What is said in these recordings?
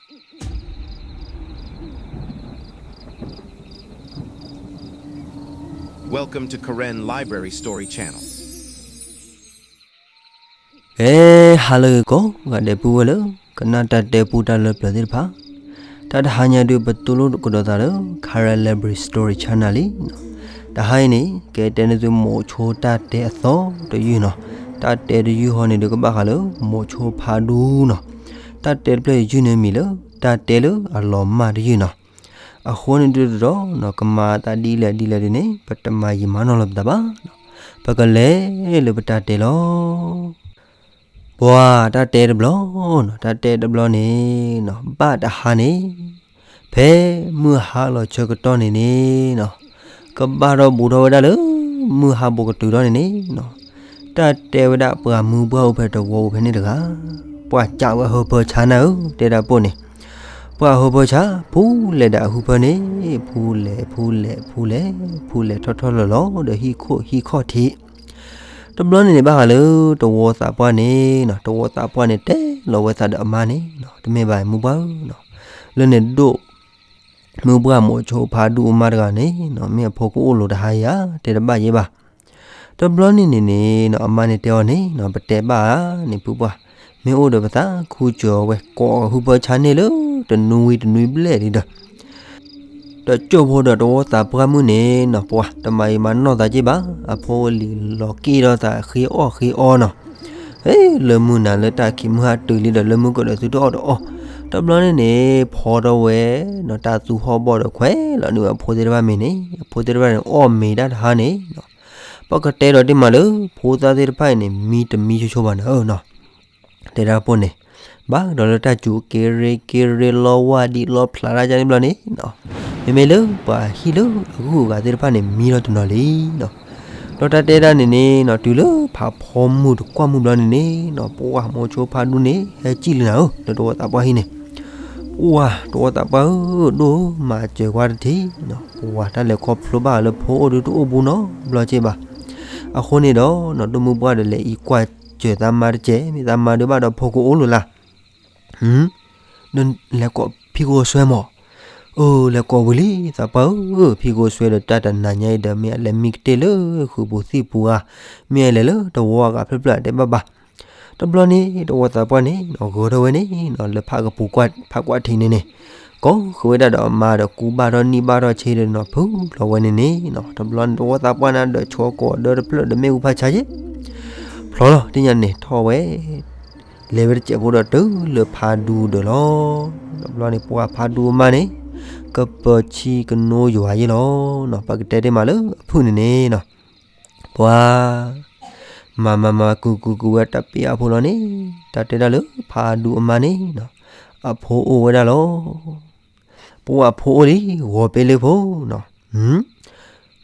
Welcome to Karen Library Story Channel. ကဲ, hello ကိးဂၤဒဲး ပုၢ်ဝဲၢ်လၢ ကနၣ်တၢ်တဲပူတၢ်လၢပျၢၤသ့ၣ်တဖၣ်, တၢ်တဟါညါဒုး ပတူၢ်လိာ်ကဒီးသးလၢ Karen Library Story Channel လံ. တဟါအံၤန့ၣ် ကတဲန့ၢ်သုမိၤဆိတၢ်တဲအသီတယုၢ်နီၤ. တၢ်တဲတယုၢ်ဟီန့ၣ်ဒုး ကဘၣ်ဃးလၢ မိၤဆိဖးဒူနီၤ. တၢ်တဲတဖျၢၣ်ယုၢ်န့ၣ်မံၤလၢ တၢ်တဲလၢအလီၤမၢ်တယုၢ်နီၤ. အဃိန့ၣ်ဒုးတဒီး ကမၤသးဒ်လဲၣ်ဒ်လဲၣ်ဒ်န့ၣ် ပတမၤယံာ်မၤနီၢ်လၢၤပသးဘၣ်. ပကလဲၤလၢပတၢ်တဲလီၤ. ပှၤတၢ်တဲတဘျီနီၤ, တၢ်တဲတဘျီန့ၣ်နီၤ, ဘၣ်တဟါန့ၣ် ဖဲမုၢ်ဟါလီၤဆၢကတီၢ်န့ၣ်န့ၣ်နီၤ, ကဘၣ်ထီၣ်ဘူးထီၣ်ဝဲဒၣ်လၢ မုၢ်ဟါဘိးကတုၤထီၣ်န့ၣ်န့ၣ်နီၤ, တၢ်တဲဝဲဒၣ်ပှၤမုၢ်ပှၢ်အိၣ်ဖဲတဝီပူၤဖဲန့ၣ်တဂၤ, ပှၤကးဝဲဟၢဖၢဆါနၤဧၢ, တဲဒၣ်ပိၢ်န့ၣ်, ပှၤဟၢဖၢဆါ ဖူလဲၤဒီးအဟူဖၢန့ၣ်, ဖူလဲၤ ဖူလဲၤ ဖူလဲၤ ဖူလဲၤထီၣ်ထီၣ်လီၤလီၤ ဒီးဟံၣ်ခိၣ်ဟံၣ်ခီၣ်ထံး တဘျီန့ၣ်န့ၣ် ဘၣ်ဃးလၢတဝီသးပှၢ်န့ၣ်နီၤ, တဝီသးပှၢ်န့ၣ် တဲလီၤဝဲသးဒီးအမါန့ၣ်နီၤ, တမ့ၢ်ဘၣ်မုၢ်ပှၢ်ဧၢနီၤ, လၢန့ၣ်ဒိၣ် မုၢ်ပှၢ်မိၤဆိဖးဒူအမါတဂၤန့ၣ်နီၤ, မ့ၢ်အဖိကအိၣ်လိၤတဟါအံၤဧါ, တဲတဘၣ်ယဲဘၣ်. တဘျီန့ၣ်န့ၣ်န့ၣ်နီၤ, အမါန့ၣ်တဲအီၤန့ၣ်နီၤ, ပတဲဘၣ်ဧါန့ၣ် ပုၢ်ပှၢ်, မ့ၢ်အိၣ်ဒီးပသးခူကၠီၤဝဲ ကိးဟူဖၢဆါန့ၢ်လၢ တနွံဝံၤတနွံဘျဲၣ်လံဒီး ဒီးကၠိဖိဒီးတဝီသးပှၢ်မုၣ်န့ၣ်နီၤ, ပှၤတမၤယံာ်မၤနီၢ်သးက့ဘၣ်, အဖိလံၤလီၤက့ၣ်ထီၣ်သးဃ့အီၣ်ဃ့အီနီၤ, ဟ့ၣ် လၢမုၢ်နၤလၢတၢ်ခံးမုၢ်ဟါတုၤလံဒီး လၢမုၢ်ကဒီးသုတအီၣ်တအီ, တဘျီန့ၣ်န့ၣ် ဖီထီၣ်ဝဲနီၤ, တၢ်သူဟီၣ်ဘီၣ်ဒီးခွဲးလီၤန့ၢ်ဝဲအဖိသ့ၣ်တဖၣ်မ့ၤန့ၣ်, အဖိသ့ၣ်တဖၣ်န့ၣ် အီၣ်မ့ၤတၢ်တဟါန့ၣ်နီၤ, ပကတဲဒီးတ့ၢ်မးလၢ ဖိသၣ်သ့ၣ်တဖၣ်အံၤန့ၣ် မံတမံဆိဆိဘၣ်နၤဧၢနီၤ တဲဒၣ်ပိၢ်န့ၣ်, ဘၣ်ဒီးလၢတၢ်စူၤက့ၤရ့က့ၤရ့လီဝါဒံးလီဖျးတၢ်ကန့ၣ်ဘျီန့ၣ်နီၤ, မ့မ့ၢ်လၢပှၤဟံၣ်လၢအဂုၤအဂၤသ့ၣ်တဖၣ်န့ၣ် မံလီၤတနီၤလံနီၤ, ဒီးတၢ်တဲဒၣ်န့ၣ်န့ၣ်နီၤ, တုၤလၢဖးဖီမုၢ်တကွၢ်မုၢ်ဘျီန့ၣ်န့ၣ်နီၤ, ပှၤမိၤဆိဖးဒူန့ၣ် ဟဲစံၣ်လံနၤဧၢ, လၢတဝီသးပှၢ်ဟံၣ်န့ၣ်, ပှၤတဝီသးပှၢ်ဧၢ, ဒိၣ်မၤစၢၤကွၢ်တထံးနီၤ, ပှၤတၢ်လဲၤခီဖျိဘၣ်လၢဖိအိၣ်ဒုးတအိၣ်ဘူးနီတဘျီက့ဘၣ်. အဃိန့ၣ်ဒီးနီၤ, ဒိၣ်မုၢ်ပှၢ်ဒီးလဲၤအံၤကွၢ်စၢၤသးမါတကဲး, မ့ၢ်သးမါဒုးဘၣ်ဒီးဖိကအိၣ်လိၤလၢ် ဒီးလဲၤကိးဖံကိဆွဲမး, အၢ လဲၤကိးဝံၤလံ သးပှၢ်ဧၢ, ဖံကိဆွဲဒီးတၢ်တနၤညါအံၤဒီး မ့ၢ်အလဲၤမံကတ့ၢ်လၢဃုာ်ပူၤသံၣ်ပူၤဧါ, မ့ၢ်အလဲၤလၢတဝီအဂၤဖျၢၣ်ဖျၢၣ်တဲဘၣ်ဘၣ်. တဘျီန့ၣ် တဝီသးပှၢ်န့ၣ်နီၤ, ဂၢၢ်ထီၣ်ဝဲန့ၣ်နီၤ, လၢဖးကပူၤကွၢ် ဖးကွၢ်ထံးန့ၣ်န့ၣ်, ကိးဃုာ်ဝဲဒၣ်ဒီးအမါဒီးကူဘၣ်ထီၣ်နံၣ်ဘၣ်ထီၣ်ဆ့ဒီးနီၤ, ဖုလီၤဝဲန့ၣ်န့ၣ်နီၤ, တဘျီန့ၣ် တဝီသးပှၢ်န့ၣ်ဒီး ဆိကိးဒၢတဖျၢၣ်ဒီးမ့ၣ်အူဖးဆါယဲၢ် ဖျီလီၤ တနံၤညါန့ၣ်ထီၣ်ဝဲ လဲၤဝဲတစဲးဖိဒီးတုၤလၢဖးဒူဒီးလီၤ. တဘျီန့ၣ် ပှၤဖးဒူအမါန့ၣ် ကပၢၤဆံကနိယွၤယဲၢ်လီၤနီၤ, ပကတဲတ့ၢ်မးလၢအဖုၣ်န့ၣ်န့ၣ်နီၤ, ပှၤ မၤမၤမၤကူကူကူဝဲတၢ်ပ့ၢ်အဖိလီၤန့ၣ်, တၢ်တဲဒၣ်လၢဖးဒူအမါန့ၣ်နီၤ, အဖိအိၣ်ဝဲဒၣ်လီၤ. ပှၤအဖိအိၣ်လံ ဂီၤပ့လ့ဖိနီၤ,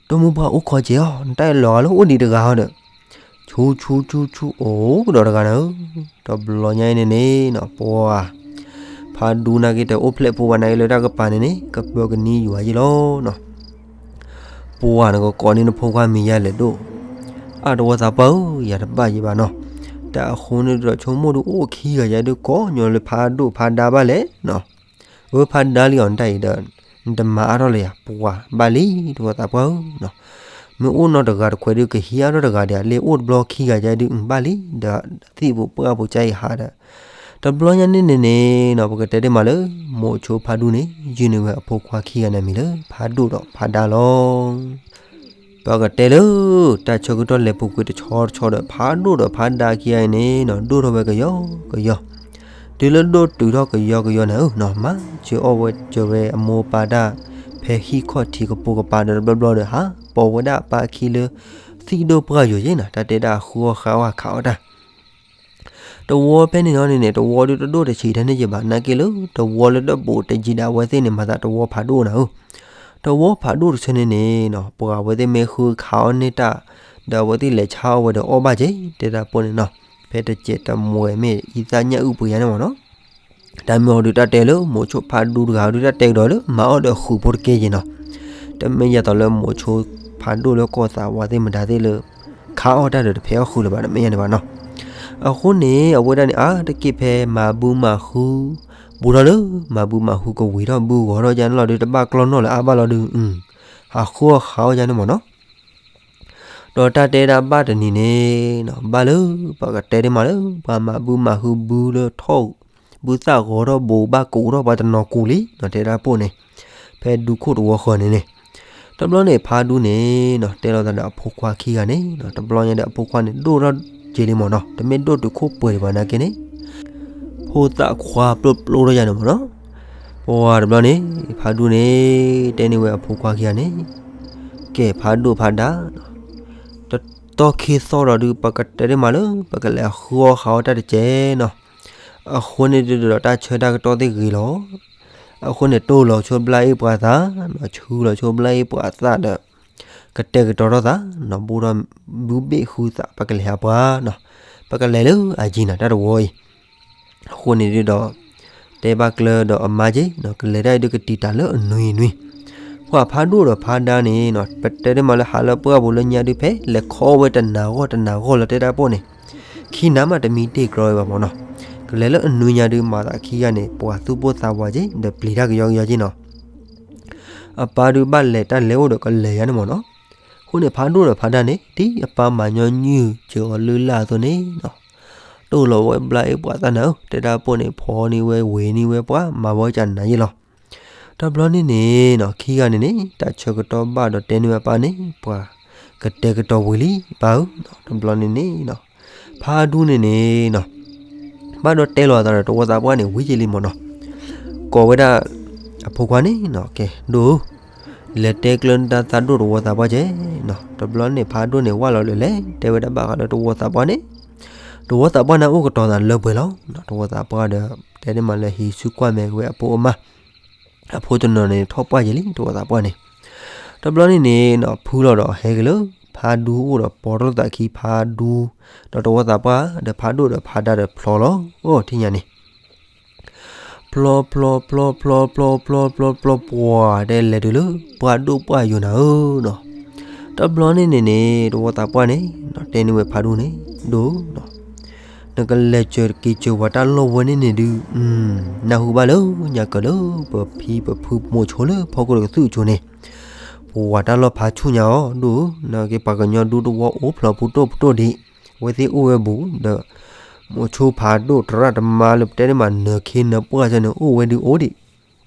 ဒိၣ်မုၢ်ပှၢ်အိၣ်ခိးက့ၤအီၤ, နတၢ်အဲၣ်လီၤဂာ်လၢအိၣ်ဒံးတဂၤဟီဒီး, ဆူဆူဆူဆူ အိၣ်ကဒီးတဂၤနၤဧၢ, တဘျီညါအံၤန့ၣ်န့ၣ်နီၤ, ပှၤ ဖးဒူနာ်က့ၤတအိၣ်ဖျဲၣ်ဖိဘၣ်နာ်က့ၤလၢတၢ်ကပၤန့ၣ်န့ၣ် ကပၢၤကနံယွၤယဲၢ်လီၤနီၤ. ပှၤနကကိးန့ၢ်နဖိခွါမံၤယါလဲၣ်ဒိၣ်, အါ တဝီသးပှၢ်ဧၢ, ယၤတဘၣ်ယဲၢ်ဘၣ်နီၤ, တၢ်အဃိန့ၣ်ဒီးဆိကမိၣ်ဒုးအိၣ်ခံဂၤယါဒုးကိးညီလၢဖးဒိၣ်ဖးဒါဘၣ်လဲၣ်နီၤ, အၢ ဖးဒါလံအီၤနတၢ်အံၤဒီး နတမၤအါထီၣ်လၢၤယၤ, ပှၤဘၣ်လံ တဝီသးပှၢ်ဧၢနီၤ, မ့ၢ်အိၣ်နီတဂၤတခွဲးဒုးကဟံးအါထီၣ်တဂၤဒီး လၢအိၣ်တဘျီခံဂၤယါဒုး ဘၣ်လံ ဒီးသံၣ်ပူၤပှၢ်ပူၤကါအံၤဟးဒီး တဘျီညါန့ၣ်န့ၣ်န့ၣ်နီၤ ပကတဲတ့ၢ်မးလၢ မိၤဆိဖးဒူန့ၣ် ယုၢ်န့ၢ်ဝဲအဖိခွါခံဂၤန့ၣ်မံၤလၢ ဖးဒိၣ်ဒီးဖးဒါလီၤ. ပကတဲလၢ တၢ်ဆၢကတီၢ်လဲၤပူၤကွံာ်တဆီတဆီဒီး ဖးဒိၣ်ဒီးဖးဒါခံဂၤအံၤန့ၣ်နီၤ ဒိၣ်ထီၣ်ဝဲကယီကယီ, တုၤလၢဒိၣ်တုၤထီၣ်ကယီကယီန့ၣ်ဧၢနီၤ မၤစၢၤအီၣ်ဝဲစၢၤဝဲအမိၢ်ပၢ်တၢ် ဖဲဟံၣ်ခီၣ်ထံးကပိာ်ကပၤဒီးတဘျီဘျီဒီး ဟးပိာ်ဝဲဒၣ်အပၢ်ခံလၢ သံၣ်ဒိၣ်ပှၢ်ယိာ်ယဲၢ်နီၤ တၢ်တဲဒၣ်ဃုအီၣ်ဃါအီၣ်ခးအီၣ်တၢ် တဝီဖဲန့ၣ်နီၤန့ၣ်န့ၣ် တဝီဒုးတဒိၣ်တဆံးထဲန့ၣ်ယဘၣ် နာ်က့လၢ တဝီလၢတဘူးတယံၤဒၣ်အဝဲသ့ၣ်န့ၣ် မၤသးတဝီဖးဒိၣ်နၤဧၢ, တဝီဖးဒိၣ်တဆၢန့ၣ်န့ၣ်နီၤ ပှၤအဝဲသ့ၣ်မ့ၢ်ဃုခးအီၣ်န့ၢ်တၢ် ဒီးအဝဲသ့ၣ်လဲၤဆါအီၣ်ဝဲဒီးအီၣ်ဘၣ်က့ၤ တဲဒၣ်ပိၢ်န့ၣ်နီၤ, ဖဲတစဲးတမှဲၤမ့ၢ်အံသၣ်ညၣ်အုၣ်ပှ့ၤယါန့ၣ်မ့ၢ်နီၤ တၢ်မ့ၢ်အီၤဒုးတၢ်တဲလၢ မိၤဆိဖးဒူတဂၤဒုးတၢ်တဲကဒီးလၢ မၤအီၣ်ဒီးဃုာ်ဖိတက့ၢ်ယဲၢ်နီၤ, တမ့ၢ်ယၤသိးလၢမိၤဆိဖးဒိၣ်လၢကီၢ်သးဝးသ့ၣ်မတၤသ့ၣ်လၢ ခးအီၣ်တၢ်ဒီးတဖဲအီၣ်ဃုာ်လၢၤဘၣ် တမ့ၢ်ယၤန့ၣ်ဘၣ်နီၤ, အဃိန့ၣ် အဝဲဒၣ်န့ၣ် အါတက့ၢ်ဖဲမၤဘုမၤဃု ဘူးထီၣ်လၢ မၤဘုမၤဟုကဝံၤထီၣ်ဘုဂီၤထီၣ်ကန့ၣ်လီၤဒုး တဘၣ်ကျီၢ်နီၣ်လၢၤအါဘၣ်လီၤဒုး ဟးဃုအီၣ်ဃုအီၣ်ကန့ၣ်မ့ၢ်နီၤ. ဒီးတၢ်တဲဒၣ်ဘၣ်တနံၤန့ၣ်နီၤ ဘၣ်လၢ ပှၤကတဲတ့ၢ်မးလၢ ပှၤမၤဘုမၤဟုဘုလၢထီၣ် ဘုသၣ်ဂီၤထီၣ်ဘိးဘၣ်ကူးထီၣ်ပှၤတနီၤကူးလံနီၤ တဲဒၣ်ပိၢ်န့ၣ် ဖဲဒူခိၣ်တဝီဃၢၤန့ၣ်န့ၣ် တဘျီန့ၣ်ဖးဒူန့ၣ်နီၤ တဲလိာ်သးဒီးအဖိခွါခံဂၤန့ၣ်နီၤ တဘျီညါဒီးအဖိခွါန့ၣ် ဒိၣ်ထီၣ်က့ၤလံမ့ၢ်နီၤ တမ့ၢ်ဒိၣ်တုၤခိၣ်ပှဲၤဒံးဘၣ်နာ်က့န့ၣ် ဖိသၣ်ခွါပျိပျိထီၣ်ယါန့ၣ်မ့ၢ်နီၤ. ပှၤတဘျီန့ၣ် ဖးဒူန့ၣ် တဲန့ၢ်ဝဲအဖိခွါခံဂၤန့ၣ် ကဲဖးဒိၣ်ဖးဒါ တတီၢ်ခံသီဒီးဒုး ပကတဲတ့ၢ်မးလၢ ပကလဲၤဃုအီၣ်ဃုအီၣ်တၢ်တကဲနီၤ. အဃိန့ၣ်ဒုးဒီးတၢ်ဆၢတၢ်ကတီၢ်သ့ၣ်ဂ့ၤလီၤ. အဃိန့ၣ် တိၢ်လီၤဆိဘျါအ့ၣ်ပှၤသး, ဆှုလီၤဆိဘျါအ့ၣ်ပှၤသးဒီး ကတဲာ်ကတီၤထီၣ်သးနီၤ, ဘူးဒီးဘုဘ့ၣ်ဃုသး ပကလဲၤဟးပှၤနီၤ, ပကလဲၤလၢအယံၤနၤတၢ်တဝီအံၤ. အဃိန့ၣ်ဒုးဒီး တဲဘၣ်ကျၢၤဒီးအမါက့ၤနီၤ, ကလဲၤတၢ်အံၤဒုးကတံာ်တာ်လၢအနွံနွံ. ပှၤဖးဒိၣ်ဒီးဖးဒါန့ၣ်နီၤ, ပတဲတ့ၢ်မးလၢဟးလၢပှၢ်ပူၤလၢညါဒုး ဖဲလဲၤခီဝဲတနၤဂီၢ်တနၤဂီၢ်လၢတဲတၢ်ပိၢ်န့ၣ်, ခံနၤမးတမံတ့ၢ်ကြီဝဲဘၣ်မ့ၢ်နီၤ. ကလဲၤလၢအနွံညါဒုး မၤသးခံဂၤန့ၣ် ပှၤသူၣ်ပိၢ်သးဝးက့ၤ ဒီးပျံၤတၢ်ကယီကယီက့ၤနီၤ. အပၢ်ဒုးဘၣ်လဲၤတၢ်လဲၤအိၣ်ဒီးကလဲၤယါန့ၣ်မ့ၢ်နီၤ. အဃိန့ၣ် ဖးဒိၣ်ဒီးဖးဒါန့ၣ် ဒ်အပၢ်မၤညီနုၢ်စၢၤအီၤလုၢ်လၢ်အသိးန့ၣ်နီၤ, တိၢ်လီၤဝဲဘျါအ့ၣ်ပှၤသးနၤဧၢ, တဲတၢ်ပိၢ်န့ၣ် ဖီန့ၢ်ဝဲ ဝ့ၤန့ၢ်ဝဲပှၤ မၤဝဲကနၤယ့ၣ်လီၤ. တဘျီန့ၣ်န့ၣ်နီၤ, ခံဂၤန့ၣ်န့ၣ် တၢ်ဆၢကတီၢ်ဘၣ်ဒီးတဲန့ၢ်ဝဲပၢ်န့ၣ် ပှၤကတဲာ်ကတီၤဝံၤလံပၢ်ဧၢ. တဘျီန့ၣ်န့ၣ်နီၤ, ဖးဒူန့ၣ်န့ၣ်နီၤ, ဘၣ်ဒီးတဲလီၤအသးဒီးတဝီသးပှၢ်န့ၣ် ဝံၤက့ၤလံမ့ၢ်နီၤ. ကိးဝဲဒၣ်အဖိခွါန့ၣ်နီၤ, ကဲ ဒိၣ်ဧၢ, လဲၤတဲကျၢၤနတၢ်သးဒိၣ်တဝီသးပှၢ်ကဲနီၤ. တဘျီန့ၣ် ဖးဒိၣ်န့ၣ် ဝၢ်လီၤလၢလဲၤ တဲဝဲဒၣ်ဘၣ်ဃးလၢတဝီသးပှၢ်န့ၣ်, တဝီသးပှၢ်န့ၣ်အိၣ်ကတီၤသးလၢပှဲၤလီၤ. တဝီသးပှၢ်ဒီး တဲန့ၢ်မးလၢဟံးစုကွၢ်မဲာ်က့ၤဝဲအဖိအမါ, အဖိတနီၤန့ၣ် ထီၣ်ပှၢ်က့ၤလံ တဝီသးပှၢ်န့ၣ်. တဘျီန့ၣ်န့ၣ်နီၤ, ဖုလီၤဒီးဟဲက့ၤလၢ ဖးဒူအိၣ်ဒီးပိာ်ထီၣ်သးခံဖးဒူ ဒီးတဝီသးပှၢ် ဒီးဖးဒိၣ်ဒီးဖးဒါဒီးဖျီလီၤ. အိၣ်ထံၣ်ညါန့ၣ် ဖျီဖျီဖျီဖျီဖျီဖျီဖျီဖျီ ပှၤတဲလဲၤတုၤလၢ ပှၢ်ဒိၣ်ပှၢ်ယိာ်နၤဧၢနီၤ. တဘျီန့ၣ်န့ၣ်န့ၣ် တဝီသးပှၢ်န့ၣ် တဲန့ၢ်ဝဲဖးဒူန့ၣ် ဒိၣ်ဧၢနီၤ, နကလဲၤစၢၤက့ၤစၢၤပှၤတၢ်လီၢ်ဝဲန့ၣ်န့ၣ်ဒုး နၢ်ဟူဘၣ်လၢညါကၢၤလၢ ပဖံပဖုမိၤဆိလၢဖီခိၣ်တကသုၣ်အစိၤန့ၣ် ပှၤတၢ်လီၢ်ဖးဆူၣ်ညါအီၤ ဒိၣ်ဧၢ, နက့ၤပှၤကညီဒူတဝီအိၣ်ဖျီၣ်ပူၤတိၢ်ပတိၢ်ဒံး, အဝဲသ့ၣ်အိၣ်ဝဲဘူးဒီး မိၤဆိဖးဒိၣ်တရၣ်တမါလၢပတဲန့ၢ်မး နၢၤခ့နၢၤပှၢ်ဆၢန့ၣ် အိၣ်ဝဲဒုးအိၣ်ဒံး.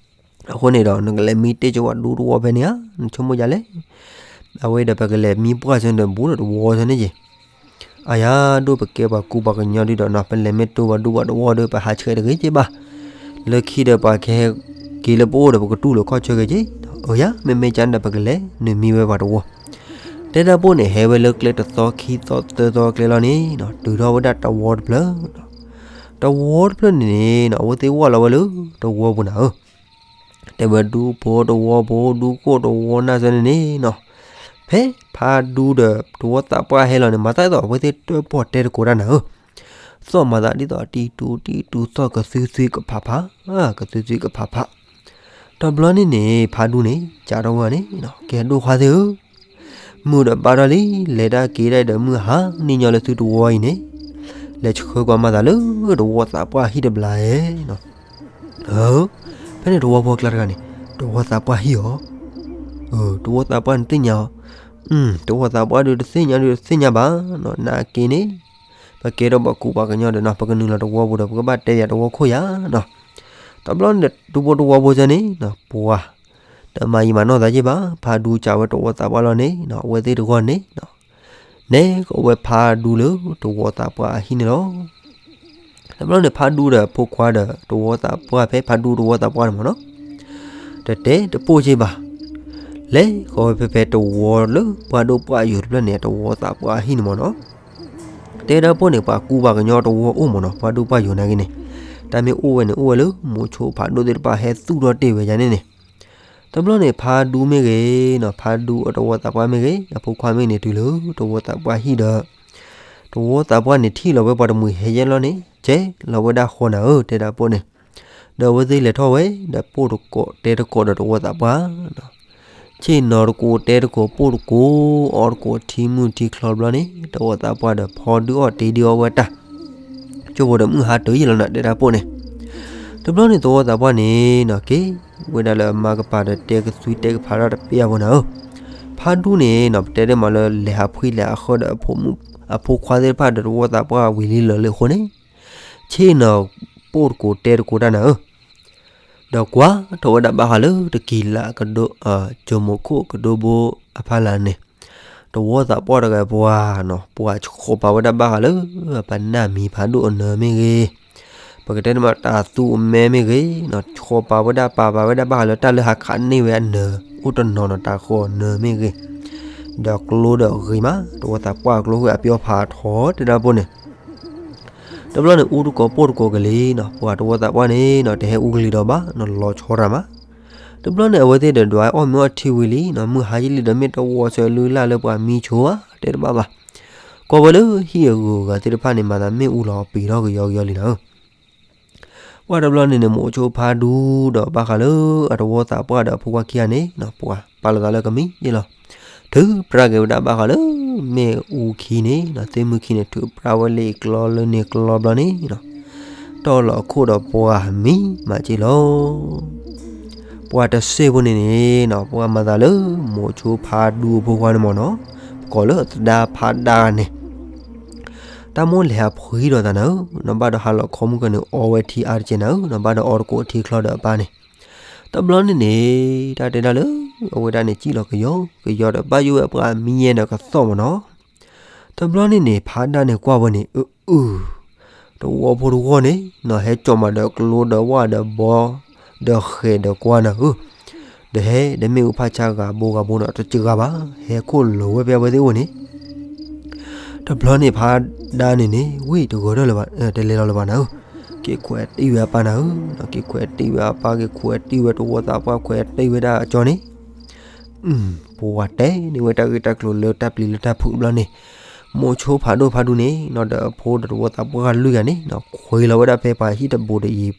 အဃိန့ၣ်ဒီး နကလဲၤမံတ့ၢ်က့ၤဝဲဒူတဝီဖဲန့ၣ်ဧါ, နဆိကမိၣ်ယါလဲၣ်. အဝဲဒီးပကလဲၤမံပှၢ်ဆၢန့ၣ်ဒီး ဘူးဒီးတဝီဆၢန့ၣ်က့ၤ အယၤ ဒိၣ်ပကဲပှၤကူပှၤကညီဒုးဒီးနီၤ, ပလဲၤမ့ၢ်တိၢ်ပှၤဒူပှၤတဝီဒီး ပဟးဆှဲးတဂ့ၤက့ၤဘၣ်. လၢခံဒီးပှၤကဟဲက့ၤလၢပအိၣ်ဒီး ပကတူၢ်လိာ်ခီၣ်ဆၢက့ၤက့ၤ, အယၤ မ့မ့ၢ်ကန့ၣ်ဒီး ပကလဲၤနုာ်မံဝဲပှၤတဝီ. တဲတၢ်ပိၢ်န့ၣ် ဟဲဝဲလၢကျဲတသီခံသီသၢသီကျဲလီၤန့ၣ်နီၤ, တုၤထီၣ်ဝဲဒၣ်တဝီတဖျၢၣ်နီၤ. တဝီတဖျၢၣ်န့ၣ်န့ၣ်နီၤ, အဝဲသ့ၣ်ဝၢ်လီၤဝဲလၢတဝီပူၤနၤဧၢ. တဲဝဲဒူဖိတဝီဖိ ဒူကိၣ်တဝီနၢ်ဆၢန့ၣ်န့ၣ်နီၤ, ဖဲဖးဒူဒီးတဝီသးပှၢ်ဟဲလီၤန့ၣ် မၤသးဒ်သိး အဝဲသ့ၣ်တၢၣ်ပီၣ်တဲသကိးတၢ်နၤဧၢ. သီၣ်မၤသးဒ်သိး တံၢ်တူတံၢ်တူ သီၣ်ကသုသုကဖးဖး, ကသုသုကဖးဖး. တဘျီန့ၣ်န့ၣ် ဖးဒူန့ၣ် စးထီၣ်ဝဲန့ၣ်နီၤ, ကဲဒိၣ်ခွါသ့ၣ်ဧၢ, မုၢ်ဒီးဘၣ်ထီၣ်လံ, လဲၤတၢ်က့ၤတၢ်ဒီး မုၢ်ဟါနံၤညီလၢသုတဝီအံၤန့ၣ်, လဲၤဆှၢကွၢ်မၤသးလၢတဝီသးပှၢ်ဟံၣ်တဘျီဧါနီၤ. ဖဲန့ၣ်တဝီဖိကျါတဂၤန့ၣ် တဝီသးပှၢ်ဟံၣ်အီၤ, တဝီသးပှၢ်န့ၣ်သ့ၣ်ညါအီၤ, တဝီသးပှၢ်ဒုးတသ့ၣ်ညါဒုးတသ့ၣ်ညါဘၣ်နီၤ, နာ်က့န့ၣ် ပကဲထီၣ်ပှၤကူပှၤကညီဒီးနီၤ, ပကနုာ်လီၤတဝီပူၤဒီး ပကဘၣ်တဲယၤတဝီခိၣ်ယၤနီၤ. တဘျီန့ၣ် ဒူဖိတဝီဖိစၢန့ၣ်နီၤ, ပှၤ တမၤယံာ်မၤနီၢ်သးက့ၤဘၣ်, ဖးဒူစးဝဲတဝီသးပှၢ်လီၤန့ၣ်နီၤ, အဝဲသ့ၣ်တဂီၢ်န့ၣ်နီၤ နဲၣ်ကီးဝဲဖးဒူလၢတဝီသးပှၢ်အဟံၣ်န့ၣ်လီၤ. တဘျီန့ၣ် ဖးဒူဒီးဖိခွါဒီးတဝီသးပှၢ် ဖဲဖးဒူတဝီသးပှၢ်န့ၣ်မ့ၢ်နီၤ, တတဲတပိၢ်က့ၤဘၣ်, လဲၤဃီၤဝဲဖဲဖဲတဝီလၢပှၢ်ဒိၣ်ပှၢ်ယိာ်တဖျၢၣ်န့ၣ် တဝီသးပှၢ်အဟံၣ်န့ၣ်မ့ၢ်နီၤ. တဲတၢ်ပိၢ်န့ၣ် ပှၤကူပှၤကညီတဝီအိၣ်မ့ၢ်နီၤ, ပှၢ်ဒိၣ်ပှၢ်ယိာ်နာ်က့န့ၣ်, တၢ်မ့ၢ်အိၣ်ဝဲန့ၣ် အိၣ်ဝဲလၢမိၤဆိဖးဒိၣ်သ့ၣ်တဖၣ်ဟဲသူၣ်ထီၣ်တ့ၢ်ဝဲယါန့ၣ်န့ၣ်. တဘျီန့ၣ် ဖးဒူမ့ၢ်ဂ့ၤနီၤ, ဖးဒူအတဝီသးပှၢ်မ့ၢ်ဂ့ၤ, အဖိခွါမ့ၢ်ဂ့ၤန့ၣ် တုၤလၢတဝီသးပှၢ်ဟံၣ်ဒီး တဝီသးပှၢ်န့ၣ်ထံၣ်လီၤဝဲပှၤတမှံၤဟဲယဲလီၤန့ၣ်, ကဲလီၤဝဲဒၣ်ဃီနၤဧၢ တဲတၢ်ပိၢ်န့ၣ်. ဒီးအဝဲသ့ၣ်လဲၤထီၣ်ဝဲ ဒီးပိၢ်တကိးတဲတကိးဒီးတဝီသးပှၢ်နီၤ, ဆ့ၣ်နီၤတကိးတဲတကိး ပိၢ်တကိးအီၤတကိး ထံမုၢ်ထံချီတဘျီန့ၣ် တဝီသးပှၢ်ဒီးဖီဒုးအီၣ်တ့ဒုးအီၣ်ဝဲတၢ် ကၠိဖိဒီးမုၢ်ဟါတၢၢ်ယံာ်လီၤနၤ တဲတၢ်ပိၢ်န့ၣ်. တဘျီန့ၣ်သဝီသးပှၢ်န့ၣ်နီၤ က့ၤဝဲဒၣ်လၢအမါကပၤဒီးတဲကသွံတဲကဖးထီၣ်တပျၢ်ဖိနၤဧၢ, ဖးဒူန့ၣ်နီၤ ပတဲဒ်မးလၢလဲၤဟးဖှံလဲၤဟးဃၢဒီးအဖိမုၣ် အဖိခွါသ့ၣ်တဖၣ်ဒီးသဝီသးပှၢ်ဝံၤလံလၢာ်လံအဃိန့ၣ်, ဆ့ၣ်နီၤပိၢ်တကိးတဲတကိးတၢ်နၤဧၢ ဒီးကွၢ်ထီၣ်ဝဲဒၣ်ဘၣ်ဃးလၢတကံၤလးကဒိ, ကၠိမိၤခိၣ်ကဒိဘိအဖီလာ်န့ၣ်, သဝီသးပှၢ်တဂၤပှၤနီၤ ပှၤဆှီပာ်ဝဲဒၣ်ဘၣ်ဃးလၢ ပနၢ်မံၤဖးဒိၣ်အနၢၤမ့ၢ်ဂ့ၤ, ပကတဲန့ၣ်မးတၤသူအမဲမ့ၢ်ဂ့ၤနီၤ ဆှီပာ်ဝဲဒၣ်ပာ်ပာ်ဝဲဒၣ်ဘၣ်ဃးလၢတၢ်လၢဟးခးန့ၢ်ဝဲအနၢၤ အိၣ်တနီၤနီၤတၤဃီအနၢၤမ့ၢ်ဂ့ၤ, ဒီးကျိဒီးဂ့ၤမး သဝီသးပှၢ်ကျိဃုာ်အပျီဖးထီတဲဒၣ်ဖိန့ၣ် တဘျီန့ၣ် အူတကိးပိၢ်တကိးကလံၤနီၤ ပှၤသဝီသးပှၢ်န့ၣ်နီၤ တဟဲအူကလံၤဒီးဘၣ်နီၤ လီၤဆီတၢ်မး. တဘျီန့ၣ် အဝဲသ့ၣ်ဒီးဒွးအီၣ်မ့ၤအီထံဝံၤလံနီၤ မုၢ်ဟါယံာ်လံဒီးမ့ၢ်တဝီဆၢလုၢ်လၢ်လၢပှၤမံဆိဧါ တဲတဘၣ်ဘၣ်. ကွၢ်ဝဲလၢဟံၣ်အဂုၤအဂၤသ့ၣ်တဖၣ်န့ၣ် မၤသးမ့ၣ်အူလီၤပံၤထီၣ်ကယီကယီလံနၤဧၢ ပှၢ်တဘျီန့ၣ်န့ၣ် မိၤဆိဖးဒူဒီးဘၣ်ဃးလၢအသဝီသးပှၢ်ဒီးအဖိခွါခံဂၤန့ၣ်နီၤ ပှၤပာ်လီၤသးလၢကမံၤယ့ၢ်လီၤ. ထုးပြးက့ၤဝဲဒၣ်ဘၣ်ဃးလၢ မ့ၣ်အူခံန့ၣ်နီၤ သ့ၣ်မုၢ်ခံန့ၣ် ထုးပြးဝဲလၢကျီလၢန့ၣ်ကျီဘျီန့ၣ်နီၤ တီၢ်လီၤအခိၣ်ဒီးပှၤမံမၤက့ၤလီၤ ပှၤတစဲးဖိန့ၣ်န့ၣ်နီၤ ပှၤမၤသးလၢ မိၤဆိဖးဒူအဖိခွါန့ၣ်မ့ၢ်နီၤ ပကိးလၢအသဒါဖးဒါန့ၣ် တၢ်မိၣ်လဲၤဟးဖှံဒီးသးနၤဧၢ, နီၢ်ဘၣ်ဒီးဟးလီၤခီမုၢ်ကီၢ်န့ၣ် အီဝဲထံအါတကဲနၤဧၢ, နီၢ်ဘၣ်ဒီးအီတကိးထံချီဒီးအပၢ်န့ၣ်. တဘျီန့ၣ်န့ၣ် တၢ်တဲဒၣ်လၢ အဝဲဒၣ်န့ၣ် စံၣ်လီၤကယီကယီဒီး ဘၣ်ယိၣ်ဝဲပှၤမံယဲဒီးကသီၣ်မ့ၢ်နီၤ. တဘျီန့ၣ်န့ၣ် ဖးဒါန့ၣ်ကွၢ်ဝဲန့ၣ် အၢ အၢ သဝီဖိတဂီၢ်န့ၣ်နီၤ ဟဲကၠီၣ်မးဒီးကျိဒီးဝၣ်ဒီးဘီ ဒီးဃဲးဒီးကွါနၤဧၢ, ဒီးဟဲဒီးမ့ၣ်အူဖးဆါဂၤဘိဂၤဘိနီၤ တစှၤဘၣ် ဟဲခိၣ်လီၤဝဲဖဲအဝဲသ့ၣ်အိၣ်န့ၣ် တဘျီန့ၣ်ဖးဒါန့ၣ်န့ၣ် ဝံၣ်တဂၢၢ်ထီၣ်လၢၤဘၣ် တလဲၤလီၤလၢၤဘၣ်နၤဧၢ, က့ၤခွဲးတံၢ်ဝဲအပၢ်နၤဧၢ, က့ၤခွဲးတံၢ်ဝဲအပၢ် က့ၤခွဲးတံၢ်ဝဲသဝီသးပှၢ် ခွဲးတံၢ်ဝဲဒၣ်အကၠီန့ၣ် ပဝၤတဲန့ၢ်ဝဲတၢ်ဂ့ၢ်တၢ်ကျိၤလၢတၢ်ပျံၤလၢတၢ်ဖုးဘျီန့ၣ်, မိၤဆိဖးဒိၣ်ဖးဒူန့ၣ်နီၤ ဒီးအဖိဒီးသဝီသးပှၢ်လွံၢ်ဂၤန့ၣ်နီၤ ခွဲးလီၤဝဲဒၣ်ဖဲပှၤဟံၣ်တဘူးတယံၤ,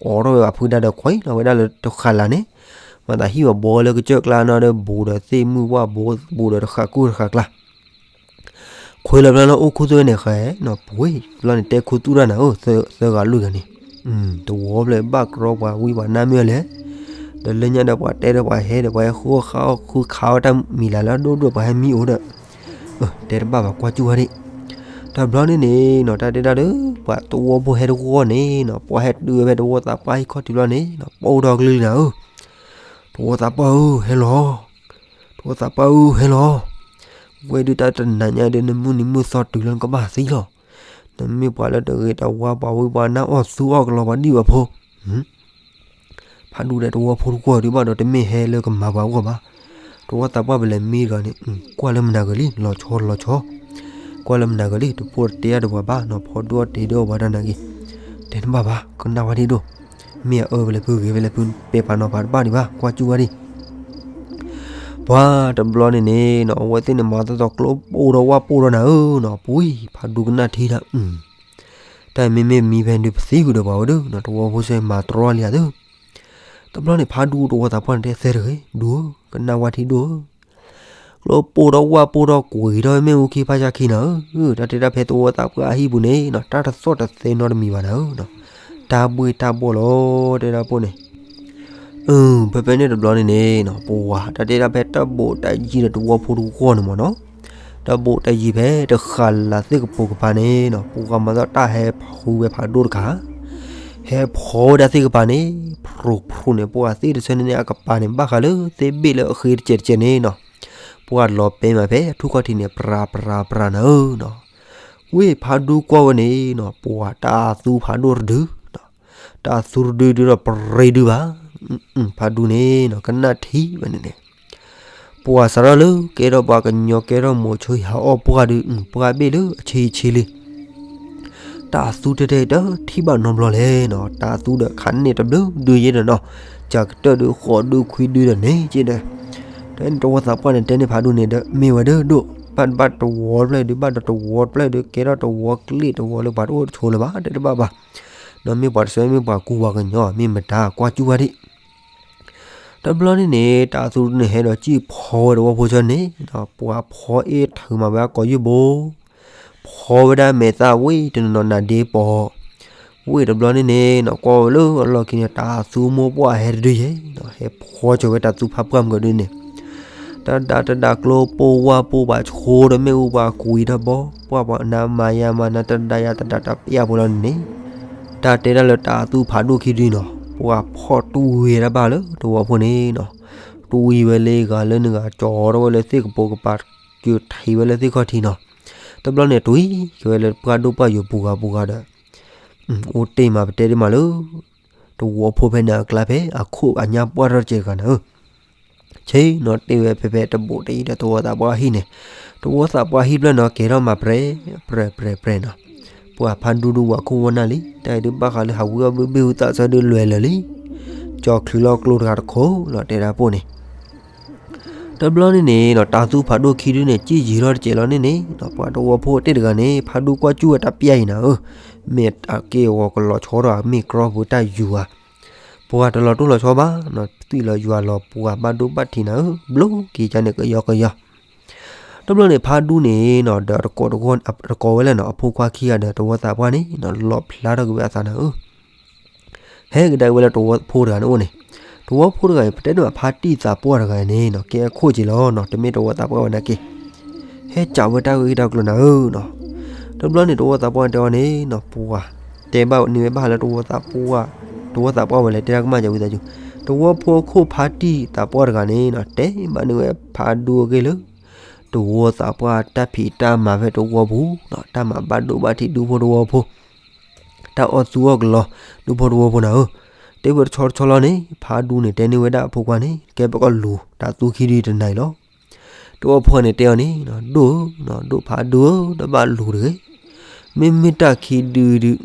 အိးထီၣ်ဝဲပှၤဖုဒါဒီးခွဲးလီၤဝဲဒၣ်လၢတဃာ်လၢ်န့ၣ်, မၤသးဟံၣ်ဝဲဘီလၢကစၢၢ်ကျါနီၤဒီးဘူးဒီးသ့ၣ်မုၢ်ဝၣ်ဘူးဘူးဒီးတဃာ်ကူၣ်တဃာ်ကျါ ခွဲးလီၤဘျီလၢအိၣ်ခူသူၣ်ဝဲန့ၣ်ဃဲနီၤ ပှ့ၤဘျီန့ၣ် တဲခူသူၣ်တၢ်နၤဧၢ, သၢဂၤလွံၢ်ဂၤန့ၣ်, သဝီဖျၢၣ်ဘၣ်ကြီပှၤဝံပှၤနါမ့ၢ်လဲၣ်, ဒီးလၢညါဒီးပှၤတဲဒီးပှၤဟဲဒီးပှၤဟဲဃုဃုခးအီၣ်တၢ်မံၤလၢ်လၢအဒိၣ်ဒိၣ်ပှၤဟဲမံအိၣ်ဒီး, တဲတဘၣ်ဘၣ်ကွၢ်စူၣ်ဝဲဒၣ်, တဘျီန့ၣ်န့ၣ်နီၤ တၢ်တဲဒၣ်ဒီး ပှၤသဝီဖိဟဲတဂီၢ်န့ၣ်နီၤ ပှၤဟဲတုၤဝဲဖဲသဝီသးပှၢ်ဟံၣ်ခီၣ်ထံးဘျီန့ၣ်နီၤ ပိၢ်ထီၣ်ကလုၢ်လံနၤဧၢ, သဝီသးပှၢ်ဧၢ ဟဲလီၤ သဝီသးပှၢ်ဧၢ ဟဲလီၤ, ဝဲဒုးတၢ်တနၤညါဒီး နမုၢ်နံၤမုၢ်သီတုၤလၢနကဘၣ်သံလီၤ, နမ့ၢ်ပှၤလၢတဂ့ၤတဝါပှၤဝံပှၤနါအီၣ်သူအီၣ်ကလီၤပှၤဒံၣ်ပှၤဖိ, ဖးဒူဒီးသဝီဖိတကွီၢ်ဒုးဘၣ်ဒီး တမ့ၢ်ဟဲလၢကမၤပှၤအဂီၢ်ဘၣ်, သဝီသးပှၢ်ပလဲၤမံတဂၤန့ၣ် ကွၢ်လၢမနၤဂၤလံ လီၤဆီလီၤဆီ, ကွၢ်လၢမနၤဂၤလံ တပိၢ်တတဲအါဒီးပှၤဘၣ်နီၤ ဖီဒိၣ်အီၣ်တ့ၢ်ဒိၣ်အီၣ်ပှၤတၢ်နၤဂ့ၤ, တဲနဘၣ်ဘၣ် ကနၣ်ဝဲဒၣ်ဒိၣ်, မ့ၢ်အအၢဝဲလဲၣ်ဖုဂ့ၤဝဲလဲၣ်ဖု ပဲာ်ပာ်နီၤဖးတဘၣ်ဒံးဘၣ် ကွၢ်စူၣ်ဝဲဒၣ် ပှၤတဘျီန့ၣ်န့ၣ်နီၤ အဝဲသ့ၣ်န့ၣ်မၤသီသီကျိပိၢ်ဒီးဝၣ်ပိၢ်ဒီးနၤဧၢနီၤ ပှ့ၤဖးဒူကနၣ်ထံတၢ်, တၢ်မ့မ့ၢ်မံဖဲဒုးပသံကွံာ်ဒီးပှၤဝဲဒၣ်နီၤ သဝီဖိစဲမၤတြီလံဧါသၢ, တဘျီန့ၣ်ဖးဒူသဝီသးပှၢ်န့ၣ်တဲသၢတဂ့ၤ ဒူဧၢ ကနၣ်ဝဲထံဒိၣ်ဧၢ ကျိပိၢ်ဒီးဝၣ်ပိၢ်ဒီးကွံာ်ဒီးမ့ၣ်အူခံဖးဆါခံနၤဧၢ, တၢ်တဲဒၣ်ဖဲသဝီသးပှၢ်အဟံၣ်ပူၤန့ၣ်နီၤ တၢ်တသီၣ်တသဲနီတမံၤဘၣ်နၤဧၢ, တၢ်ဘှ့ၣ်တၢ်ဘှီၣ်လီၤ တဲဒၣ်ပိၢ်န့ၣ် အၢ ဖဲဖဲန့ၣ်တဘျီန့ၣ်န့ၣ်နီၤ ပှၤတၢ်တဲဒၣ်ဖဲတၢ်ဘူးတၢ်ယံၤဒီးသဝီဖိတဂီၢ်န့ၣ်မ့ၢ်နီၤ, တၢ်ဘူးတၢ်ယံၤဖဲတဃာ်လၢ်သ့ၣ်ကပိာ်ကပၤန့ၣ်နီၤ ပှၤမၤသီတၢ်ဟဲဖှူဝဲဖးဒိၣ်တခါ, ဟဲဖှီဝဲဒၣ်သ့ၣ်ကပၤန့ၣ် ဖြိးဖြိးန့ၣ် ပှၤသ့ၣ်တဆၢန့ၣ်န့ၣ် အကပၤန့ၣ် ဘၣ်ဃးလၢသ့ၣ်ဘ့ၣ်လၢအဃ့တစဲးတစဲးန့ၣ်နီၤ, ပှၤလီၤပဲမးဖဲအထူၣ်ခီၣ်ထံးန့ၣ် ပြၤပြၤပြၤနၤဧၢနီၤ, ဝ့ၢ်ဖးဒူကွၢ်ဝဲန့ၣ်နီၤ ပှၤတၢ်သူဖးဒိၣ်တဒု တၢ်သူတဒုဒုဒီးပရ့ဒုဘၣ်, ဖးဒူန့ၣ်နီၤ ကနၣ်ထံဝဲန့ၣ်န့ၣ်, ပှၤစးထီၣ်လၢကဲထီၣ်ပှၤကညီကဲထီၣ်မိၤဆိဟးအီၣ်ပှၢ်ဒု ပှၢ်ဘ့ၣ်လၢအဆံဆံလံ, တၢ်သူတဲတဲတထံၣ်ဘၣ်နီတဘျီလဲၣ်နီၤ, တၢ်သူဒီးခးန့ၢ်တဘျုးဒုယဲဒီးနီၤ, ကးကတၢၢ်ဒုဃိးဒုခွံဒုဒီးန့ၣ်က့ဒီး, တၢ်သဝီသးပှၢ်န့ၣ်တဲန့ၢ်ဖးဒူန့ၣ်ဒီး မ့ၢ်ဝဲဒၣ်ဒိၣ်, ဘၣ်တဘၣ်တဝီတဖျၢၣ်ဒု ဘၣ်ဒီးတဝီတဖျၢၣ်ဒု ကဲထီၣ်တဝီကျ့ၣ်တဝီလၢပှၤတအိၣ်တဆိးလၢၤဘၣ် တဲတဘၣ်ဘၣ်, ဒီးမ့ၢ်ပှၤတဆၢမ့ၢ်ပှၤကူပှၤကညီ မ့ၢ်မတၤကွၢ်စူၣ်ဝဲဒၣ် တဘျီန့ၣ်န့ၣ် တၢ်သူတန့ၣ်ဟဲဒီးစံၣ်ဖီဝဲသဝီဖိဆၢန့ၣ်, ပှၤဖီအ့ၣ်ထုးမးဝဲအကိာ်ယုၢ်ဘိ, ဖီဝဲဒၣ်မဲာ်သၣ်ဝံၤတနီၤနီၤနးဒ့ပီၤ, ဝ့ၢ်တဘျီန့ၣ်န့ၣ်နီၤ ကွၢ်ဝဲလၢအလီၢ်ခံန့ၣ် တၤသူမိၢ်ပှၢ်ဟဲတဒုယဲနီၤ ဟဲဖီကၠီၤဝဲတၤသူဖးပှၢ်မုၢ်ကဒုန့ၣ် တၢ်ဒၣ်တဒၣ်ကျိပိၢ်ဝၢ်ပိၢ်ဘၣ်ဆိဒီးမ့ၣ်အူဘၣ်ကွံာ်ထီၣ်ဘီ ပှၢ်ပှၤနၤမၤယၤမၤနၤ တဒၣ်ယၤတဒၣ်တပျၢ်ဖိလီၤန့ၣ်န့ၣ် တၢ်တဲဒၣ်လၢတၤသူဖးဒိၣ်ခံဒုနီၤ ပှၤဖီၣ်တွံၢ်ဝံၤဝဲဒၣ်ဘၣ်လၢတဝီဖိန့ၣ်နီၤ တွံၢ်ဝံၤဝဲလၢဂၤလၢနဂၤ ကၠီထီၣ်ဝဲလၢသ့ၣ်ကပိာ်ကပၤ ကၠိထံးဝဲလၢသ့ၣ်ခီၣ်ထံးနီၤ တဘျီန့ၣ် တွံၢ်က့ၤဝဲလၢပှၢ်ဒိၣ်ပှၢ်ယိာ်ပူၤဂၤပူၤဂၤဒီး အိၣ်တ့ၢ်မးပတဲဒ်မးလၢ တဝီဖိဖဲန့ၣ်အကျါဖဲအခိၣ်အညၣ်ပှၢ်ထီၣ်တစဲးတဂၤန့ၣ်ဧၢ ဆ့ၣ်နီၤတ့ၢ်ဝဲဖဲဖဲတဘိးတယံၤဒီးတဝီသးပှၢ်ဟံၣ်န့ၣ် တဝီသးပှၢ်ဟံၣ်ဖျၢၣ်နီၤ ကဲထီၣ်မးပြဲၤ ပြဲၤ ပြဲၤ ပြဲၤနီၤ ပှၤဖးဒူဒုးဝၤခိၣ်ဝီနၢ်လံ တၢ်အံၤဒုးဘၣ်ဃးလၢဟးဝံအီၣ်ဘ့ၣ်ဘ့ၣ်ဟူသးဆၢဒုးလွဲၤလၢာ်လံ ကၠီချုးလီၤကျိတဂၤတခိၣ်လီၤ တဲဒၣ်ပိၢ်န့ၣ် တဘျီန့ၣ်န့ၣ်နီၤ တၤသူဖးဒိၣ်ခံဒုန့ၣ် စံၣ်ယံၤထီၣ်တစဲးလီၤန့ၣ်န့ၣ်နီၤ ပှၤတဝီဖိတ့ၢ်တဂၤန့ၣ် ဖးဒူကွၢ်စူၣ်ဝဲတၢ်ပျၢ်အံၤနၤဧၢ မ့ၢ်အက့ၢ်အဂီၤကလီၤဆီဒီးမ့ၢ်ကြီဖိတၢ်ယူၤဧါ ပှၤတလီၤတိၢ်လီၤဆီဘၣ်နီၤ သွံၣ်လီၤယွၤလီၤပှၤဘၣ်ဒိဘၣ်ထံးနၤဧၢ ဘျိက့ၤကန့ၣ်ကယီကယီ တဘျီန့ၣ် ဖးဒူန့ၣ်နီၤ ဒီးတကိးတဂီၢ် တကိးဝဲလၢနီၤ အဖိခွါခံဂၤဒီးတဝီသးပှၢ်န့ၣ်နီၤ လီၣ်ဖျါထီၣ်က့ၤဝဲအသးနၤဧၢ ဟဲကဒါက့ၤဝဲလၢတဝီဖိတဂၤန့ၣ်အိၣ်န့ၣ် တဝီဖိတဂၤအံၤ ပတဲန့ၣ်ဘၣ်ဖါတံၢ်သးပှၢ်တဂၤအံၤန့ၣ်နီၤ ကဲအခိၣ်က့ၤလီၤနီၤ တမ့ၢ်တဝီသးပှၢ်ဝဲနာ်က့ ဟဲစံးဝဲတၢ်ဂ့ၢ်တၢ်ကျိၤနၤဧၢနီၤ တဘျီန့ၣ် တဝီသးပှၢ်တဲအီၤန့ၣ်နီၤ ပှၤ တဲဘၣ်န့ၢ်ဝဲဘၣ်ဃးလၢတဝီသးပှၢ် တဝီသးပှၢ်ဝဲလဲၣ် တဲတၢ်ကမၣ်ကဝံသးစူၤ တဝီဖိအခိၣ်ဖါတံၢ်သးပှၢ်တဂၤန့ၣ်နီၤ တဲဘၣ်န့ၢ်ဝဲဖးဒူအဂ့ၢ်လၢ တဝီသးပှၢ်တၢ်ဖံးတၢ်မၤဖဲတဝီပူၤနီၤ တၢ်မၤဘၣ်ဒိဘၣ်ထံးဒူဖိတဝီဖိ တၢ်အီၣ်သူအီၣ်ကလီ ဒူဖိတဝီဖိနၤဧၢ တဲဝဲတဆီတဆီလီၤန့ၣ် ဖးဒူန့ၣ် တဲန့ၢ်ဝဲဒၣ်အဖိခွါန့ၣ် ကဲပကလူၤတၤသူခံဒုတနၤအံၤလီၤ တဝီဖိန့ၣ်တဲအီၤန့ၣ် ဒိၣ်ဧၢ, ဒိၣ်ဖးဒိၣ်ဧၢ, တဘၣ်လူၤတဂ့ၤ. မ့မ့ၢ်တၢ်ခံဒုဒုး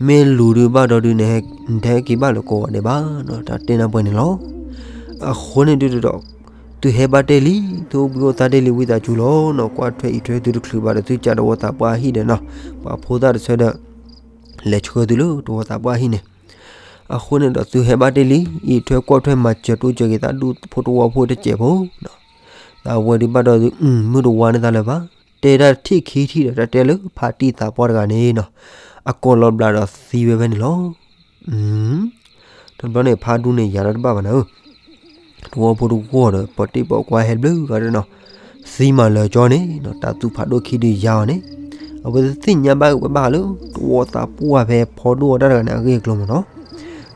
မ့ၢ်လူၤဒုးဘၣ်ဒီးဒုး နတဟဲက့ၤဘၣ်လၢကိးဂၤဒဲးဘၣ်နီၤ, တၢ်တဲနၢ်ပှဲၤန့ၣ်လီၤ. အဃိန့ၣ်ဒုးဒီး သုဟဲဘၣ်တ့ၢ်လံ, သုအိၣ်ဘှံးအိၣ်သါတ့ၢ်လံဝံသးစူၤလီၤနီၤ, ကွၢ်ထွဲအံးထွဲသုတချုးဘၣ်ဒီး သုကးတဝီသးပှၢ်အဟံၣ်ဒီးနီၤ, ပှၤဖိသၣ်တဆၢဒီး လဲၤဆှၢသုလၢတဝီသးပှၢ်အဟံၣ်န့ၣ်, အဃိန့ၣ်ဒီးသုဟဲဘၣ်တ့ၢ်လံ, အံးထွဲကွၢ်ထွဲမၤစၢၤတိစၢၤက့ၤသးဒူၣ်ဖိတဝီဖိတစဲးဖိနီၤ, သးဝဲဒုးဘၣ်ဒီးသု မုၢ်တဝါန့ၢ်သးလၢၤဘၣ်, တဲဒၣ်ထံၣ်ခံထံၣ်ဒီး တၢ်တဲလၢဖါတံၢ်သးပှၢ်တဂၤန့ၣ်နီၤ, အကိာ်လီၤဘျးဒီးသံဝဲဖဲန့ၣ်လီၤ. တဘျီန့ၣ်ဖးဒူန့ၣ်ယၤဒီးတဘၣ်ဘၣ်နၤဧၢ, တဝီဖိတဂီၢ်ဒီး ပှၤတ့ၢ်ပှၤကွၢ်ဟဲဘျုးဂၤဒီးနီၤ, သံမးလၢာ်ကၠီန့ၣ်နီၤ, တၢ်သူၣ်ဖးဒိၣ်ခံဒုးယါအီၤန့ၣ်, အဝဲသ့ၣ်ညါဘၣ်ဝဲဘၣ်ဃးလၢ တဝီသးပှၢ်ဖဲဖီဒိၣ်အီၤတၢ်တဂၤန့ၣ် အဂ့ၢ်အကျိၤမးနီၤ,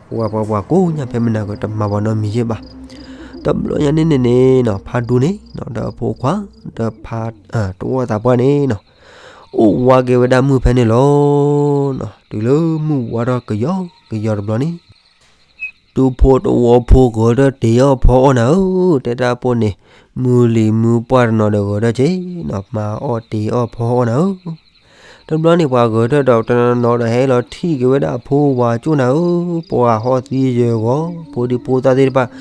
ပှၤပှၤပှၤကိးညါဖဲမနၤကတမၤပှၤနီတမံၤယဲၢ်ဘၣ်. တဘျီညါန့ၣ်န့ၣ်န့ၣ်နီၤ, ဖးဒူန့ၣ်နီၤ ဒီးအဖိခွါ ဒီးဖး တဝီသးပှၢ်န့ၣ်နီၤ, အိၣ်ဝါက့ၤဝဲဒၣ်မုၢ်ဖဲန့ၣ်လီၤ. တုၤလၢမုၢ်ဝါထီၣ်ကယီကယီတဘျီန့ၣ် ဒူဖိတဝီဖိဂဲၤထၢၣ်တ့ၤအီၣ်ဖီအီၣ်နၤဧၢ, တဲတၢ်ပိၢ်န့ၣ်, မုၢ်လံၤမုၢ်ပှၢ်တနီၤဒီးဂဲၤထၢၣ်က့ၤနီၤ, မၤအီၣ်တ့ၤအီၣ်ဖီအီၣ်နၤဧၢ. တဘျီန့ၣ်ပှၤဂဲၤထၢၣ်ဒီးတနီၤနီၤဒီးဟဲလီၤထံၣ်က့ၤဝဲဒၣ်အဖိဝၤကၠိၣ်နၤဧၢ, ပှၤဟီၣ်သံယၢၤဂီၤ, ဖိဒံဖိသၣ်သ့ၣ်တဖၣ်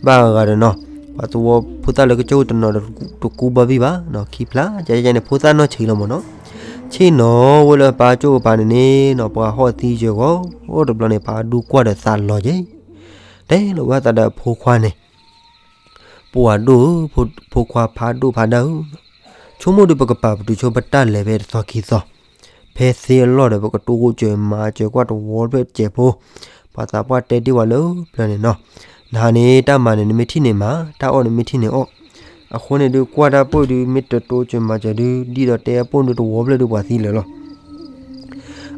ဘၣ်ဂၤဂၤဒီးနီၤ, ပှၤသဝီဖိသၣ်လၢကစၢၢ်တနီၤဒီးတကူဘၣ်ဘံၣ်ဘၣ်နီၤ, ခံဖျါကန့ၣ် ဖိသၣ်နီၢ်ဆံးလီၤမးနီၤ, ဆ့ၣ်နီၤဝဲလၢပၢ်ကၠိကပၤန့ၣ်န့ၣ်နီၤ, ပှၤဟီၣ်သံယၢၤဂီၤ, အိၣ်တဘျီန့ၣ် ဖးဒူကွၢ်ဒီးသးလီၤက့ၤ, တဲလီၤဝဲသးဒီးအဖိခွါန့ၣ် ပှၤဒိၣ်ဧၢ, ဖိခွါဖးဒိၣ်ဖးဒၣ်ဧၢ, ဆိကမိၣ်ဒုးပကပာ်ပတုာ်ဆိပတၢ်လဲၤဖဲတသီခံသီ, ဖဲသ့အလီၢ်ဒီး ပကတိၢ်ကိၣ်စၢၤမၤစၢၤကွၢ်တဝီဖျၢၣ်စဲးဖိ, ပှၤသးပှၢ်တဲတ့ၢ်ဝဲလၢပျၢၤန့ၣ်နီၤ, နဟါန့ၣ်တၢ်မၤန့ၣ် နမ့ၢ်ထံၣ်န့ၣ်မၤ, တၢ်အီၣ်န့ၣ်မ့ၢ်ထံၣ်န့ၣ်အီၣ်, အဃိန့ၣ်ဒုးကွၢ်တၢ်ပိၢ်ဒုး မ့ၢ်တတိၢ်စၢၤမၤစၢၤဒုး ဒ်ဒီးတဲအပိၢ်ဒုးတဝီဖျၢၣ်ဒုးပှၤသံလၢာ်လီၤ.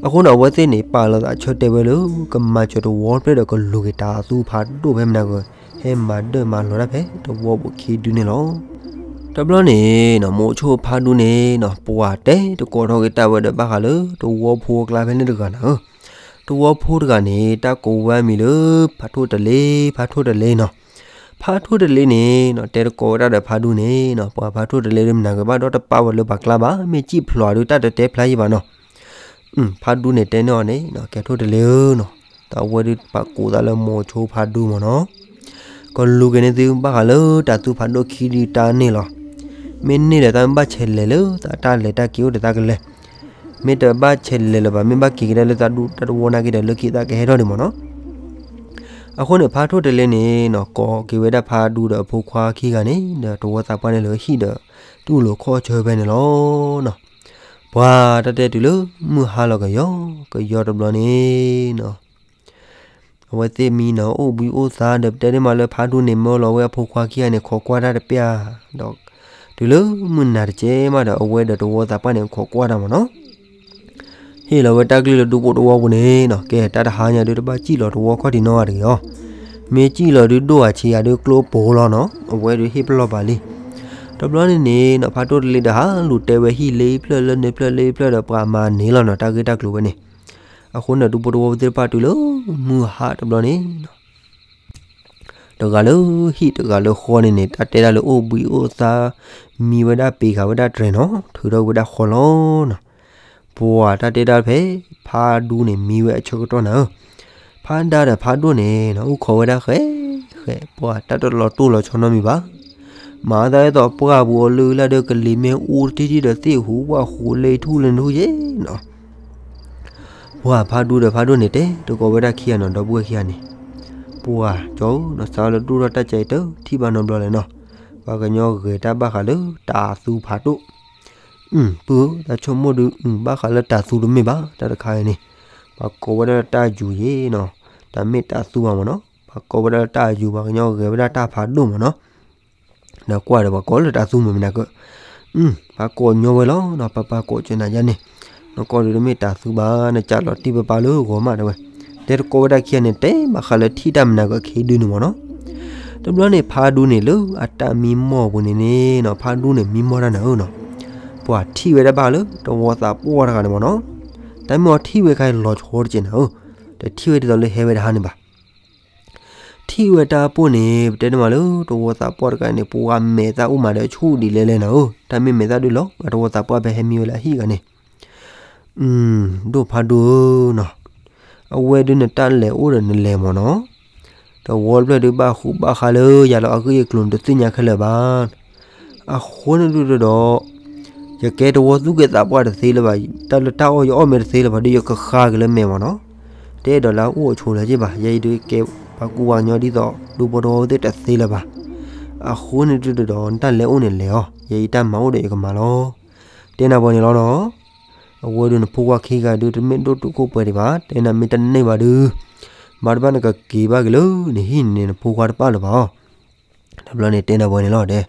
အဃိန့ၣ် အဝဲသ့ၣ်န့ၣ် ပာ်လီၤသးဆၢတဲာ်ဝဲလၢ ကမၤစၢၤတဝီဖျၢၣ်ဒီးကလူၤက့ၤတၤသူဖးဒိၣ်ဖဲမနၤဂ့ၤ, ဟဲမၤဒၢၣ်မၤလီၤတၢ်ဖဲတဝီပူၤခံဒုန့ၣ်လီၤ. တဘျီန့ၣ်နီၤ မိၤဆိဖးဒူန့ၣ်နီၤ ပှၤတဲတကိးထီၣ်က့ၤတၢ်ဝဲဒီးဘၣ်ဃးလၢတဝီဖိအကျါဖဲန့ၣ်တဂၤနၤဧၢ, တဝီဖိတဂၤန့ၣ် တၢ်ကိးဝဲအမံၤလၢ ဖးထိၣ်တလ့, ဖးထိၣ်တလ့နီၤ. ဖးထိၣ်တလ့န့ၣ်နီၤ တဲတကိးဝဲဒၣ်ဒီးဖးဒူန့ၣ်နီၤ, ပှၤဖးထိၣ်တလ့ဒုးမနၤဂ့ၤဘၣ်ဒီးတပာ်ဝဲလၢပှၤကျါဘၣ်, မ့ၢ်စံၣ်ဖျိးဒုးတၢ်တတဲဖျါယံၤဘၣ်နီၤ. ဖးဒူန့ၣ်တဲန့ၢ်အီၤန့ၣ်နီၤ, ကဲထိၣ်တလ့ဧၢနီၤ, တၢ်ဝဲဒုးပာ်ကိးသးလၢမိၤဆိဖးဒူမးနီၤ, ကလူၤက့ၤန့ၢ်သုဘၣ်ဃးလၢတၤသူဖးဒိၣ်ခံဒုတၢ်န့ၣ်လီၤ. မ့ၢ်န့ၢ်ဒီးသးမ့ၢ်ဘၣ်ဆဲးလဲၤလၢသးတၢ်လဲၤတၢ်က့ၤအိၣ်ဒီးသးကလဲၤ, မ့ၢ်တဘၣ်ဆဲးလဲၤလၢၤဘၣ်, မ့ၢ်ဘၣ်က့ၤကဒါလၢသးဒူတၢ်တဝီနာ်က့ဒီး လၢခံသးကဟဲထီၣ်ဒံးမးနီၤ. အဃိန့ၣ် ဖးထိၣ်တလ့န့ၣ်နီၤ ကိးက့ၤဝဲဒၣ်ဖးဒူဒီးအဖိခွါခံဂၤန့ၣ် ဒီးတဝီသးပှၢ်န့ၣ်လၢဟံၣ်ဒီး တူၢ်လိာ်ခီၣ်ဆၢဖဲန့ၣ်လီၤနီၤ. ပှၤတၢ်တဲတုၤလၢမုၢ်ဟါလီၤကယီကယီတဘျီန့ၣ်နီၤ, အဝဲသ့ၣ်မံနီၤ အိၣ်ဘှံးအိၣ်သါဒီး ပတဲဒ်မးလၢဖးဒူန့ၣ် မၢလီၤဝဲအဖိခွါခံဂၤန့ၣ် ခိးကွၢ်တၢ်တပျၢ်ဒီး တုၤလၢမုၢ်နၤတကဲမးဒီး အဝဲဒီးတဝီသးပှၢ်န့ၣ် ခိးကွၢ်တၢ်မ့ၢ်နီၤ. ဟ့ၣ်လီၤဝဲတၢ်ကလုၢ်လၢဒူဖိတဝီပူၤန့ၣ်နီၤ, ကဲ တၢ်တဟါညါဒုး တဘၣ်စံၣ်လီၤတဝီခီၣ်ထံးနီတဂ့ၤအီၤ, မ့ၢ်စံၣ်လီၤဒုး ဒိၣ်ဧါဆံးဧါဒုး ကျိပိၤလီၤနီၤ, အဝဲဒုးဟ့ၣ်ပလီၢ်ပာ်လံ. တဘျီန့ၣ်န့ၣ်နီၤ ဖးဒူတလ့ဒီးဟးလူၤတဲဝဲဟံၣ်လၢဟံၣ်ဖျၢၣ်လၢန့ၣ်ဖျၢၣ်လၢဟံၣ်ဖျၢၣ်ဒီး ပှၤမၤန့ၢ်လီၤနီၤ တၢ်ဂ့ၢ်တၢ်ကျိၤဝဲန့ၣ်. အဃိန့ၣ် ဒူဖိတဝီပူၤသ့ၣ်တဖၣ်တုၤလၢမုၢ်ဟါတဘျီန့ၣ်နီၤ တဂၤလၢဟံၣ်တဂၤလၢဃီန့ၣ်န့ၣ် တၢ်တဲဒၣ်လၢအိၣ်ဘှံးအိၣ်သါ, မံဝဲဒၣ်ပ့ၤဂၤဝဲဒၣ်တြဲၤနီၤ, ထုးထီၣ်ဝဲဒၣ်ဃီလီၤနီၤ. ပှၤတၢ်တဲဒၣ်ဖဲ ဖးဒူန့ၣ် မံဝဲအဆၢကတီၢ်နၤဧၢ, ဖးဒါဒီးဖးဒိၣ်န့ၣ်နီၤ အိၣ်ခိးဝဲဒၣ်ဃဲဃဲ, ပှၤတၢ်တလီၤတိၢ်လီၤဆီနီတမံၤဘၣ်. မၤသးဒ်သိးပှၢ်ပူၤအီၤလၢလၢ်ဒီး ကလံၤမ့ၢ်အိၣ်တထံၣ်ထံၣ်ဒီးသ့ၣ်ဟူးဝၣ်ဟူးလ့ထူၣ်လ့ထူၣ်ယဲနီၤ. ပှၤဖးဒူဒီးဖးဒိၣ်န့ၣ် တဲတကိးဝဲဒၣ်ခံဂၤနီၤ, ဒီပုၢ်ဝဲၢ်ခံဂၤန့ၣ်, ပှၤကၠီဧၢနီၤ, စးလၢဒိၣ်ထီၣ်တၢ်ကဲအံၤ တထံၣ်ဘၣ်နီတဘျီလဲၣ်နီၤ. ပှၤကညီဂဲၤတၢ်ဘၣ်ဃးလၢတၤသူဖးဒိၣ်. ပုၢ်ဧၢ, တၢ်ဆိကမိၣ်ဒုး ဘၣ်ဃးလၢတၤသူတမ့ၢ်ဘၣ်, တၢ်တခါအံၤန့ၣ် ပှၤကိးဝဲဒၣ်လၢတၢ်ယူၤယဲနီၤ, တၢ်မ့ၢ်တၤသူဘၣ်မ့ၢ်နီၤ, ပှၤကိးဝဲဒၣ်လၢတၢ်ယူၤ ပှၤကညီဂဲၤဝဲဒၣ်တၢ်ဖးဒိၣ်မ့ၢ်နီၤ. ဒီးကွၢ်ဒီးပှၤကိးလၢတၤသူမ့ၢ်မနၤကၢ, ပှၤကိးညီဝဲလီၤနီၤ, ပၢ်ပၢ်ကိးကနၤယါန့ၣ်, နကိးဒုးတမ့ၢ်တၤသူဘၣ်, နကးလီၤတံၢ်ပပၢ်လၢဂီၤမးတဲဝဲ, တဲတကိးဝဲဒၣ်ခံဂၤန့ၣ် တဲဘၣ်ဃးလၢထံၣ်တၢ်မနၤကၢ ခဲဒုန့ၣ်မ့ၢ်နီၤ. တဘျီန့ၣ် ဖးဒူန့ၣ်လၢအတၢ်မံမီၢ်ပူၤန့ၣ်န့ၣ်နီၤ, ဖးဒူန့ၣ်မံမီၢ်တၢ်နၤဧၢနီၤ, ပှၤထံၣ်ဝဲဒၣ်ဘၣ်လၢတဝီသးပှၢ်တဂၤန့ၣ်မ့ၢ်နီၤ, တၢ်မ့ၢ်အီၤထံၣ်ဝဲခါအံၤလီၤဆီတက့ၢ်နၤဧၢ, တထံၣ်ဝဲဒ်သိးလၢဟဲဝဲတဟါန့ၣ်ဘၣ်. ထံၣ်ဝဲတၢ်ပိၢ်န့ၣ် ပတဲန့ၢ်မးလၢတဝီသးပှၢ်တဂၤန့ၣ် ပှၤမဲာ်သၣ်အိၣ်မးဒီးဆူၣ်ဒံးလဲလဲနၤဧၢ, တၢ်မ့ၢ်မဲာ်သၣ်ဒုးလီၤ အတဝီသးပှၢ်ဖဲဟဲမံဝဲလၢအဟံၣ်ဂၤန့ၣ် ဒိၣ်ဖးဒိၣ်ဧၢနီၤ, အဝဲဒုးနတၢ်လဲၤအိၣ်ဒီးနလဲၤမ့ၢ်နီၤ, တဝီတဖျၢၣ်ဒုးဘၣ်ဃူဘၣ်ဃးလၢယၤလီၤအဂ့ၢ်အကျိၤန့ၣ် တသ့ၣ်ညါခဲလၢာ်ဘၣ်. အဃိန့ၣ်ဒုးဒီး ယကဲတဝီသူၣ်ကဲသးပှၢ်တသ့လၢၤဘၣ်, တၢ်လၢတၢ်အီၣ်ယအီၣ်မ့ၢ်တသ့လၢၤဘၣ်ဒီး ယကဃါက့ၤလၢမဲာ်မ့ၢ်နီၤ, တအဲၣ်ဒိးလၢအအိၣ်အဆိးလၢၤက့ၤဘၣ်, ယဲအံၤဒုးကဲပှၤကူပှၤကညီဒ်သိး ဒူဖိတဝီသ့ၣ်တသ့လၢၤဘၣ်. အဃိန့ၣ်ဒုးဒီး နတၢ်လဲၤအိၣ်န့ၣ်လဲၤအီၤ, ယဲအံၤတၢ်မၤအိၣ်ဒီးယကမၤလီၤ. တဲနၤပှဲၤန့ၣ်လီၤနီၤ, အဝဲဒုးနဖိခွါခံဂၤဒုး တမ့ၢ်ဒိၣ်တုာ်ခိၣ်ပှဲၤဒံးဘၣ်, တဲနၤမ့ၢ်တန့ၢ်ဘၣ်ဒုး ဘၣ်တဘၣ်နကက့ၤဘၣ်က့ၤလၢနဟံၣ်န့ၣ် နဖိခွါတပာ်လၢၤဘၣ်အီၤ. တဘျီန့ၣ်တဲနၤပှဲၤန့ၣ်လီၤဒီး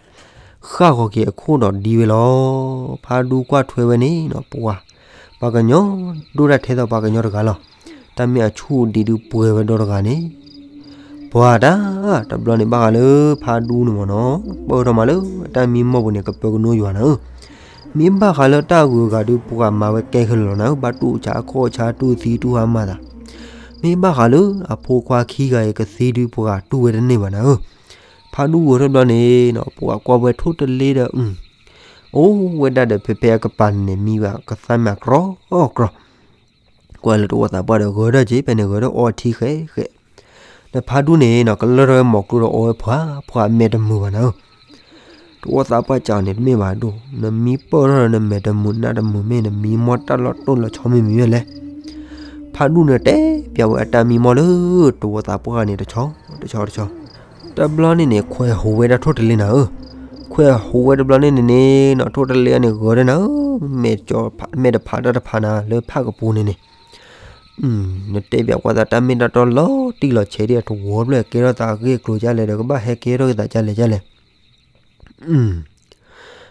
ဃၣ်ဃီၤက့ၤအခိၣ်ဒီးဒံဝဲလီၤ. ဖးဒူကွၢ်ထွဲဝဲန့ၣ်နီၤ ပှၤ ပှၤကညီ ဒိၣ်ဒၣ်ထဲသိးပှၤကညီတဂၤလီၤ. တၢ်မ့ၢ်အဆူၣ်ဒံးဒုးပှဲၤဝဲဒီတဂၤန့ၣ် ပှၤတၢ် တဘျီန့ၣ်ဘၣ်ဃးလၢဖးဒူန့ၣ်မ့ၢ်နီၤ ပၢၢ်ထီၣ်မးလၢအတၢ်မံမီၢ်ပူၤန့ၣ် ကပၢကနိယွၤနၤဧၢ, မ့ၢ်ဘၣ်ဃးလၢတၢ်ဂုၤအဂၤဒုး ပှၤမၤဝဲကဲခဲလၢာ်လီၤနၤဧၢ, ဘၣ်တူၢ်ဆါခီၣ်ဆါတူၢ်သံတူၢ်ဟါမၢ်သး, မ့ၢ်ဘၣ်ဃးလၢအဖိခွါခံဂၤအံၤကသံဒုး ပှၤတူၢ်ဝဲတန့ၢ်ဘၣ်နၤဧၢ. ဖးဒူဂဲၤထီၣ်ဘျီန့ၣ်နီၤ ပှၤကွၢ်ဝဲထိၣ်တလ့ဒီး အိၣ်ဝဲဒၣ်ဒီးဖဲဖဲအကပၤန့ၣ် မံဘၣ်ကသါမးကြီကြီ ကွၢ်လၢတဝီသးပှၢ်ဒီးဂဲၤထီၣ်က့ၤ ဖဲန့ၣ်ဂဲၤထီၣ်အီထံဃဲဃဲ, ဒီးဖးဒူန့ၣ်နီၤ ကလၢထီၣ်ဝဲမီၤကျိဒီးအီဝဲဖှးဖှး အမဲာ်တမုာ်ဘၣ်နၤဧၢ. တဝီသးပှၢ်စံးအီၤန့ၣ် တမ့ၢ်ဘၣ်ဒိၣ်, နမံပၢၢ်ထီၣ်ဒီးနမဲာ်တမုာ် နးတမုာ်မ့ၢ် နမံမီၢ်တၢ်လီၤတိၢ်လီၤဆီမ့ၢ်မနုၤလဲၣ်. ဖးဒူန့ၣ်တဲပျးဝဲအတၢ်မံမီၢ်လၢတဝီသးပှၢ်န့ၣ် တဆီတဆီတဆီ တဘျီန့ၣ်န့ၣ် ခွဲးဟူးဝဲဒၣ်ထိၣ်တလ့နၤဧၢ. ခွဲးဟူးဝဲတဘျီန့ၣ်န့ၣ်နီၤ ထိၣ်တလ့န့ၣ်ဂဲၤဒီးနၤဧၢ, မဲာ်တဖးတၢ်တဖးနၤ လၢဖးကပူၤန့ၣ်န့ၣ် နတဲပျးကွၢ်သးတၢ်မ့ၢ်တၢ်တီလီၤတံၢ်လီၤဆဲးဒ်အတဝီဖျၢၣ် ကဲထီၣ်သးအဂ့ၢ်အကျိၤဒ်လဲၣ်ဒီး ကဘၣ်ဟဲကဲထီၣ်က့ၤသးဒ်လဲၣ်ဒ်လဲၣ်.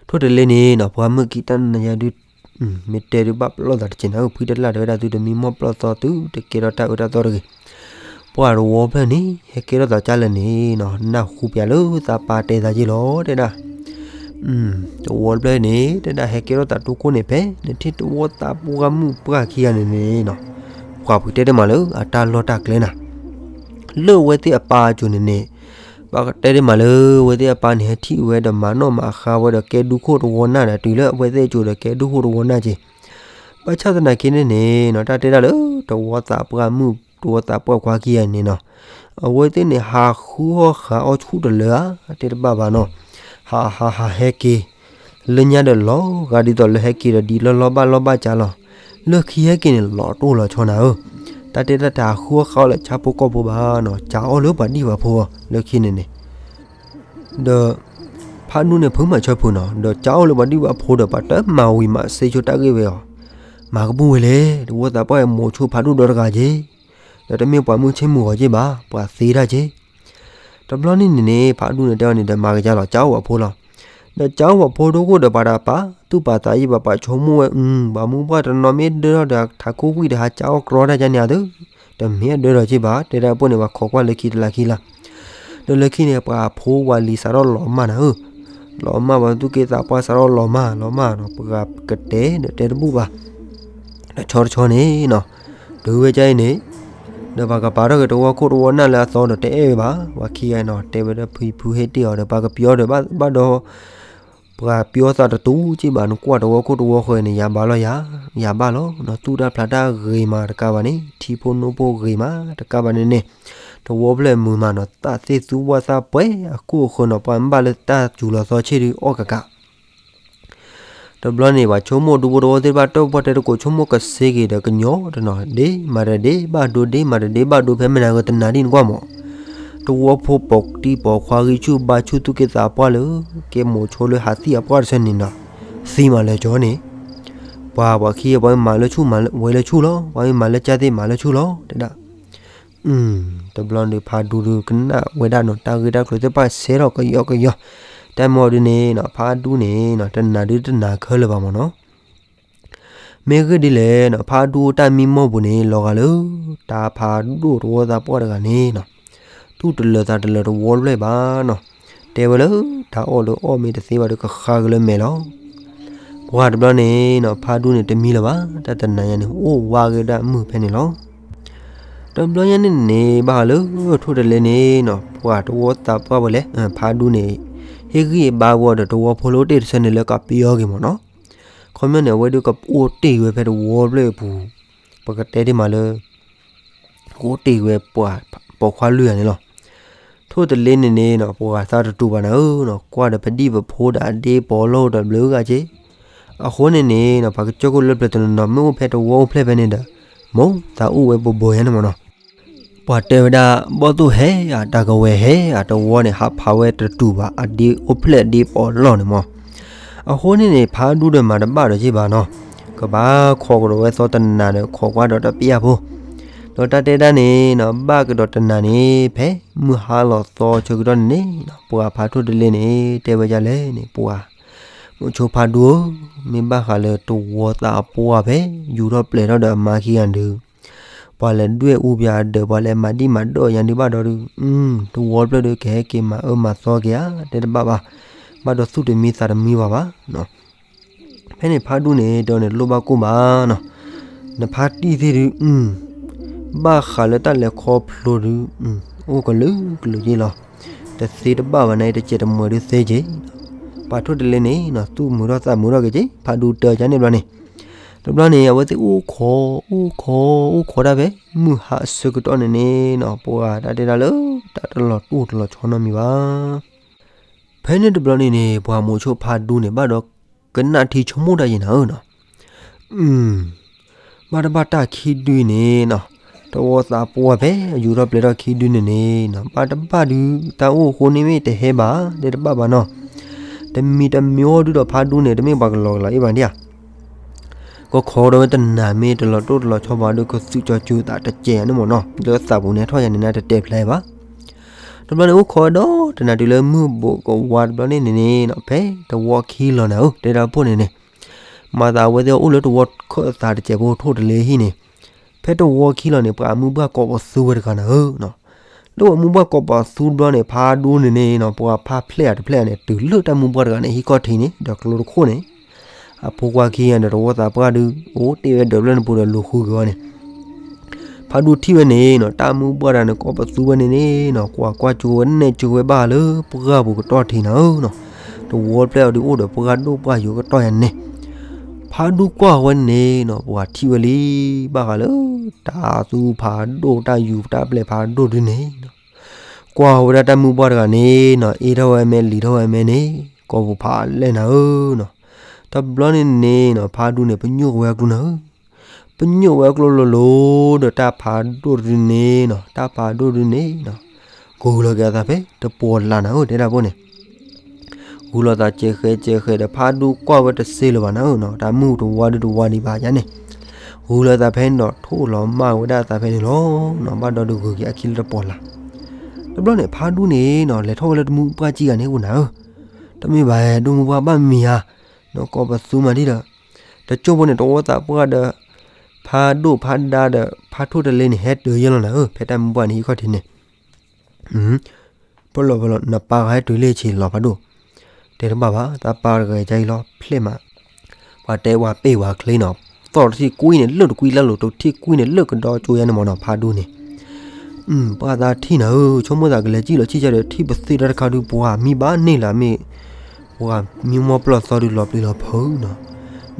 ထိၣ်တလ့န့ၣ်နီၤ ပှၤမုၣ်ခံတၢ်နၤယၤဒုး မ့ၢ်တဲဒုးဘၣ်ပလီၢ်သးတက့ၢ်နၤဧၢ, ဖုတလၢ်တဲဝဲဒၣ်သုတမံမီၢ်ပလီၢ်သီ သုတကဲထီၣ်တၢ်အၢတၢ်သီတဂ့ၤ. ပှၤတဝီဖျၢၣ်န့ၣ် ဟဲကဲထီၣ်သးဒ်လဲၣ်န့ၣ်နီၤ နၢ်ဟူပျးလၢသးပၢ်တဲသးယ့ၢ်လီၤတဲဒၣ် တဝီတဖျၢၣ်န့ၣ် တဲဒၣ်ဟဲကဲထီၣ်သးတိခိၣ်န့ၣ် ဖဲနထံၣ်တဝီသးပှၢ်မုၣ်ပှၢ်ခံဂၤန့ၣ်န့ၣ်နီၤ ပှၤဖုတဲတ့ၢ်မးလၢ အတၢ်လီၢ်တၢ်ကျဲနၤ လၢအဝဲသ့ၣ်အပၢ်အစိၤန့ၣ်န့ၣ် ပှၤတဲတ့ၢ်မးလၢ အဝဲသ့ၣ်အပၢ်န့ၣ် ဟဲထံၣ်ဝဲဒီးမၤနီၣ်မၤဃါဝဲဒီးကဲဒူခိၣ်တဝီနၢ်ဒီး တုၤလၢအဝဲသ့ၣ်အစိၤဒီး ကဲဒူခိၣ်တဝီနၢ်က့ၤ ဘၣ်ဆၣ်သနာ်က့န့ၣ်န့ၣ်နီၤ တၢ်တဲဒၣ်လၢ တဝီသးပှၢ်မုၣ် တဝီသးပှၢ်ခွါခံဂၤန့ၣ်နီၤ အဝဲသ့ၣ်န့ၣ် ဟးဃုအီၣ်ဃုအီဆူၣ်တလၢဧါ တဲတဘၣ်ဘၣ်နီၤ ဟးဟးဟးဟဲက့ၤ လၢညါဒီးလီၤဂာ်ဒ်သိးလၢဟဲက့ၤဒီးဒ်လီၢ်လီၢ်ဘၣ်လီၢ်ဘၣ်ကၢ်လီၤ လၢခံဟဲက့ၤန့ၣ် လီၤတိၢ်လီၤဆီနၤဧၢ တၢ်တဲတၢ်တဟးဃုအီၣ်ဃုအီလၢဆၣ်ဖိကီၢ်ဖိဘၣ်နီၤ ကၢ်အီၣ်လၢပှၤဒံၣ်ပှၤဖိအီၤ လၢခံန့ၣ်န့ၣ် ဒီး ဖးဒူန့ၣ်ဖုးမးဆၢဖုးနီၤ, ဒီးကၠီအိၣ်လၢပှၤဒံၣ်ပှၤဖိဒီး ပှၤတမၤဝံၤမၤစ့ဆိတၢ်ဂ့ၢ်ဝဲအီၤ, မၤကဘူၣ်ဝဲလဲၣ်, တဝီသးပှၢ်မိၤဆိဖးဒူဒီတဂၤက့ၤ, ဒီးတမ့ၢ်ပှၤမုၢ်ဆ့ၣ်မုၢ်ဂီၤက့ၤဘၣ်, ပှၤသ့တၢ်က့ၤ. တဘျီန့ၣ်န့ၣ်န့ၣ် ဖးဒူန့ၣ်တဲအီၤန့ၣ်ဒီး မၤကယၤလီၤ ကၠီအိၣ်အဖိလီၤ. ဒီးကၠီအိၣ်အဖိတအိၣ်ဒီး ပှၤတပာ်သူၣ်ပာ်သးယံၤဘၣ်, ပှၤဆိကမိၣ်ဝဲ အု ပှၤမုၢ်ပှၢ်တနီၤမ့ၢ်ဒၢထီၣ်ဒီး ထးခိၣ်ဝံၣ်ဒီး ဟးကၠီအိၣ်ကြီတၢ်ကန့ၣ်အသိး, တမ့ၢ်အဒၢထီၣ်က့ၤဘၣ်, တဲဒၣ်အပိၢ်န့ၣ် ပှၤခိးကွၢ်လၢခံတလၢခံလၢ ဒီးလၢခံန့ၣ် ပှၤဖိဝၤလံၤစးထီၣ်လီၤမၢ်နၤဧၢ, လီၤမၢ် ပှၤသူၣ်က့သးပှၢ်စးထီၣ်လီၤမၢ်လီၤမၢ်နီၤ, ပှၤကတဲဒီးတဲတဘူၣ်ဘၣ်. ဒီးဆီတဆီန့ၣ်နီၤ, တုၤဝဲဒၣ်အံၤန့ၣ်, ဒီးပှၤကပာ်ထီၣ်က့ၤတဝီခိၣ်တဝီနၢ်လၢအသီဒီးတအဲၣ်ဝဲဘၣ်, ပှၤခံဂၤနီၤ တဲဝဲဒီးဖံဖုဟ့ၣ်တ့ၢ်အီၤဒီး ပှၤကပျီဒီးဘၣ်ဒီး ပှၤပျီသးတတူာ်က့ၤဘၣ်, နကွၢ်တဝီခိၣ်တဝီဃီန့ၣ် ယၤဘၣ်လီၤယၤ, ယၤဘၣ်လီၤ, သူၣ်တၢ်ဖျးတၢ်ဂ့ၤမးတကးဘၣ်န့ၣ်, ထံဖိနိဖိဂ့ၤမးတကးဘၣ်န့ၣ်န့ၣ်, တဝီဖျၢၣ်မုာ်မးနီၤ, သးသ့ၣ်သူဘၣ်သးပှဲၤအခိၣ်အဃၢၤနီၤ, ပှၤမ့ၢ်ဘၣ်လၢတၢ်စူၤလီၤသီဆ့ၣ်ဒုးအီၣ်ကကး တဘျီန့ၣ် ပှၤဆိကမိၣ်ဒူဖိတဝီသ့ၣ်တဖၣ် တၢ်ပှၢ်တဲတကိးဆိကမိၣ်ကဆ့က့ၤဒီးကညီတနီၤ, ဒ့မၤတဒ့ဘၣ်ဒိ ဒ့မၤတဒ့ဘၣ်ဒိ ဖဲမနၤဂ့ၤတနၤဒ်နကွၢ်မး, တဝီဖိပိာ်တံၢ်ပိာ်ခွါဂံၢ်ဆူၣ်ဘါဆူၣ်သူၣ်က့သးပှၢ်လၢ ကဲမိၤဆိလၢဟးသံအပှၢ်တဆၢန့ၣ်နီၤ, သံမးလၢကၠီန့ၣ်, ပှၤပှၤခံဂၤပှၤမ့ၢ်မၤလၢဆူၣ်မၤဝဲလၢဆူၣ်လီၤ, ပှၤမ့ၢ်မၤလၢကၢ်သ့ၣ်မၤလၢဆူၣ်လီၤ တဲဒၣ် တဘျီန့ၣ်ဖးဒူဒုးကနၣ်ဝဲဒၣ်နီၤ တၢ်ဂ့ၢ်တၢ်ကျိၤသ့ၣ်တဖၣ်ဆဲးထီၣ်ကယီကယီ, တၢ်မ့ၢ်ဒ်န့ၣ်နီၤ ဖးဒူန့ၣ်နီၤ တနာ်ဒုးတနာ်ခဲလၢာ်ဘၣ်မးနီၤ, မ့ၢ်ဂ့ၢ်ဒ်လဲၣ်နီၤ ဖးဒူတၢ်မံမီၢ်ပူၤန့ၣ် လီၤဂာ်လၢ တၢ်ဖးဒူတဝီသးပှၢ်တဂၤန့ၣ်နီၤ, သူၣ်တလၢၤသးတလၢၤတဝီတဖျၢၣ်ဘၣ်နီၤ, တဲဝဲလၢ တၢ်အီၣ်လၢအီၣ်မ့ၢ်တသ့ဘၣ်ဒီးကဃါက့ၤလၢမဲာ်လီၤ ပှၤတဘျီန့ၣ်နီၤ ဖးဒူန့ၣ်တမံလၢၤဘၣ် တၢ်တနာ်ညါန့ၣ် အိၣ်ဝါက့ၤဒၣ်မုၢ်ဖဲန့ၣ်လီၤ. တဘျီညါန့ၣ်န့ၣ် ဘၣ်ဃးလၢထိၣ်တလဲန့ၣ်နီၤ ပှၤတဝီသးပှၢ်ဝဲလဲၣ် ဖးဒူန့ၣ် ဟ့ၣ်ဂံၢ်ဘါဝဲဒီးတဝီဖိလၢအိၣ်တ့ၢ်တဆၢန့ၣ်လၢကပျီက့ၤမးနီၤ, ခီပညီန့ၣ် အဝဲဒုးကအိၣ်တ့ၢ်ဝဲဖဲတဝီဖျၢၣ်အပူၤ, ပကတဲဒ်မးလၢ ကအိၣ်တ့ၢ်ဝဲပှၤပိာ်ခွါလွံၢ်ဂၤန့ၣ်လီၤ. ထိၣ်တလဲန့ၣ်န့ၣ်နီၤ ပှၤသးတတူာ်ဘၣ်နၤဧၢနီၤ ကွၢ်ဒီးပဒံၣ်ပဖိဒီးအဒ့ပိာ်လီၢ်ဒီးဘျုးဂၤက့ၤ, အဃိန့ၣ်န့ၣ်နီၤ ပှၤကစၢၢ်ခိၣ်လၢပျၢၤတနီၤနီၤ မ့ၢ်အိၣ်ဖဲတဝီအိၣ်ဖျဲၣ်ဖဲန့ၣ်ဒီး မိၢ်သးအိၣ်ဝဲဘိးဘိးညါန့ၣ်မးနီၤ ပှၤတဲဝဲဒၣ် ဘီၣ်သိၣ်ဟဲဧါ တၢ်ကဝဲၤဟဲဧါ တဝီန့ၣ် ဟးဖးဝဲတတူာ်ဘၣ် အဒ့အိၣ်ဖျဲၣ်အဒ့ပိာ်လီၢ်န့ၣ်မး. အဃိန့ၣ်န့ၣ် ဖးဒူဒီးမၤတဘၣ်ဒီးက့ၤဘၣ်နီၤ, ကဘၣ်ခိးကဒီးဝဲသီတနၤဒီး ခိးကွၢ်ဒီးတပျၢ်ဖိ, ဒီးတၢ်တဲဒၣ်န့ၣ်နီၤ ဘၣ်ကဒီးတနၤန့ၣ် ဖဲမုၢ်ဟါလီၤသီဆၢကတီၢ်န့ၣ်န့ၣ်နီၤ ပှၤဖးထိၣ်တလဲန့ၣ် တဲဝဲဒ်လဲၣ်န့ၣ် ပှၤ မိၤဆိဖးဒူဧၢ, မ့ၢ်ဘၣ်ဃးလၢတဝီသးပှၢ်ဖဲ ယူၤထီၣ်ပျဲၤထီၣ်ဒီးအမါခံဂၤဒုး ပှၤလဲၤဒွဲၣ်အူပယၤဒီး ပှၤလဲၤမၤဒံၣ်မၤဒိးယၤဒုးဘၣ်ဒီးဒုး တဝီဖျၢၣ်ဒုး ကဟဲက့ၤမၤအၢမၤသီက့ၤဧါ တဲတဘၣ်ဘၣ်, ဘၣ်ဒီးသူၣ်တမံသးတမံဘၣ်ဘၣ်နီၤ. ဖဲန့ၣ်ဖးဒူန့ၣ် တဲအီၤန့ၣ် တလိၣ်ဘၣ်ကိၢ်ဘၣ်နီၤ, နဖါတံၢ်သ့ၣ်ဒုး ဘၣ်ဃးလၢတၢ်လဲၤခီဖျိဒုး အိၣ်ကလုာ်ကလုာ်က့ၤလီၤ, တသ့တဘၣ်ဘၣ်န့ၣ် တစဲးတမှဲၤဒုးသ့က့ၤ ပှၤထိၣ်တလဲန့ၣ်နီၤ သူၣ်မုာ်ထီၣ်သးမုာ်ထီၣ်က့ၤက့ၤ ဖးဒူတဲအီၤကန့ၣ်ဘျီန့ၣ်, တဘျီန့ၣ် အဝဲသ့ၣ်အိၣ်ခိး အိၣ်ခိး အိၣ်ခိးတၢ်ဖဲ မုၢ်ဟါအဆၢကတီၢ်န့ၣ်န့ၣ်နီၤ ပှၤတၢ်တဲဒၣ်လၢ တၢ်တလီၤတိၢ်တလီၤဆီနီတမံၤဘၣ်. ဖဲန့ၣ်တဘျီန့ၣ်န့ၣ် ပှၤမိၤဆိဖးဒူန့ၣ် ဘၣ်ဒီးကနၣ်ထံဆိကမိၣ်တၢ်ယံၤနၤဧၢနီၤ အု ဘၣ်တဘၣ်တၢ်ခံဒုန့ၣ်နီၤ, တဝီသးပှၢ်ဖဲအယူၤထီၣ်ပျဲၤထီၣ်ခံဒုန့ၣ်န့ၣ်နီၤ ဘၣ်တဘၣ်ဒုး တၢ်အိၣ်အဃိန့ၣ်မ့ၢ်တဟဲဘၣ် တဲတဘၣ်ဘၣ်နီၤ, တမံၤတမံၤအီၤဒုးဒီးဖးဒူန့ၣ် တမ့ၢ်ပှၤကလီကလီအံၤဘၣ်ဒံးဧါ, ကခိးဒီးဝဲတနၤမ့ၢ်တလီၤတိၢ်တလီၤဆီဘၣ်ဒီး ကသုးကၠီၤစူၤသးတစဲးယၤန့ၣ်မ့ၢ်နီၤ လၢသးပူၤန့ၣ်ထီၣ်ယၤန့ၣ် နတတဲဖျါဘၣ် တဘျီန့ၣ် အိၣ်ခိးဒီတနၤတုၤလၢမုၢ်ဘိးကဝါတဘျီန့ၣ်န့ၣ်နီၤ ဖဲတဝီခံလီၤနၤဧၢ တဲဒၣ်ဖိန့ၣ်န့ၣ်, မၤသးအဝဲသ့ၣ်အိၣ်လၢတဝီခၢၣ်သးတစဲးဖိထိၣ်တလဲဟံၣ်န့ၣ်, ဖဲတဝီခံလီၤန့ၣ် ပှၤမုၢ်ပှၢ်ကိးပသူဝဲတဂၤနၤဧၢနီၤ, လၢပှၤမုၢ်ပှၢ်ကိးပသူတဘျီန့ၣ် ဖးဒူန့ၣ်န့ၣ်နီၤ ပှၤဖးဖျဲၣ်ဧါတဖျဲၣ်ဧါန့ၣ် တုၤလၢတၢ်မုၢ်ပှၢ်တဂၤန့ၣ် ဟံၣ်ခီၣ်ထံးန့ၣ် ဒီးကျိတခိၣ်န့ၣ် အဖိခွါခံဂၤဒီးတဝီသးပှၢ်ဒုး အိၣ်တ့ၢ်ဝဲဒၢးဖျၢၣ်န့ၣ်ပူၤဒီးလူၤဃုက့ၤဝဲန့ၣ် ဖးဒူထံၣ်ဝဲန့ၣ်နီၤ တၢ်မုၢ်ပှၢ်တဂၤန့ၣ် ကိးပသူဝဲန့ၣ်န့ၣ်နီၤ ကွၢ်ကွၢ်ကၠိဝဲနဲၣ်ကၠိဝဲဘၣ်လၢပှၢ်ပူၤကတီၢ်ထံးနၤဧၢနီၤ, တဝီဖျဲၣ်အီၤဒုးအိၣ်ဒီးပှၢ်ဒိၣ်ပှၢ်ယိာ်ကတီၢ်ယၤန့ၣ်, ဖးဒူကွၢ်ဝဲန့ၣ်နီၤ ပှၤထံၣ်ဝဲလံ ဘၣ်ဃးလၢ တၢ်သူဖးဒိၣ်တၢ်ယူၤတၢ်ပျဲၢ်ဖးဒိၣ်ဒုးန့ၣ်နီၤ ကွၢ်ဝဲဒၣ်တၢ်မုၢ်ပှၢ်တဂၤန့ၣ်နီၤ အ့ၣ်ထီၣ်ဝဲမဲာ်လံၤထီၣ်ဝဲမဲာ်န့ၣ် ကိးပူၤဖးလဲၢ်နၤဧၢနီၤ, တဘျီန့ၣ်န့ၣ်နီၤ ဖးဒူန့ၣ် ပညိၣ်ဝဲအကျိနၤဧၢ ပညိၣ်ဝဲအကျိလိၤလိၤဒီးတၢ်ဖးဒိၣ်ဒုးန့ၣ်နီၤ တၢ်ဖးဒိၣ်ဒုးန့ၣ်နီၤ, ကိးလီၤက့ၤအသးဖဲတပီၤလၢ်နၤဧၢ တဲဒၣ်ဖိန့ၣ်, ဂုာ်လီၤသးစဲးဃဲးစဲးဃဲးဒီး ဖးဒိၣ်ကွၢ်ဝဲတစ့လၢၤဘၣ်နၤဧၢနီၤ, တၢ်မုၢ်တဝါဒုတဝါဒံးဘၣ်ယါန့ၣ်, ဂုာ်လီၤသးဖဲန့ၣ်ဒီး ထိၣ်လီၤမၢ်ဝဲဒၣ်အသးဖဲန့ၣ်လီၤနီၤ, ဘၣ်ဒီးတဂုာ်က့ၤအခံလၢတပီၤလၢ်. တဘျီန့ၣ် ဖးဒိၣ်န့ၣ်နီၤ လဲၤထီၣ်ဝဲလၢတမူပှၢ်ကံဂၤန့ၣ်အိၣ်နၤဧၢ, တမ့ၢ်ဘၣ် ဒိၣ်မူပှၢ်ဘၣ်မံၤဧါ, နီၢ်ကီၢ်ပသူမးဒ်ဒီး, တကၠိဖိန့ၣ် တဝီသးပှၢ်ဒီး ဖးဒိၣ်ဖးဒါဒီး ဖးထိၣ်တလ့န့ၣ် ဟဲတုၤယဲလီၤနၤဧၢ, ဖဲတၢ်မူပှၢ်န့ၣ် ဟံၣ်ခီၣ်ထံးန့ၣ် ဖဲလီၤဖဲလီၤ နပၢ်ဂၤဟဲတုၤလၢဆံးလီၤဖးဒိၣ်, တဲတဘၣ်ဘၣ် တၢ်ပၢ်တဂၤအံၤလီၤ ဖျဲၣ်မး, ပှၤတဲဝဲပ့ၢ်ဝဲချ့နီၤ, သီၣ်တထံၣ်ကွံန့ၣ် လၢတကွံလၢ်လိၤ တထံၣ်ကွံန့ၣ် လၢကဒီကၠိယါန့ၣ်မ့ၢ်နီၤ ဖးဒိၣ်န့ၣ်, ပှၤသးထံၣ်နၤဧၢ, ဆိကမိၣ်သးကလဲၤစံၣ်လီၤဆံၣ်ဆါဒီး ထံၣ်ပသ့တၢ်တခါဒုး ပှၤမံဘၣ်န့ၢ်လၢမ့ၢ် ပှၤမံမီၢ်ပျီၢ်သီဒုးလီၤပျံၤလီၤဖုးနီၤ,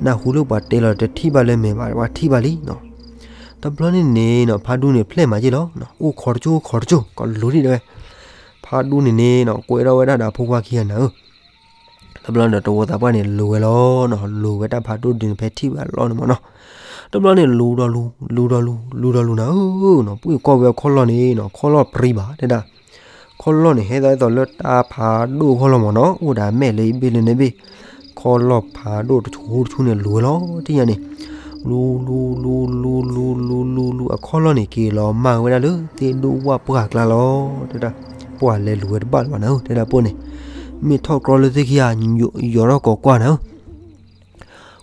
နၢ်ဟူလၢပှၤတဲလီၤ တထံၣ်ဘၣ်လၢမဲာ်ဘၣ် ပှၤထံၣ်ဘၣ်လံနီၤ. တဘျီန့ၣ်န့ၣ်နီၤ ဖးဒိၣ်န့ၣ်ဖျဲၣ်မးက့ၢ်လီၤ, အိၣ်ခိးတကၠိ အိၣ်ခိးတကၠိ ကီးလူၤထံၣ်တဲဝဲ, ဖးဒိၣ်န့ၣ်န့ၣ်နီၤ ကွဲထီၣ်ဝဲဒၣ်ဒီးအဖိခွါခံဂၤနၤဧၢ, တဘျီန့ၣ်ဒီးတဝီသးပှၢ်န့ၣ်လူၤဝဲလီၤနီၤ, လူၤဝဲတၢ်ဖးဒိၣ်ဒုန့ၣ် ဖဲထံၣ်ဝဲအလီၢ်န့ၣ်မ့ၢ်နီၤ, တဘျီန့ၣ်လူၤဒီးလူၤ လူၤဒီးလူၤ လူၤဒီးလူၤနၤဧၢနီၤ, ပှၤကွၢ်ဝဲအခီၣ်လီၢ်န့ၣ်နီၤ ခီၣ်လီၢ်ပြံဘၣ်တဲဒၣ်, ခီၣ်လီၢ်န့ၣ် ဟဲသးဒ်သိးလၢတၢ်ဖးဒိၣ်ခီၣ်လီၢ်မ့ၢ်နီၤ, အိၣ်ဒီးအမဲာ်လၢအဘ့ၣ်လၢန့ၣ်ဘ့ၣ်, ခီၣ်လီၢ်ဖးဒိၣ်တဆူတဆူန့ၣ်လူၤဝဲလီၤ, တယါန့ၣ် လူၤ လူၤ လူၤ လူၤ လူၤ လူၤ လူၤ လူၤ အခီၣ်လီၢ်န့ၣ် က့ၤလီၤမၢ်ဝဲဒၣ်လၢ သ့ၣ်ဒိၣ်ဝၣ်ပှၢ်ကျါလီၤ, တဲဒၣ်, ပှၤလဲၤလူၤဝဲတဘၣ်လၢၤဘၣ်နၤဧၢ တဲဒၣ်ပိၢ်န့ၣ်, မ့ၢ်ထီၣ်ကြီလၢသ့ၣ်ခံဂၤ ယီၤထီၣ်ကိးကွၢ်နၤဧၢ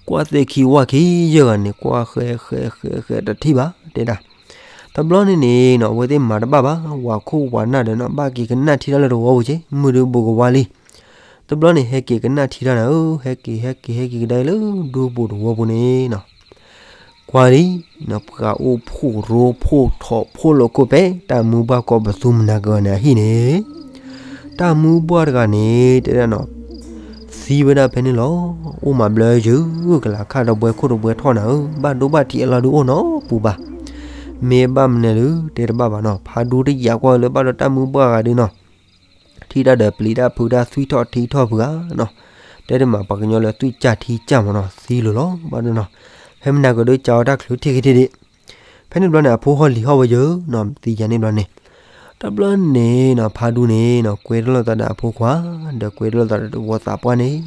ကွၢ်သ့ၣ်ခံဝၣ်ခံယဲၢ်ဂၤန့ၣ် ကွၢ်ဃဲဃဲဃဲဃဲတထံၣ်ဘၣ်တဲဒၣ်, တဘျီန့ၣ်န့ၣ်နီၤ အဝဲသ့ၣ်မၤတဘၣ်ဘၣ် ဝၤခိၣ်ဝၤနၢ်ဒီးနီၤ ဘၣ်က့ၤကနၣ်ထံတၢ်လၢတဝီပူၤက့ၢ် မုၢ်ဒုးဘူးကဝါလံ, တဘျီန့ၣ် ဟဲက့ၤကနၣ်ထံတၢ်နၤဧၢ, ဟဲက့ၤ ဟဲက့ၤ ဟဲက့ၤကဒါလၢဒူပူၤတဝီပူၤန့ၣ်နီၤ, ကွၢ်လံ, ပှၤအိၣ်ဖှိၣ်ရိဖှိၣ်ထီၣ်ဖှိၣ်လိာ်ခိၣ်ဖဲ တၢ်မူဘၣ်ကီးပသူမနၤကၢၤန့ၣ်အဟံၣ်န့ၣ်, တၢ်မူဘၣ်တဂၤန့ၣ် တဲဒၣ်နီၤ, သံဝဲဒၣ်ဖဲန့ၣ်လီၤ, အိၣ်မးဘျၢယုာ် ကလၤခၣ်တဘှဲခိၣ်တဘှဲထီၣ်နၤဧၢ, ဘၣ်ဒိဘၣ်ထံးအလီၢ်ဒုးအိၣ်နီတပူၤဘၣ်, မ့ၢ်ဘၣ်မနုၤလဲၣ် တဲတဘၣ်ဘၣ်နီၤ, ဖးဒူတယာ်ကွၢ်လၢဘၣ်ဒီးတၢ်မူဘၣ်ဂၤဒုးနီၤ ထံၣ်တၢ်ဒီးပျံၤတၢ်ဖုးတၢ်သွံၣ်ထီၣ်ထံထီၣ်ဖုးဧါနီၤ, တဲတမးပှၤကညီလၢသွံၣ်ကၢ်ထံကၢ်မ့ၢ်နီၤ သံလိၤလီၤ ဘၣ်ဒုးနီၤ, ဖဲမနၤကၢၤဒုးကးအီၤတၢ်ချုးထံၣ်က့ၤထံၣ်ဒံး, ဖဲန့ၣ်ဘျီန့ၣ် အဖိဟီၣ်လံၤဟီၣ်ဝဲယၢၤနီၤ သံယၤန့ၣ်ဘျီန့ၣ်, တဘျီန့ၣ်နီၤ ဖးဒူန့ၣ်နီၤ ကွဲထီၣ်လိာ်သးဒီးအဖိခွါ, ဒီးကွဲထီၣ်လိာ်သးဒီးတဝီသးပှၢ်န့ၣ်,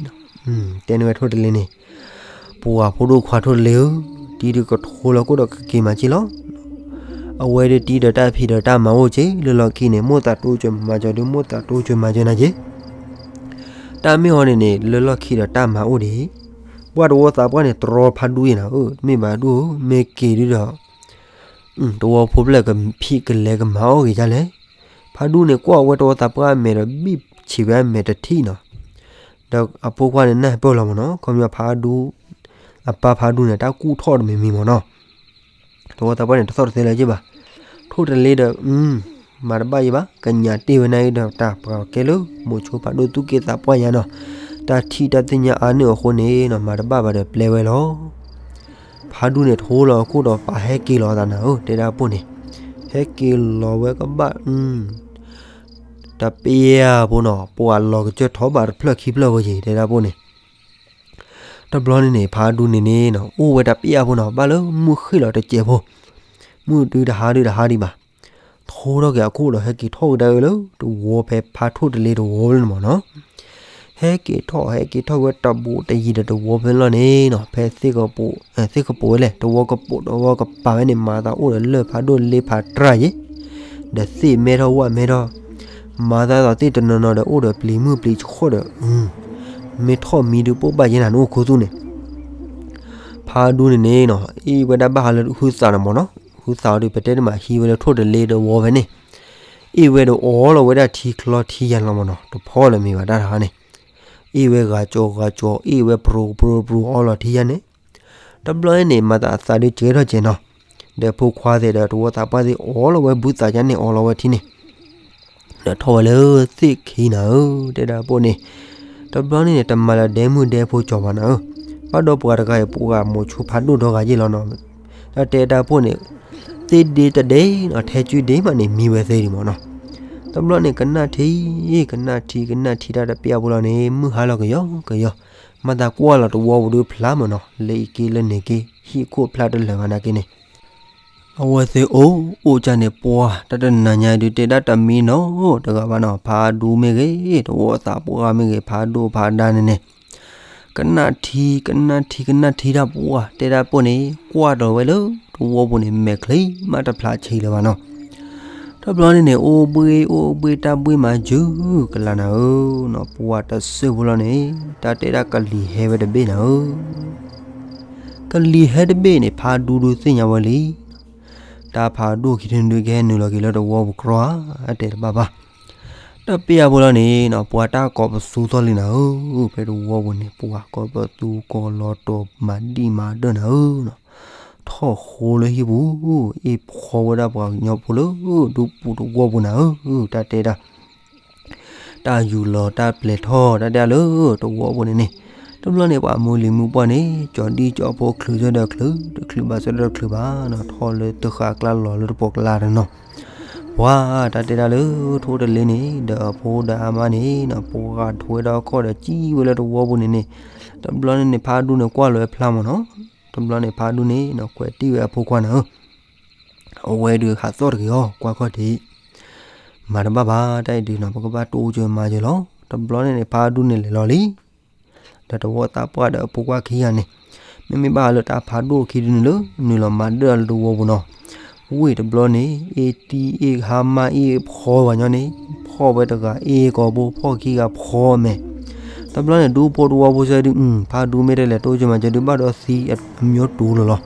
တဲန့ၢ်ဝဲထိၣ်တလ့န့ၣ်, ပှၤဖိဒိၣ်ခွါထိၣ်တလ့ဧၢ, တံၤဒုးကထိလီၤခိၣ်ဒီးကက့ၤမၤက့ၢ်လီၤ အဝဲဒၣ်တံၤဒီးတၢ်ဖံးဒီးတၢ်မၤအိၣ်က့ၢ်, လၢလီၢ်ခံန့ၣ် မိၢ်သးတိစၢၤမၤစၢၤဒုး မိၢ်သးတိစၢၤမၤစၢၤနၤက့ၢ်, တၢ်မ့ၢ်အီၤန့ၣ်န့ၣ် လၢလီၢ်ခံဒီးတၢ်မၤအိၣ်ဒံး, ပှၤတဝီသးပှၢ်န့ၣ် တြီဖးဒူယဲၢ်နၤဧၢ, တမ့ၢ်ဘၣ်ဒူဧၢ, မ့ၢ်က့ၤဒုးဒီး တဝီဖိဖျဲၣ်ကဖံးကလဲၤကမၤအီၣ်ဂ့ၤဒ်လဲၣ်, ဖးဒူန့ၣ် ကွၢ်ဝဲတဝီသးပှၢ်အမဲာ်ဒီး ဘံၣ်ဆံးဝဲအမဲာ်တထံၣ်နီၤ, ဒီးအဖိခွါန့ၣ် နၢ်ပၢၢ်လီၤမ့ၢ်နီၤ, ခီပညီဖးဒူ အပၢ်ဖးဒူန့ၣ် တၢ်ကူၣ်ထီၣ်တမံၤမံၤမ့ၢ်နီၤ, တဝီသးပှၢ်န့ၣ် တသီၣ်တသဲလၢၤက့ၢ်ဘၣ်, ထိၣ်တလ့ဒီး မၤတဘၣ်ယံၤဘၣ်, ကညးတ့ၢ်ဝဲနၤအံၤဒီး တၢ်ပှၤကဲလၢ မိၤဆိဖးဒိၣ်သူၣ်က့သးပှၢ်ယါနီၤ, တၢ်ထံၣ်တၢ်သ့ၣ်ညါအါန့ၢ်အဃိန့ၣ်နီၤ မၤတဘၣ်ဘၣ်ဒီးပျဲဝဲလီၤ ဖးဒူန့ၣ် ထိလီၤအခိၣ်ဒီးပာ်ဟဲက့ၤလီၤအသးနၤဧၢ, တဲဒၣ်ပိၢ်န့ၣ်, ဟဲက့ၤလီၤဝဲကဘၣ်, တပျၢ်ဖိနီၤ, ပှၤလီၤကစၢၢ်ထီၣ်ဘးတဖျၢၣ်ခံဖျၢၣ်ဖိက့ၢ် တဲဒၣ်ပိၢ်န့ၣ်, တဘျီန့ၣ်န့ၣ် ဖးဒူန့ၣ်န့ၣ်နီၤ အိၣ်ဝဲတပျၢ်ဖိနီၤ, ဘၣ်လၢမုၢ်ဃ့ၢ်လီၤတစဲးဖိ, မုၢ်ဒုးတဟါဒုးတဟါဒံးဘၣ်, ထိထီၣ်က့ၤအခိၣ်ဒီး ဟဲက့ၤထီၣ်ကဒါဝဲလၢ တဝီဖဲဖးထိၣ်တလ့တဝီဖဲန့ၣ်မ့ၢ်နီၤ, ဟဲက့ၤထီၣ် ဟဲက့ၤထီၣ်ဝဲတဘူးတယံၤဒီးတဝီဖဲန့ၣ်လီၤန့ၣ်နီၤ, ဖဲသ့ၣ်ကပိာ်, သ့ၣ်ကပိာ်ဝဲလဲၣ် တဝီကပိာ်တဝီကပၤဝဲန့ၣ် မၤသးအိၣ်ဒီးလၢၢ်ဖးဒိၣ်လ့ဖးတြၢ်ယဲၢ်, ဒီးသ့ၣ်မဲထီၣ်ဝၣ်မဲထီၣ်, မၤသးဒ်သိးသ့ၣ်တနီၤနီၤဒီး အိၣ်ဒီးပျံၤမုၢ်ပျံၤဆှီၣ်ဒီး မ့ၢ်ထီၣ်မံဒုးပိၢ်ဘၣ်ယဲၢ်နၤ နအိၣ်ခူသူၣ်န့ၣ် ဖးဒူန့ၣ်န့ၣ်နီၤ အ့ၣ်ဝဲဒၣ်ဘၣ်ဟးလၢဟုသးန့ၣ်မ့ၢ်နီၤ, ဟုသးအီၤဒီး ပတဲတမး ဟံးဝဲလၢထိၣ်တလ့တဝီဖဲန့ၣ်, အ့ၣ်ဝဲဒီးအီလီၤဝဲဒၣ်ထံချီထံယါန့ၣ်လီၤမ့ၢ်နီၤ, တဖီလၢမ့ၢ်ဘၣ်တၢ်တဟါန့ၣ်, အ့ၣ်ဝဲဂၤကၠီဂၤကၠီ အ့ၣ်ဝဲပြူပြူပြူအီလီၤထံယါန့ၣ်, တဘျီန့ၣ် မၤသးအသးဒုးကဲထီၣ်ကဲနီၤ, ဒီးဖိခွါသ့ၣ်ဒီးတဝီသးပှၢ်သ့ၣ်အီလီၤဝဲဘုသးယါန့ၣ် အီလီၤဝဲထံန့ၣ် ဒီးထီၣ်ဝဲလၢသ့ၣ်ခံနၤဧၢ, တဲဒၣ်ပိၢ်န့ၣ်, တဘျီန့ၣ်န့ၣ် တမၤလၢဒဲမုၢ်ဒဲဖိကၠီၤဘၣ်နၤဧၢ, ဘၣ်ဒီးပှၤတဂၤအံၤ ပှၤမိၤဆိဖးဒိၣ်ဒီဂၤယဲၢ်လီၤနီၤ, တၢ်တဲတၢ်ပိၢ်န့ၣ်, သ့ၣ်ဒ့တဒ့နီၤ ထဲကုဒ့မးန့ၣ် မံဝဲသ့ဒံးမ့ၢ်နီၤ, တဘျီန့ၣ် ကနၣ်ထံ, ကနၣ်ထံ ကနၣ်ထံတၢ်တပျၢ်ဖိလီၤန့ၣ် မုၢ်ဟါလီၤကယီကယီ, မၤသးကွၢ်လီၤတဝီပူၤဒုးဖျါမ့ၢ်နီၤ, လၢအံၤက့လၢန့ၣ်က့ ဟံၣ်ခိၣ်ဖျါတလၢာ်ဘၣ်နာ်က့န့ၣ် အဝဲသ့ၣ်အိၣ်အိၣ်ကၢ်န့ၣ် ပှၢ်တၢ်တနၤညါဒုးတဲဒၣ်တမံနီတဂၤဘၣ်နီၤ, ဖးဒူမ့ၢ်ဂ့ၤ, တဝီသးပှၢ်မ့ၢ်ဂ့ၤ, ဖးဒိၣ်ဖးဒါန့ၣ်န့ၣ် ကနၣ်ထံ ကနၣ်ထံ ကနၣ်ထံတၢ်ပှၢ်တဲဒၣ်ပိၢ်န့ၣ် ကွၢ်ဒီးဝဲလၢတဝီပူၤန့ၣ် မဲာ်ချံမးတဖျးဆံးလၢၤဘၣ်နီၤ. တဘျီန့ၣ်န့ၣ် အိၣ်ဘှ့ၣ်အိၣ်ဘှ့ၣ် တၢ်ဘှ့ၣ်မၤစၢၤကလၤနၤဧၢနီၤ, ပှၢ်တစဲးဖိလီၤန့ၣ် တၢ်တဲဒၣ်ကလံၤဟဲဝဲတဘ့ၣ်နၤဧၢ. ကလံၤဟဲတဘ့ၣ်န့ၣ် ဖးဒူဒုးသ့ၣ်ညါဝဲလံ. တၢ်ဖးဒိၣ်ခံထံၣ်န့ၣ်ဒုးကဟဲနုာ်လီၤက့ၤလၢတဝီပူၤကြီဧါ, အတဲတဘၣ်ဘၣ်. တၢ်ပ့ၢ်အဖိလီၤန့ၣ်နီၤ ပှၢ်တၢ်ကိးပသူသီၣ်လံနၤဧၢ, ဖဲတဝီပူၤန့ၣ် ပှၢ်ကိးပသူကိးလီၤတိာ်မၤဒံၣ်မၤဒၢၣ်နၤဧၢနီၤ, ထီၣ်ဃိလၢဟံၣ်ပူၤ, အ့ၣ်ဖီဝဲဒၣ်ပှၤကညီဖိလၢဒူပူၤတဝီပူၤနၤဧၢ, တၢ်တဲဒၣ် တၢ်ယူၤလီၤတၢ်ပျဲၤထီၣ်တၢ်ဒၣ်လၢတဝီပူၤန့ၣ်န့ၣ်, တဘျီန့ၣ် ပှၤမုၢ်လံၤမုၢ်ပှၢ်န့ၣ် ကၠီၤဒံၣ်ကၠီၤဖိချုးစ့ၢ်ဒီးချုး, တချုးဘၣ်စ့ၢ်ဒီးတချုးဘၣ်နီၤ, ထီၣ်လၢတဃာ်ကျါလီၤလၢတပိာ်ကျါတနီၤ, ပှၢ်တၢ်တဲဒၣ်လၢထိၣ်တလ့န့ၣ် ဒီးအဖိဒီးအမါန့ၣ်နီၤ ပှၢ်ထီၣ်ဝဲဒၣ်ခီၣ်ဒီးကံၣ်ဝဲလၢတဝီပူၤန့ၣ်န့ၣ်, တဘျီန့ၣ်န့ၣ် ဖးဒူန့ၣ်ကွၢ်လီၤဝဲဖျါမၢ်နီၤ, တဘျီန့ၣ် ဖးဒူန့ၣ်နီၤ ကွဲးတံၢ်ဝဲအဖိခွါနၤဧၢ အဝဲဒုးဟးသီၣ်တဂ့ၤအီၤ ကွၢ်ခီၣ်ထံး, မၤတဘၣ်ဘၣ် တၢ်အံၤဒုးနီၤ ပကဘၣ်တိၢ်ကၢၤမၤကၢၤလီၤ. တဘျီန့ၣ်န့ၣ် ဖးဒူန့ၣ်လဲၤလီၤလံ, ဒီးတဝီသးပှၢ်ဒီးအဖိခွါခံဂၤန့ၣ်, မ့မ့ၢ်ဘၣ်ဃးလၢတၢ်ဖးဒိၣ်ခံဒုန့ၣ်လၢ နုာ်လီၤမၤဒၢၣ်လၢတဝီပူၤနီၤ, ဝ့ၢ်တဘျီန့ၣ် အ့ၣ်တံၢ်အ့ၣ်ဟါမၢ်အ့ၣ်ဖီဝဲညီန့ၣ်, ဖီဝဲတဂၤအ့ၣ်ကိာ်ဘိ ဖီခံဂၤဖီမဲာ်, တဘျီန့ၣ် ဒူဖိတဝီဖိစ့ၢ်ဒုး ဖးဒူမ့ၢ်တလဲၤတိၢ်ကၢၤမၤကၢၤဒုး ဘၣ်ဒီးသံအမျိုးတူၤလီၤလီၤ.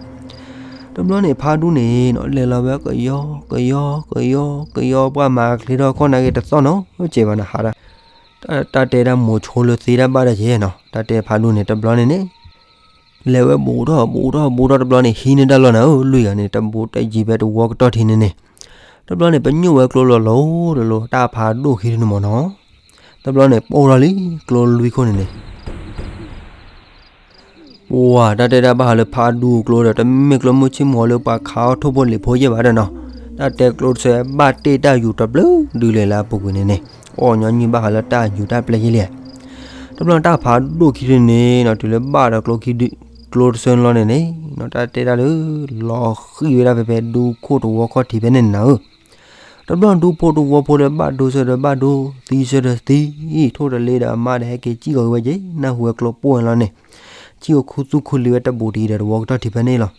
တဘျီန့ၣ် ဖးဒူန့ၣ်နီၤ လဲၤလီၤဝဲကယီကယီကယီကယီ ပှၢ်မၤချ့ထီၣ်ခီၣ်နၢ်က့ၤတသီၣ်နီတစဲးဘၣ်နၤဟးဒၣ်, တၢ်တဲဒၣ်မိၤဆိလၢသ့တၢ်ဘၣ်ဒၣ်က့ၤနီၤ တၢ်တဲဖးဒူန့ၣ် တဘျီန့ၣ်န့ၣ် လဲၤဝဲဘူးထီၣ်ဘူးထီၣ်ဘူးထီၣ်တဘျီန့ၣ် ဟံးန့ၢ်တၢ်လီၢ်နၤဧၢ လွံၢ်ဂၤန့ၣ် တဘူးတယံၤဖဲတဝီကတီၢ်ထံးန့ၣ်န့ၣ်, တဘျီန့ၣ် ပညိၣ်ဝဲကျိလီၤလိၤတလိၤ တၢ်ဖးဒိၣ်ခံဒုန့ၣ်မၢ်နီၤ, တဘျီန့ၣ် ပိၢ်ထီၣ်လံ ကျိလွံၢ်ခိၣ်န့ၣ်န့ၣ် ပှၢ်တၢ်တဲဒၣ်ဘၣ်ဃးလၢဖးဒူကျိဒီး တမ့ၢ်ကျိမုၢ်ဆ့ၣ်မုၢ်ဂီၤလၢပှၤခးအီၣ်ထိၣ်ဖိလံာ်ဖိယဲၢ်ဘၣ်ဒီးနီၤ, တၢ်တဲကျိတဆၢဘၣ်တ့ၢ်တၢ်ယူၤတဘျုးဒုလဲၣ်လၢအပူၤကွံာ်န့ၣ်န့ၣ်, အီၣ်ညီနုၢ်ဘၣ်ဃးလၢတၢ်ယူၤတၢ်ပျဲယဲၢ်လံ. တဘျီန့ၣ် တၢ်ဖးဒိၣ်ခံဒုန့ၣ်နီၤ တုၤလၢဘၣ်ဒီးကျိခံဒု ကျိတဆၢန့ၣ်လီၤန့ၣ်န့ၣ်နီၤ တၢ်တဲဒၣ်လၢ လီၤဃံၣ်ဝဲဒၣ်ဖဲဖဲဒူခိၣ်တဝီခီၣ်ထံးဖဲန့ၣ်နၤဧၢ တဘျီဒူဖိတဝီဖိဒီးဘၣ်ဒိစ့ၢ်ဒီးဘၣ်ဒိ သံစ့ၢ်ဒီးသံ, ထိၣ်တလ့ဒီးအမါဒီးဟဲက့ၤစံၣ်ကီးက့ၤဝဲက့ၤ နၢ်ဟူဝဲကျိပိၢ်န့ၣ်လီၤန့ၣ်, စံၣ်ကီးခူသူၣ်ခူလံၤဝဲတဘူးတယံၤဒီးတဝီကတီၢ်ထံးဖဲန့ၣ်လီၤ.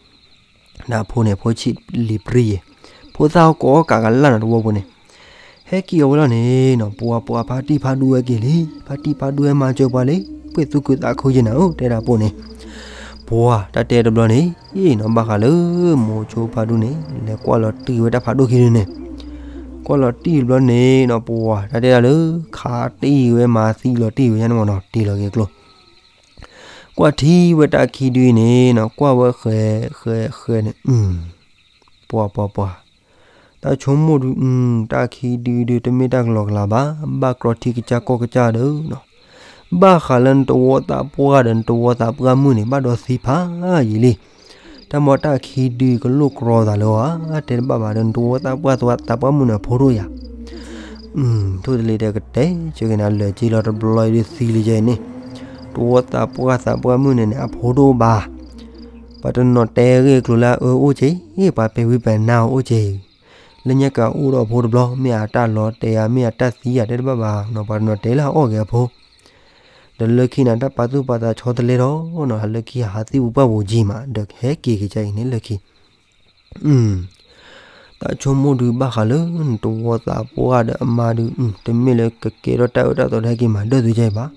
ဒီးအဖိန့ၣ် ဖိဆံးလံၤပြံယဲၢ်, ဖိသၣ်ဟီၣ်ကိးအီၣ်ကးကလၢ်နီၤတဝီပူၤန့ၣ်, ဟဲက့ၤအီၤဝဲလီၤန့ၣ်နီၤ ပှၢ်ပှၢ်ဖါတံၢ်ဖးဒူဝဲက့ၤလံ, ဖါတံၢ်ဖးဒူဝဲမၤစၢၤပှၤလံ, ပှ့ၤသူၣ်ခုသးခုယဲၢ်နၤဧၢ တဲဒၣ်ပိၢ်န့ၣ် ပှၢ်တၢ်တဲတဘျီန့ၣ်နီၤ ဘၣ်ဃးလၢမိၤဆိဖးဒူန့ၣ် လဲၤကွၢ်လီၤတံၢ်ဝဲတၢ်ဖးဒိၣ်ခံဒုန့ၣ်, ကွၢ်လီၤတံၢ်တဘျီန့ၣ်နီၤ ပှၢ်တၢ်တဲဒၣ်လၢ ခးတံၢ်ဝဲမၤသံလီၤတံၢ်ဝဲညါန့ၣ်မၢ်နီၤ တ့ၢ်လီၤက့ၤကျိ, ကွၢ်ထံဝဲတၢ်ခံဒုအံၤန့ၣ်နီၤ ကွၢ်ဝဲဃဲၤဃဲၤဃဲၤန့ၣ် ပှၢ်ပှၢ်ပှၢ် တၢ်ဆိကမိၣ်ဒုး တၢ်ခံဒုဒုးတမ့ၢ်တၢ်ကလီကလီဘၣ်, ဘၣ်ကြီထံကစၢ်ကီၢ်ကစၢ်ဒီး ဘၣ်ဃးလၢနတဝီသးပှၢ်ဒီးနတဝီသးပှၢ်မုၣ်န့ၣ် ဘၣ်ဒီးသံဖးယံာ်လံ. တၢ်မ့ၢ်တၢ်ခံဒုကလိၣ်ကြီသးလၢအီၤဧါ, တဲတဘၣ်ဘၣ်ဒီး နတဝီသးပှၢ်သးပှၢ်မုၣ်န့ၣ် အဖိဒိၣ်ယၤ ထိၣ်တလ့ဒီးကတဲဆၢက့ၤနၤ လၢာ်က့ၤလီၤတဘျီအံၤဒုးသံလံကဲအံၤန့ၣ်, တဝီသးပှၢ်သးပှၢ်မုၣ်န့ၣ်န့ၣ် အဖိဒိၣ်ဘၣ် ပှၤတနီၤတဲဂ့ၢ်ကျိၤလၢအအၢအိၣ်က့ၤ, ပှၤပဲာ်ဝံပာ်နါအီၤအိၣ်က့ၤ, လၢညါကအိၣ်ဒီးအဖိတဘျီ မ့ၢ်အတၢ်လီၤတဲာ်ဧါ မ့ၢ်အတၢ်သံဧါ တဲတဘၣ်ဘၣ်နီၤ ပှၤတနီၤတဲလၢအအီၣ်က့ၤအဖိ, ဒီးလၢခံန့ၣ် တၢ်ပာ်သူၣ်ပာ်သးဆီတလဲထီၣ်နီၤ လၢခံဟးသံၣ်ပူၤပှၢ်ပူၤယံၤမး ဒီးကဟဲက့ၤက့ၤကဲအံၤန့ၣ်လၢခံ တၢ်ဆိကမိၣ်ဒုးဘၣ်ဃးလၢနတဝီသးပှၢ်ဒီးအမါဒုး တမ့ၢ်လၢကကဲထီၣ်တၢ်အၢတၢ်သီတဟဲက့ၤမၤဒၢၣ်သုကဲအံၤဘၣ်.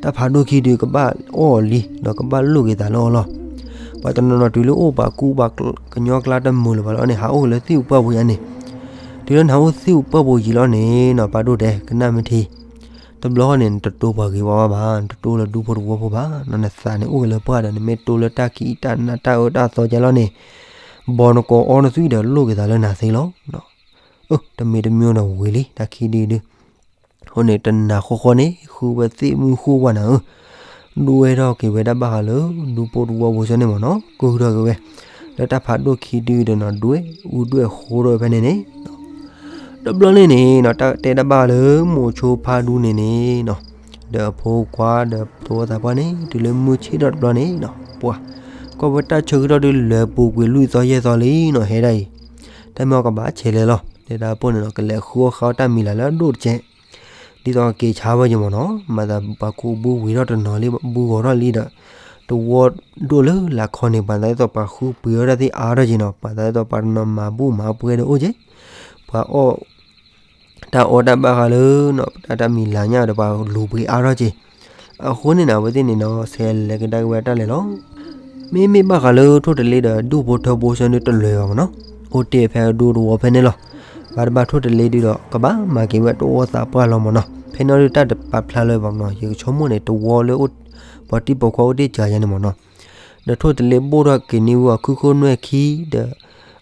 တၢ်ဖးဒိၣ်ခံဒုးကဘၣ်အီၣ်အီၤလံ ဒီးကဘၣ်လိၣ်က့ၤသးလၢအီၤလီၤ. ပှၤတနီၤနီၤတုၤလၢအိၣ်ပှၤကူပှၤကညီကျါတမုာ်လၢၤဘၣ်လီၤန့ၣ် ဟးအိၣ်က့ၤလၢသ့ၣ်ပူၤပှၢ်ပူၤယါန့ၣ်, တုၤလၢနဟးအိၣ်သ့ၣ်ပူၤပှၢ်ပူၤယံၤလီၤန့ၣ်နီၤ ပာ်ဒိၣ်တဲ ကနၣ်မ့ၢ်ထံ တဘျီဃီန့ၣ် နတတိပှၤဂ့ၤဝါဝါဘၣ်, နတတိလၢဒူဖိတဝီဖိဘၣ်, နသးန့ၣ်အိၣ်က့ၤလၢပှၢ်ဒီး နမ့ၢ်တိလၢတၢ်ခံးတၢ်နါတၢ်အၢတၢ်သီကဲလီၤန့ၣ်, ဘီနကိးအီနသွံၣ်ဒီးလိၣ်က့ၤသးလၢနၤသ့လီၤ. အၢ တမ့ၢ်တမ့ၢ်ဒီးဝံၤလံ တၢ်ခံဒုဒု အဃိန့ၣ် တနၤဃီဃီန့ၣ် ဃုဝဲသ့ၣ်မုၢ်ဃုဝဲနၤဧၢ, ဒွဲၣ်ထီၣ်က့ၤဝဲဒၣ်ဘၣ်ဃးလၢ ဒူဖိတဝီဖိစ့ၢ်န့ၣ်မ့ၢ်နီၤ, ကဟုၣ်ထီၣ်က့ၤဝဲ လၢတၢ်ဖးဒိၣ်ခံဒုဒီးနီၤ ဒွဲၣ်အူဒွဲၣ်ဃိထီၣ်ဝဲဖဲန့ၣ်န့ၣ် တဘျီန့ၣ်န့ၣ်နီၤ တၢ်တဲတၢ်ဘၣ်လၢမိၤဆိဖးဒူန့ၣ်န့ၣ်နီၤ, ဒီးအဖိခွါဒီးသဝီသးပှၢ်န့ၣ် တုၤလၢမုၢ်ဆ့ၣ်ထီၣ်တဘျီန့ၣ်နီၤ ပှၤ ကွၢ်ဝဲတၢ်ဆၢကတီၢ်ဒုးလဲၤပူၤကွံာ်လွံၢ်သီယဲၢ်သီလံနီၤ ဟဲဒၣ်အံၤ, တၢ်မ့ၢ်အီၤကဘၣ်ဆဲးလဲၤလီၤ တဲဒၣ်ပိၢ်န့ၣ်နီၤ ကလဲၤဃုအီၣ်ဃါအီၣ်တၢ်မံၤလၢ်လၢအဒိၣ်တကဲး, ဒ်သိးကက့ၤဆါဝဲက့ၤမ့ၢ်နီၤ မၤသးပှၤခူဘုဝံၤထီၣ်တနီၤလံ ဘုဂီၤထီၣ်လံဒီး တဝီဒိၣ်လၢလာ်ခီန့ၣ် ပှၤသးဒ်သိးပှၤဃုပှ့ၤအီၣ်တၢ်သ့ၣ်အါထီၣ်က့ၤနီၤ ပှၤသးဒ်သိးပှၤတနီၤမၤဘူၣ်မၤပှဲၤဒီးအိၣ်က့ၤ, ပှၤအီၣ် တၢ်အီၣ်တၢ်ဘၣ်ဃးလၢနီၤ တၢ်တၢ်မံၤလၤညါဒီးပှၤလူၤပှ့ၤအါထီၣ်က့ၤ, အဃိန့ၣ်နီၤ အဝဲသ့ၣ်န့ၣ်နီၤ ဆဲးလဲၤကဒါက့ၤဝဲတၢ်လဲၤလီၤ. မ့မ့ၢ်ဘၣ်ဃးလၢထိၣ်တလ့ဒီးဒူၣ်ဖိထၢဖိဆၢဒုးတလၢၤဘၣ်မ့ၢ်နီၤ, အိၣ်တ့ၢ်ဖဲအဒူတဝီဖဲန့ၣ်လီၤ. ဘၣ်တဘၣ်ထိၣ်တလ့ဒုးဒီး ကဘၣ်မၤက့ၤဝဲတအိၣ်သးပှၢ်လီၤမ့ၢ်နီၤ, ဖဲန့ၣ်ဒုးတၢ်တပာ်ဖျါလၢၤဘၣ်မ့ၢ်နီၤ, ယကဆိကမိၣ်န့ၣ် တဝီလၢ ပှၤတံၤပိာ်ခွါအိၣ်တ့ၢ်စှၤယါန့ၣ်မ့ၢ်နီၤ, ဒီးထိၣ်တလ့ဘိၣ်ထီၣ်က့ၤန့ၢ်ဝဲအီၤ ခုခိၣ်နွဲၣ်ခံ ဒီး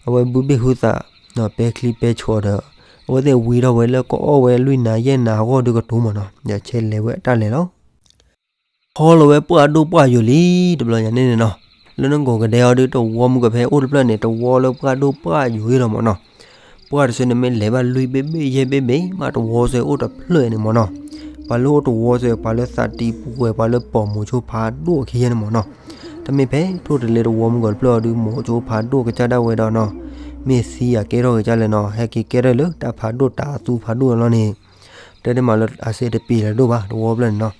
အဝဲဘုဘ့ၣ်ဟုသး ပဲချံပဲဆီဒီး အဝဲသ့ၣ်ဝံထီၣ်ဝဲလၢကအီၣ်ဝဲလွံၢ်နၤယဲၢ်နၤအဂီၢ်ဒုးကတိၤမ့ၢ်နီၤ, ဒီးဆဲးလဲၤဝဲအတၢ်လဲၤလီၤ. ခီလီၤဝဲပှၢ်ဒိၣ်ပှၢ်ယိာ်လံ တဘျီညါန့ၣ်န့ၣ်နီၤ, လၢနကိးကဒဲအီၤဒုးတဝီမုၢ်ကဖဲအိၣ်တဖျၢၣ်န့ၣ် တဝီလၢပှၢ်ဒိၣ်ပှၢ်ယိာ်အံၤလီၤမ့ၢ်နီၤ, ပှၢ်တဆၢန့ၣ်မ့ၢ်လဲၤဘၣ်လွံၢ်ဘ့ၣ်ဘ့ၣ်ယဲၢ်ဘ့ၣ်ဘ့ၣ် မ့ၢ်တဝီဆၢအိၣ်တဖျၢၣ်န့ၣ်မ့ၢ်နီၤ, ပှၤလၢအိၣ်တဝီဆၢ ပှၤလၢသးတံၢ်ပှဲၤ ပှၤလၢပိာ်မိၤဆိဖးဒိၣ်ခံဂၤန့ၣ်မ့ၢ်နီၤ, တမ့ၢ်ဖဲထိၣ်တလ့တဝီမုၢ်ကီၢ်တဖျၢၣ်အီၤဒုး မိၤဆိဖးဒိၣ်ကစၢ်ဒၣ်ဝဲဒီးနီၤ, မ့ၢ်သံအကဲထီၣ်ကစၢ်လဲၣ်နီၤ, ဟဲက့ၤကဲထီၣ်လၢတၢ်ဖးဒိၣ်တၢ်အသူဖးဒိၣ်လီၤန့ၣ်, တဲတမးလၢအစ့တပံၤလၢၤဒိၣ်ဘၣ် တဝီဖျၢၣ်န့ၣ်နီၤ,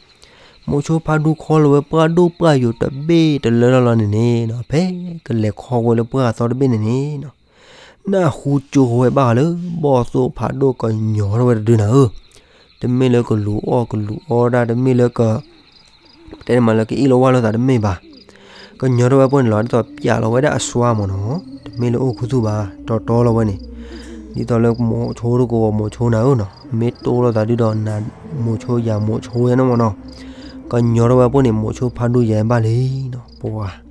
မိၤဆိဖးဒိၣ်ခီလီၤဝဲပှၢ်ဒိၣ်ပှၢ်ယိာ်တဘ့ၣ်တလၢထီၣ်လီၤန့ၣ်န့ၣ်နီၤ, ဖဲကလဲၤခီဝဲလၢပှၢ်အသီတဘ့ၣ်န့ၣ်န့ၣ်နီၤ နၢ်ဟူကၠိဝဲဘၣ်ဃးလၢ ဘီၣ်သိၣ်ဖးဒိၣ်ကညီၤထီၣ်ဝဲတဒုနၤဧၢ, တမ့ၢ်လၢကလူၤအီၣ်ကလူၤအီဒၣ် တမ့ၢ်လၢက တဲတမးလၢကအ့ၣ်လိာ်ဝၢ်လိာ်သးတမ့ၢ်ဘၣ်, ကညီၤထီၣ်ဝဲပှၢ်န့ၣ်လီၤ ဒ်သိးပျးလီၤဝဲဒၣ်အစွါမ့ၢ်နီၤ, တမ့ၢ်လၢအိၣ်ခူသူၣ်ဘၣ် တီတီလီၤဝဲန့ၣ်, ဒ်သိးလၢမိၤဆိတကဝီၤမိၤဆိနၤဧၢနီၤ, မ့ၢ်တိၢ်လိာ်သးဒုဒီးနၤမိၤဆိယၤမိၤဆိယါန့ၣ်မ့ၢ်နီၤ, ကညီၤထီၣ်ဝဲပှၢ်န့ၣ် မိၤဆိဖးဒိၣ်ယၤဘၣ်လံနီၤ, ပှၤ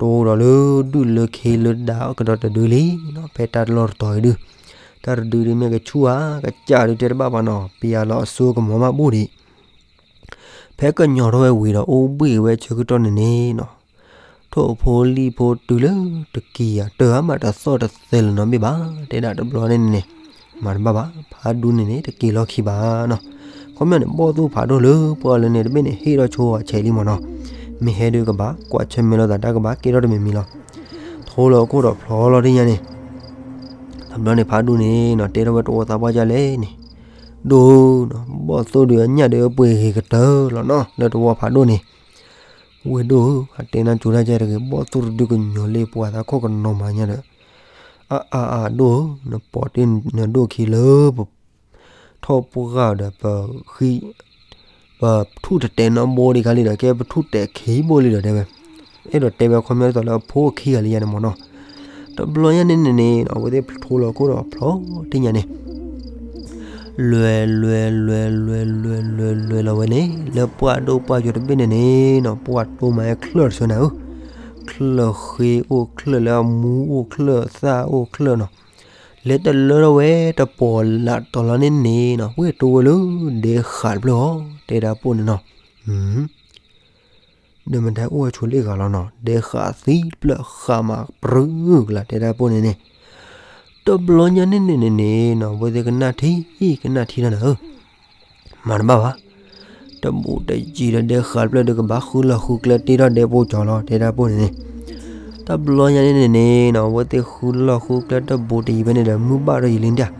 တိၢ်ဒီးလၢဒုၣ်လၢခ့လၢဒါကဒီးတဒုလံနီၤ, ဖဲတၢ်တလီၢ်တတီၤအံၤဒုး, တၢ်တဒုဒုးမ့ၢ်ကဆူၣ်ဧါ ကစၢ်ဒုးတဲတဘၣ်ဘၣ်နီၤ, ပျးလီၤအစိကမီၤမးဘူၣ်ဒံး ဖဲကညီၤထီၣ်ဝဲဝံၤဒီး အိၣ်ဘှံးဝဲဆၢကတီၢ်န့ၣ်န့ၣ်နီၤ, ထိၣ်ဖိလံၣ်ဖိတုၤလၢတကံၤယၤ တၢ်မးတသီၣ်တသဲလၢၤနီတဘ့ၣ်ဘၣ်, တဲဒၣ်တဘျီန့ၣ်န့ၣ်န့ၣ်, မၤတဘၣ်ဘၣ် ဖးဒူန့ၣ်န့ၣ် တက့ၤလီၢ်ခံဘၣ်နီၤ, ခီပညီန့ၣ် ဘီၣ်သိၣ်ဖးဒိၣ်လၢပှၢ်လၢန့ၣ် တဘ့ၣ်န့ၣ် ဟ့ၣ်ထီၣ်ဆိအီၤဆဲးလံမ့ၢ်နီၤ, မ့ၢ်ဟဲဒုးကဘၣ်ကွၢ်ဆၢၣ်မဲာ်လိာ်သး တၢ်ကဘၣ်ကဲထီၣ်တမံၤမံၤလီၤ, ထိလီၤခိၣ်ဒီးဖျီလီၤဒ်ညါန့ၣ် တဘျီန့ၣ် ဖးဒူန့ၣ်နီၤ တဲထီၣ်ဝဲတအိၣ်သးပှၢ်ဒ်လဲၣ်န့ၣ်, ဒိၣ်နီၤ ဘီၣ်သိၣ်ဒုးအညၣ်ဒီးပှ့ၤဂ့ၤကတၢၢ်လီၤနီၤ လၢတဝီဖးဒိၣ်န့ၣ်, ဝဲဒိၣ်ဧၢ အတဲနၤကၠိတၢ်ကဲတဂ့ၤ ဘီၣ်သိၣ်တဒုကညီၤလၢပှၤသးခိၣ်ကနီၤမးညါဒီး, အါအါအါဒိၣ်ဧၢ နပိာ်တ့ၢ်နဒိၣ်ခံလၢပ ထီၣ်ပှၢ်ဒီးပဃံ ပထူၣ်တတဲာ်နီတဘိဒံးခါလံဒီး ကဲပထူၣ်တဲာ်ခံဘိလံဒီးတဲဝဲ, အဲၣ်ဒိးတဲဝဲခီပညီဒ်သိးလၢအဖိအခံဂၤလံယါန့ၣ်မ့ၢ်နီၤ, တဘျီညါန့ၣ်န့ၣ်န့ၣ် အဝဲသ့ၣ်ထိလီၤခိၣ်ဒီးဖျီတ့ၢ်ညါန့ၣ် လဲၤလဲၤလဲၤလဲၤလဲၤလဲၤလဲၤလီၤဝဲန့ၣ် လၢပှၢ်ဒိၣ်ပှၢ်ယိာ်တဘ့ၣ်န့ၣ်န့ၣ်နီၤ ပှၢ်တိမးဝဲချၢၣ်တဆၢနၤဧၢ, ချၢၣ်ဃ့အိၣ်ချၢၣ်လၢအမူအိၣ်ချၢၣ်သၣ်အိၣ်ချၢၣ်နီၤ, လဲၤတလၢထီၣ်ဝဲတပီၤလၢ်တီၤလီၤန့ၣ်န့ၣ်နီၤ ဝ့ၢ်တိဝဲလၢဒဲဃာ်တဖျၢၣ်အီၤ တဲဒၣ်ပိၢ်န့ၣ်နီၤ, ဒီးမတၤအိၣ်အဆိလ့ၣ်ဂၤလီၤနီၤ ဒဲဃာ်သံတဖျၢၣ်ဃာ်မးပြူၤကလာ်တဲဒၣ်ပိၢ်န့ၣ်န့ၣ်, တဘျီညါန့ၣ်န့ၣ်န့ၣ်န့ၣ်နီၤ အဝဲသ့ၣ်ကနၣ်ထံ ကနၣ်ထံထီၣ်နၤဧၢ မၤတဘၣ်ဘၣ်, တဘူးတယံၤဒီးဒဲဃာ်တဖျၢၣ်ဒီးကဘၣ်ဃုလီၢ်ဃုကျဲတ့ထီၣ်ဒဲဖိကၠီၤလီၤ တဲဒၣ်ပိၢ်န့ၣ်န့ၣ်, တဘျီညါန့ၣ်န့ၣ်န့ၣ်နီၤ အဝဲသ့ၣ်ဃုလီၢ်ဃုကျဲတဘူးတယံၤဖဲန့ၣ်ဒီး မုၢ်ဘၣ်ထီၣ်ယံာ်လံဒၣ်,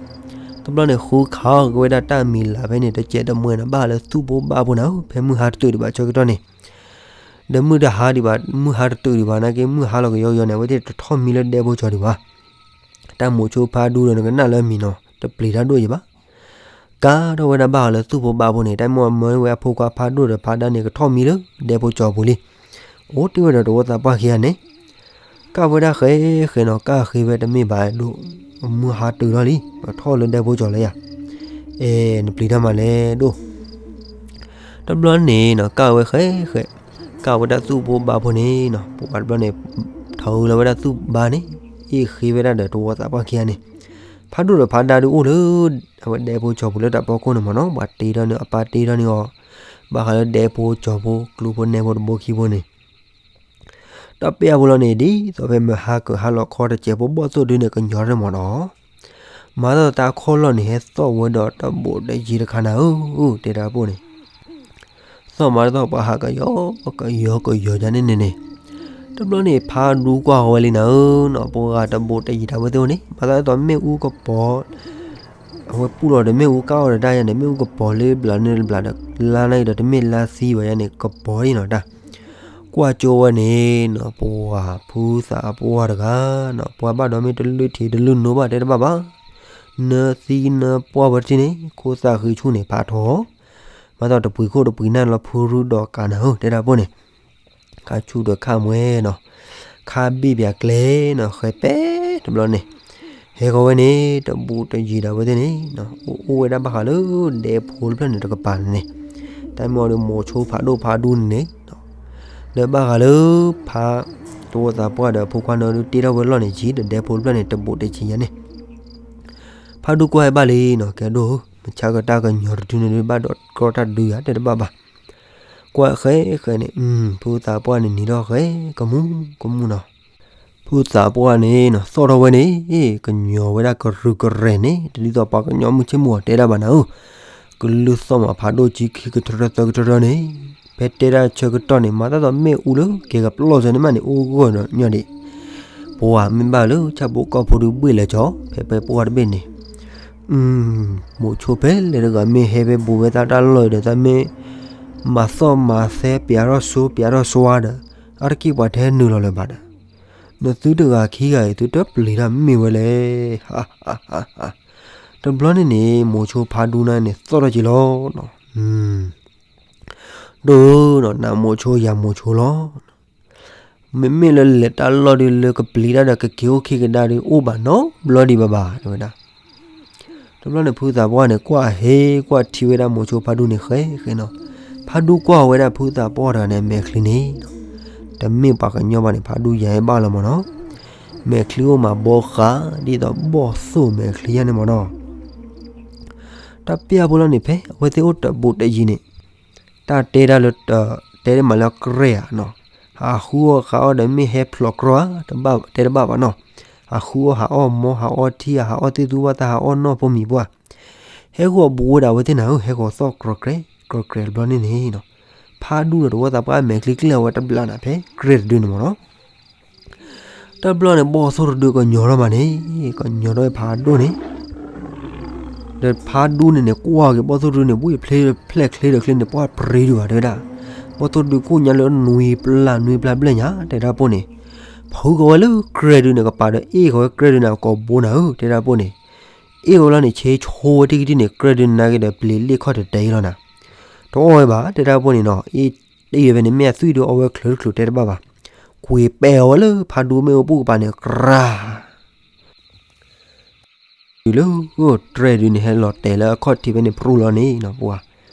တဘျီန့ၣ်ဃုခးက့ၤဝဲဒၣ်တၢ်မံၤလၤဖဲန့ၣ် တစဲးတမှဲၤနၤဘၣ်လၢသူၣ်ဘိဘၣ်ဖိနၤဧၢ ဖဲမုၢ်ဟါတတုၤဒံးဘၣ်ဆၢကတီၢ်န့ၣ် ဒီးမုၢ်တဟါဒံးဘၣ် မုၢ်ဟါတတုၤဒံးဘၣ်နာ်က့ မုၢ်ဟါလီၤကယီကယီန့ၣ် အဝဲသ့ၣ်တထီၣ်မံလၢဒဲဖိကၠီၤဒံးဘၣ်, တၢ်မိၤဆိဖးဒူဒီးနကနၣ်လၢအမံၤနီၤ တပျံၤတၢ်ဒိၣ်ယံၤဘၣ်, ကါထီၣ်ဝဲဒၣ်ဘၣ်ဃးလၢသူၣ်ဖိဘၣ်ဖိန့ၣ် တၢ်မ့ၢ်အမၢဝဲအဖိခွါဖးဒိၣ်ဒီးဖးဒါန့ၣ် ကထီၣ်မံလၢဒဲဖိကၠီၤပူၤလံ, အိၣ်တ့ၢ်ဝဲဒီးတဝီသးပှၢ်ခံဂၤန့ၣ် ကၣ်ဝဲဒၣ်ဃဲဃဲနီၤ ကၣ်ဃ့ဝဲတမ့ၢ်ဘၣ်ဒိၣ်, မုၢ်ဟါတုၤထီၣ်လံ ထီၣ်လၢဒဲဖိကၠီၤလၢယၤ, အဲ နပျံၤတၢ်မးလဲၣ်ဒိၣ်, တဘျီန့ၣ်နီၤ ကၣ်ဝဲဃဲဃဲ, ကၣ်ဝဲဒၣ်သူၣ်ဖိဘၣ်ဖိန့ၣ်နီၤ ပှၤတဘျီန့ၣ် ထီၣ်အုးလီၤဝဲဒၣ်သူၣ်ဘါန့ၣ်, အ့ၣ်ဃ့ဝဲဒၣ်ဒီးတဝီသးပှၢ်ခံဂၤန့ၣ်, ဖးဒိၣ်ဒီးဖးဒါဒုးအိၣ်လၢ အဝဲဒဲဖိကၠီၤပူၤလၢတၢ်ဖီခိၣ်န့ၣ်မ့ၢ်နီၤ ပှၤတ့ထီၣ်န့ၢ်အပၢ်တ့ထီၣ်န့ၢ်အီၤ, ဘၣ်ဃးလၢဒဲဖိကၠီၤဖိ ကျိဖိနဲဖိတဘိခံဖိန့ၣ် တၢ်ပျၢ်ဖိလီၤန့ၣ် ဒ်သိးဖဲမဟါကဟါလီၤခီတစဲးဖိဘီၣ်သိၣ်ဒုန့ၣ် ကညီၤထီၣ်မ့ၢ်နီၤ, မၤသီၣ်တၢ်ခီၣ်လီၢ်န့ၣ် ဟဲသီၣ်ဝဲဒီးတဘူးတယံၤတခါနၤဧၢ, တဲဒၣ်ပိၢ်န့ၣ်, သီၣ်မၤသီၣ်ပှၤဟးကယီကယီကယီယါန့ၣ်န့ၣ်န့ၣ်, တဘျီန့ၣ် ဖးဒူကွၢ်ဃီၤဝဲလံနၤဧၢနီၤ, ပှၤတဘူးတယံၤတၢ်ဝဲသ့ၣ်အိၣ်န့ၣ် မၤသးဒ်သိးမ့ၣ်အူကပီၤ, အဝဲပူၣ်လီၤဒီးမ့ၣ်အူကၢ်အီၣ်ဒီးတၢ်ယါန့ၣ် မ့ၣ်အူကပီၤလၢဘျးန့ၣ်တဘျးဒီး လါန့ၣ်ဒီးတမ့ၢ်လါသံဘၣ်ယါန့ၣ် ကပီၤအံၤနီၤတၢ်. ကွၢ်ကၠိဝဲန့ၣ်နီၤ ပှၤဖုသးပှၢ်တဂၤနီၤ, ပှၤဘၣ်ဒီးမ့ၢ်တလုၢ်ထံးတလုၢ်နိဘၣ်တဲတဘၣ်ဘၣ်, နၢသံနၢပှၢ်ဝဲတထံၣ်န့ၣ် ခိၣ်သၣ်ဃံဆူၣ်န့ၣ်ဖးထီ, မၤသးတပှံၤခိၣ်တပှံၤနၢ်လီၤ ဖုရူဒီးကးနၤဧၢ တဲဒၣ်ပိၢ်န့ၣ် ခါဆူၣ်ဒီးခါမွဲနီၤ, ခါဘ့ၣ်ပၠးကျဲနီၤ ဃဲၤပဲတဘျီန့ၣ်, ဟဲဃီၤဝဲန့ၣ် တဘူးတယံၤဒၣ်ဝဲသ့ၣ်န့ၣ် အိၣ်အိၣ်ဝဲဒၣ်ဘၣ်ဃးလၢဒဲဖိတဖျၢၣ်န့ၣ်တကပၤန့ၣ်, တၢ်မ့ၢ်အီၤဒီးမိၤဆိဖးဒိၣ်ဖးဒူန့ၣ်န့ၣ် လၢဘၣ်ဃးလၢဖး တဝီသးပှၢ်ဒီးဖိခွါန့ၣ်ဒုးတ့ထီၣ်ဝဲလီၢ်န့ၣ်ယံၤဒီးဒဲဖိတဖျၢၣ်န့ၣ် တဘူးတယံၤညါန့ၣ် ဖးဒူကွၢ်ဝဲဘၣ်လံနီၤ, ကဲဒိၣ်ဧၢ, မဆါကတၢၢ်ကညီၤတဒုန့ၣ်ဒုး ဘၣ်ဒီးကြီတၢ်ဒုယၤတဲတဘၣ်ဘၣ်. ကွၢ်ဃဲဃဲန့ၣ် ဖုသးပှၢ်န့ၣ်နံၤထီၣ်ဃဲ ကမူကမူနီၤ. ဖုသးပှၢ်န့ၣ်နီၤ သီၣ်ထီၣ်ဝဲန့ၣ် ကညီၤဝဲဒၣ်ကရုၢ်ကရဲၣ်န့ၣ် တဒ်သိးပှၤကညီမုၢ်ဆ့ၣ်မုၢ်ဂီၤတဲဒၣ်ဘၣ်နၤဧၢ, ကလုၢ်သီၣ်မးဖးဒိၣ်ကံခံကထၢထၢသၢကထၢထၢန့ၣ်, ဖဲတဲဒၣ်ဆၢကတီၢ်န့ၣ် မၤသးဒ်သိးမ့ၣ်အူလၢကဲကပျီၢ်စၢၤန့ၣ်မးန့ၣ် အိၣ်ဂီၢ်ဒီးညီဒံး ပှၤမ့ၢ်ဘၣ်လၢဆၣ်ဖိကီၢ်ဖိဒုးဘှ့ၣ်လဲၤကီး ဖဲဖဲပှၢ်တဘ့ၣ်န့ၣ်, မိၤဆိဖဲလဲၣ်တဂၤမ့ၢ်ဟဲဖဲဘူးဝဲသးတၢ်လီၢ်ဒီး သးမ့ၢ်မၤသီၣ်မၤသဲပျးထီၣ်စိပျးထီၣ်စွါဒီး အါတက့ၢ်ပှၤတဟဲနုာ်လီၤလၢၤဘၣ်ဒီး, နသုတဂၤခံဂၤအံၤ သုတပျံၤတၢ်မ့ၢ်ဝဲလဲၣ်. တဘျီန့ၣ်န့ၣ် မိၤဆိဖးဒူန့ၣ်န့ၣ် သီၣ်ထီၣ်က့ၤလီၤနီၤ. ဒိၣ်ဧၢနီၤ နမိၤဆိယၤမိၤဆိလီၤ. မ့မ့ၢ်လၢလဲၤတၢ်လီၢ်ဒုးလၢကပျံၤတၢ်ဒီးကက့ၤအိၣ်ခံကဒါဒုး အိၣ်ဘၣ်နီတဘျီဒံးဘၣ်ဘၣ် တဲဝဲဒၣ်. တဘျီန့ၣ် ဖုသးပှၢ်န့ၣ် ကွၢ်ဟ့ကွၢ်ထံဝဲဒၣ်မိၤဆိဖးဒူန့ၣ်ဃဲဃဲနီၤ. ဖးဒူကွၢ်ဝဲဒၣ်ဖုသးပှၢ်တဂၤန့ၣ် အမဲာ်ချံန့ၣ်နီၤ, တမ့ၢ်ပှၤကညီဘၣ်န့ၣ် ဖးဒူယၤဟဲဘၣ်လီၤမ့ၢ်နီၤ. မဲာ်ချံအိၣ်မးဘီဃး ဒ်သိးဘီၣ်သိၣ်မဲာ်ချံယါန့ၣ်မ့ၢ်နီၤ. တၢ်ပျၢ်ဖိလီၤန့ၣ် ဖဲအဝဲသ့ၣ်အိၣ်တဘူးတယံၤန့ၣ် တၢ်တဲဒၣ်လၢ တဲဒၣ်မးလၢကြဲၢ်ဧါနီၤ, ဟးဃုအီၣ်ဃးအီၣ်ဒီးမ့ၢ်ဟဲဖျိးကြီဧါ တဲတဘၣ်ဘၣ်နီၤ, ဟးဃုအီၣ်ဟးအီၣ်မီ ဟးအီထံ ဟးအီၣ်သ့ၣ်သူဝၣ်သၣ် ဟးအီၣ်နီၢ်ဖိမံၤပှၢ်, ဟဲဃီၤဘူးဝဲဒၣ်ဝဲသ့ၣ်နၤဧၢ, ဟဲဃီၤသီၣ်ကြီကြဲးကြီကြဲးတဘျီန့ၣ်န့ၣ်နီၤ, ဖးဒူဒီးတဝီသးပှၢ်အမဲာ်ချံကျ့ၣ်အဝဲတဘျါနၤ ဖဲကြဲၢ်တဒုန့ၣ်မ့ၢ်နီၤ. တဘျီန့ၣ် ဘီၣ်သိၣ်တဒုကညီၤထီၣ်မးန့ၣ်, ကညီၤထီၣ်ဖးဒိၣ်န့ၣ် ဒီးဖးဒူန့ၣ်န့ၣ် ကွၢ်က့ၤဘီၣ်သိၣ်တဒုန့ၣ် ဘှ့ၣ်ဖျဲၣ်ချ့ဒီးချ့ဒီးချ့န့ၣ် ပှၢ်ပြ့ဒုးဘၣ်တဲဝဲဒၣ်, ဘီၣ်သိၣ်တဒုကိၣ်ညါလၢနွံပျၢ်နွံပျၢ်ဘျဲၣ်ညါ တဲဒၣ်ပိၢ်န့ၣ်, ဖုကဝဲလၢကြဲၢ်ဒုန့ၣ် ကပၤဒီးအ့ၣ်ကဝဲကြဲၢ်ဒုန့ၣ် အကိာ်ဘိနၤဧၢ တဲဒၣ်ပိၢ်န့ၣ်, အ့ၣ်ကဝဲလီၤန့ၣ် ဆ့ဆိဝဲထံၣ်ကထံၣ်န့ၣ် ကြဲၢ်ဒုန့ၣ်နာ်က့ဒီး ပျံၤလ့ၣ်ခီၣ်တတဲအံၤလီၤနၤ, တအီၣ်ဝဲဘၣ် တဲဒၣ်ပိၢ်န့ၣ်နီၤ, အ့ၣ်တအံၤဖဲန့ၣ် မ့ၢ်အသွံၣ်ဒုးအီဝဲချုးတချုးတဲတဘၣ်ဘၣ်, ကွံာ်ပဲအီၤဝဲလၢဖးဒူမ့ၣ်အူပူၤကပၤန့ၣ် ကြၢ် တုၤလၢကြဲၢ်ဒုန့ၣ် ဟဲလီၤတဲာ်လၢအခီၣ်ထံးဖဲန့ၣ် ပြူၢ်လီၤန့ၣ်နီၤ ပှၤ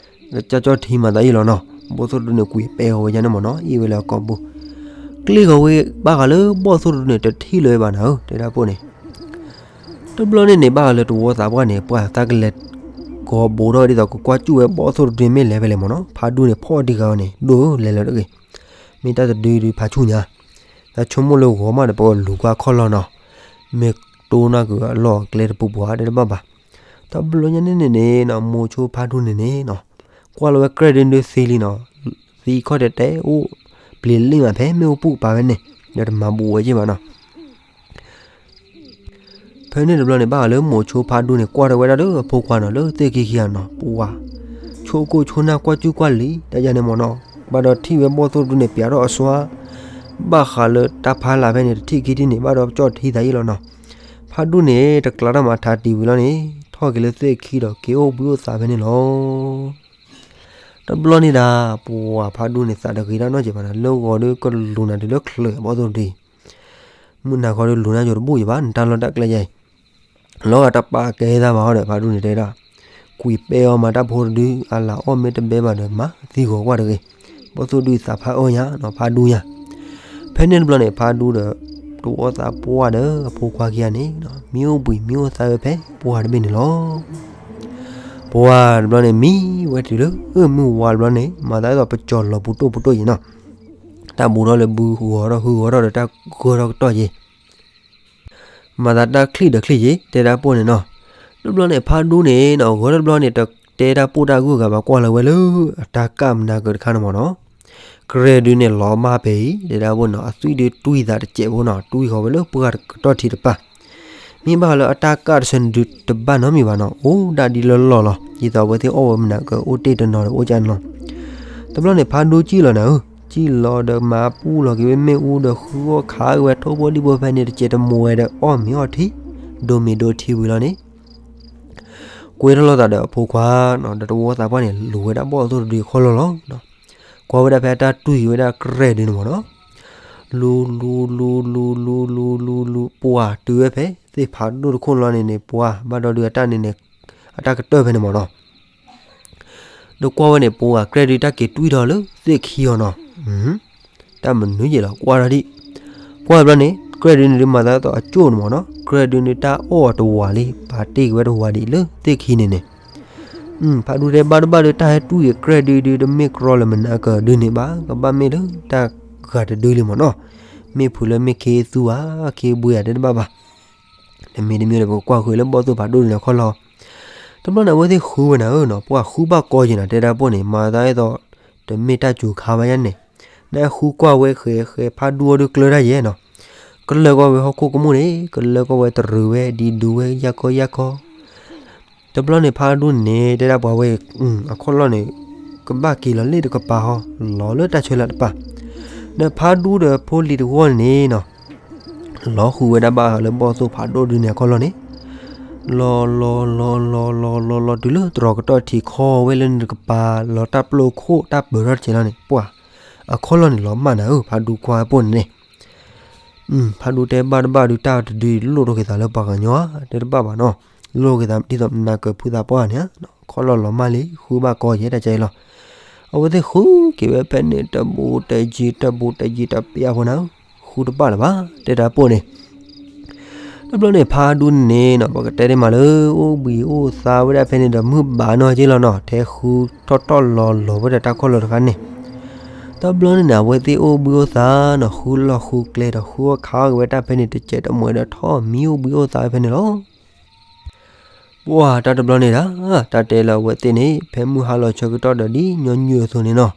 ကၠီကၠီထံမၤသးအ့ၣ်လီၤနီၤ, ဘီၣ်သိၣ်တဒုန့ၣ် ကွံာ်ပဲအီၤဝဲယါန့ၣ်မ့ၢ်နီၤ, အ့ၣ်ဝဲလၢအကိာ်ဘိ, ကျ့ၣ်ဃီၤဝဲဘၣ်ဃးလၢဘီၣ်သိၣ်တဒုန့ၣ် တထံၣ်လၢၤဝဲဘၣ်နၤဧၢ တဲဒၣ်ပိၢ်န့ၣ်, တဘျီန့ၣ်န့ၣ် ဘၣ်ဃးလၢတဝီသးပှၢ်န့ၣ် ပှၤသးကလဲၤ ကိာ်ဘိထီၣ်ဒ်သိးကကွၢ်စူၣ်ဝဲဘီၣ်သိၣ်တဒုမ့ၢ်လဲၤဖဲလဲၣ်မ့ၢ်နီၤ, ဖးဒူန့ၣ်ဖီၣ်တံၢ်ဃာ်အီၤန့ၣ် ဒိၣ်လဲၤလၢတဂ့ၤ, မ့ၢ်တၢ်တဒုဒုးဖးဆူၣ်ညါ, တၢ်ဆိကမိၣ်လၢဂီၤမးဒီး ပကလူၤကွၢ်ခီၣ်လီၤနီၤ, မ့ၢ်တိၢ်နီၢ်က့ၤအလီၢ်အကျဲတပူၤပူၤဧါ တဲတဘၣ်ဘၣ်, တဘျီညါန့ၣ်န့ၣ်န့ၣ်နီၤ မိၤဆိဖးဒူန့ၣ်န့ၣ်နီၤ, ကွၢ်လီၤဝဲကြဲၢ်ဒုဒုသံလံနီၤ, သံခီၣ်တဲာ်တဲာ်အိၣ် ပျံၤလ့ၣ်မးဖဲမ့ၣ်အူပူၤကပၤဝဲန့ၣ် ဒီးတမၤဘူးဝဲက့ၢ်ဘၣ်နီၤ ဖဲန့ၣ်တဘျီန့ၣ် ဘၣ်ဃးလၢမိၤဆိဖးဒူန့ၣ် ကွၢ်ထီၣ်ဝဲဒၣ်လၢအဖိခွါနီၤ လၢသ့ၣ်ခံခံဂၤနီၤ ပဝၤ, ဆိကမိၣ်ဆိနၢ်ကွၢ်စူၣ်ကွၢ်လံ တၢ်ယါန့ၣ်မ့ၢ်နီၤ, ဘၣ်ဒီးထံၣ်ဝဲဘီၣ်သိၣ်တဒုန့ၣ် ပျးထီၣ်အစွါ, ဘၣ်ဃးလၢတၢ်ဖးလၢ်ဖဲန့ၣ် တထံၣ်ခံထံၣ်န့ၣ် ဘၣ်ဒီးကၠီၣ်ထံသးအံၤလီၤနီၤ, ဖးဒူန့ၣ် တကျးထီၣ်မၤထးတံၢ်ဝံၤလီၤန့ၣ် ထီၣ်က့ၤလၢသ့ၣ်ခံဒီးက့ၤအိၣ်ဘှံးအိၣ်သးဖဲန့ၣ်လီၤ တဘျီန့ၣ်ဒၣ် ပဝၤဖးဒူန့ၣ် သးတဂ့ၤတၢ်နီတစဲးဘၣ်နီၤ, လၢဂီၤဒီးကလူၤနၤတုၤလၢချၢးဘီၣ်သိၣ်တဒုအံၤ, မုၢ်နၤခီဒီးလူၤနၤယိၤတဘူၣ်ယံၤဘၣ် နတၢ်လီၢ်တၢ်ကျဲယါအံၤ, လီၤဂာ်တပာ်ကဲသးဘၣ်အီၤဒီး ဖးဒူန့ၣ်တဲဒၣ်, ကွံာ်ပဲအီၤမးတၢ်ဖိတဒု အလၢ်အီၣ်မ့ၢ်တဘဲဘၣ်ဒီး မၤသံဂီၤကွၢ်တဂ့ၤ, ဘီၣ်သိၣ်တဒုသးဖးအၢညါနီၤ ဖးဒူညါ ဖဲန့ၣ်တဘျီန့ၣ် ဖးဒူဒီး တဝီသးပှၢ်ဒီး အဖိခွါခံဂၤန့ၣ် မံအိၣ်ဘှံးမံအိၣ်သးဝဲဖဲပှၢ်တဘ့ၣ်န့ၣ်လီၤ. ပှၢ်တဘျီန့ၣ် မံဝဲတုၤလၢ မုၢ်ဝါတဘျီန့ၣ် မၤသးဒ်သိးပကၠီၤလီၤပူၤတိၢ်ပူၤတိၢ်ယံၤနီၤ, တၢ်ဘူးထီၣ်လၢဘုဂီၤထီၣ်ဟုဂီၤထီၣ်ဒီးတၢ်ဂၢၢ်ထီၣ်ကတီၢ်ယံၤ မၤသးတၢ်ချံၣ်ဒီးချံၣ်ယံၤ တဲဒၣ်ပိၢ်န့ၣ်နီၤ. တဘျီန့ၣ် ဖးဒူန့ၣ်နီၤ ဂီၤတဘျီန့ၣ် တတဲတၢ်ပိၢ်တၢ်ဂၢၢ်ဂၤဘၣ် ကွၢ်လီၤဝဲလၢအတၢ်ကၢ်မနၤကတခါန့ၣ်မ့ၢ်နီၤ. ကြဲၢ်ဒုန့ၣ်လီၤမၢ်ဖဲအံၤ တဲဒၣ်ဖိနီၤ အသွံၣ်ဒုတွံၢ်သးတစဲးဖိနီၤ တွံၢ်ဃီၤဝဲလၢပှၢ်ကတီၢ်ထံးတပၢ် မ့ၢ်ဘၣ်လၢအတၢ်ကၢ်တဆၢန့ၣ်ဒုတဘၣ်နီတမံၤဘၣ်နီၤ အိၣ်ဒၣ်ဒ်လၢလီၢ်လီၤ ဒ်သိးအဝဲသ့ၣ်အီၣ်ဝဲမနၤကအိၣ်တ့ၢ်တနီၤဒီးအိၣ်ကၢ်နီၤ တဘျီန့ၣ်ဖးဒူကံၣ်လီၤနၤဧၢ ကံၣ်လီၤဒီးမၤပူၣ်လီၤက့ၤဝဲမ့ၣ်အူဒီးဃုအီၣ်ခးက့ၤဝဲထိၣ်ဖိဒံဖိဖဲန့ၣ် တစဲးတမိၢ်ဝဲဒီးအီၣ်မ့ၤအီထံ ဒိမ့ၤဒိထံဝံၤလီၤန့ၣ် ကွဲထီၣ်လိာ်သးဒီးအဖိခွါနီၤ ဒီးတဝီသးပှၢ်န့ၣ် လူၤဝဲဒၣ်ဘီၣ်သိၣ်တဒုခီၣ်လီၢ်လီၤ. ကွၢ်ဝဲဒၣ်ဖဲအတၢ်တွံၢ်က့ၤဝဲဒၣ်ကြဲၢ်ဒုန့ၣ်မ့ၢ်နီၤ လူၤလူၤလူၤလူၤလူၤလူၤလူၤလူၤ ပှၢ်တုၤဝဲဖဲသ့ၣ်ဖးဒိၣ်တခိၣ်လီၤန့ၣ်န့ၣ် ပှၢ်ဘၣ်ဒီဒုအတၢ်န့ၣ်န့ၣ် အတၢ်ကတၢၢ်ဖဲန့ၣ်မ့ၢ်နီၤ ဒီးကွၢ်ဝဲန့ၣ် ပှၢ်ကြဲၢ်ဒုတၢ်က့ၤတွံၢ်ထီၣ်လၢသ့ၣ်ခံအီၤနီၤ တၢ်မနုၤယဲၢ်လီၤ ကွၢ်ထီၣ်ဒံး ကွၢ်ဘျီန့ၣ် ကြဲၢ်ဒုန့ၣ်ဒုးမၤသးဒ်သိးအကၠိၣ်န့ၣ်မ့ၢ်နီၤ ကြဲၢ်ဒုန့ၣ်တၢ်အီၣ်တဝၤလံ ပာ်တ့ၢ်က့ၤဝဲတဝၤဒံးလၢသ့ၣ်ခံန့ၣ်န့ၣ် ဖးဒူတဲဘၣ်တဘၣ်ဒီး တၢ်ဟဲတွံၢ်က့ၤကြဲၢ်ဒုဒု တမ့ၢ်ကြီလၢမနၤကဒုန့ၣ်ဘၣ် ကဘၣ်မ့ၢ်လၢတၢ်ဂၤတဒုလံမ့ၢ်နီၤ မ့ၢ်ဖုးလၢမ့ၢ်ခ့သူဧါ ခ့ဘှ့ဧါ တဲတဘၣ်ဘၣ် တမံၤတမံၤဒီး ပကကွၢ်ဃုာ်လၢဘီၣ်သိၣ်ဖးဒိၣ်ဒုန့ၣ်ခီၣ်လီၢ် တဘျီန့ၣ် အဝဲသ့ၣ်ဃုဝဲနၤဧၢနီၤ ပှၢ်ဃုဘၣ်ကီယဲၢ်နၤ တဲဒၣ်ပိၢ်န့ၣ် မၤသးဒ်သိး တမ့ၢ်တၢ်စူၤခါဘၣ်ယါန့ၣ် နဃုကွၢ်ဝဲဃဲးဃဲး ဖးဒူအီၤဒုးကျၢၤတၢ်ယဲၢ်နီၤ ကလၢၢ်ကွၢ်ဝဲဟီၣ်ခိၣ်ကမူၣ်န့ၣ် ကလၢၢ်ကွၢ်ဝဲတရံးဝဲ ဒံးဒူဝဲ ယၢ်ကီယၢ်ကီ တဘျီန့ၣ် ဖးဒူန့ၣ် တဲဒၣ်ပှၤဝဲ အခီၣ်လီၢ်န့ၣ် ကဘၣ်က့ၤလီၤလ့ၣ်တကပၤဟီ လီၤလၢတၢ်ဆၢလၢ်တပၤ ဒီးဖးဒူဒီးဖိလံၤတဝီန့ၣ်နီၤ လီၤဃုာ်ဝဲဒၣ်ဘၣ်လၢဘီၣ်သိၣ်ဖးဒိၣ်ဒုန့ၣ်အခီၣ်လီၢ်န့ၣ် လီၤလီၤလီၤလီၤလီၤလီၤလီၤတုၤလၢတြီၤကတီၢ်ထံးခီဝဲလၢန့ၣ်တကပၤ လီၤတၢ်ပျိခိၣ်တၢ်ပၢၤထီၣ်တစဲးလီၤန့ၣ် ပှၢ် အခီၣ်လီၢ်န့ၣ်လီၤမၢ်နၤဧၢ ဖးဒူကွၢ်ပိၢ်န့ၣ်န့ၣ် ဖးဒူတဲဘၣ်တဘၣ်ဒုး တၢ်တဒုလိၣ်ထီၣ်က့ၤသးလၢပှၤကညီဧါ တဲတဘၣ်ဘၣ်နီၤ လိၣ်ထီၣ်က့ၤသးဒ်သိးမနၤကဖုသးပှၢ်န့ၣ် ခီၣ်လီၢ်လီၤမၢ်လံ ဃုဘၣ်ကီယဲၢ်တၢ်ကဲအံၤလီၤ အဝဲသ့ၣ်ဃုက့ၤဝဲဖဲန့ၣ် တဘူးတယံၤ တဘူးတယံၤ တပျၢ်ဖိနၤဧၢ ဃုတဘၣ်လၢၤဘၣ် တဲတၢ်ပိၢ်န့ၣ် တဘျီန့ၣ် ဖးဒူန့ၣ်နီၤ ပကတဲဒ်မးလၢ အိၣ်ဘှံးအိၣ်သါဝဲဒၣ်ဖဲန့ၣ်ဒီး မုၢ်ဘၣ်နီၢ်က့လီၤနီၤ ထဲဃုထီၣ်ထီၣ်လီၤလီၤဝဲဒၣ်တၢ်ခီၣ်လီၢ်တခါန့ၣ် တဘျီန့ၣ်န့ၣ် အဝဲသ့ၣ်အိၣ်ဘှံးအိၣ်သါနီၤ ဃုလီၢ်ဃုကျဲဒီး ဃုအီၣ်ခးအီၣ်က့ၤဝဲတၢ်ဖဲန့ၣ် တစဲးတမိၢ်ဒီး ထီၣ်မံအိၣ်ဘှံးအိၣ်သါဝဲဖဲန့ၣ်လီၤ. ပှၢ်တၢ်တဘျီန့ၣ်ဒၣ် တၢ်တဲလၢအဝဲသ့ၣ်န့ၣ် ဖဲမုၢ်ဟါလီၤဆၢကတီၢ်ဒီးဒ်ညီနုၢ်အသိးန့ၣ်နီၤ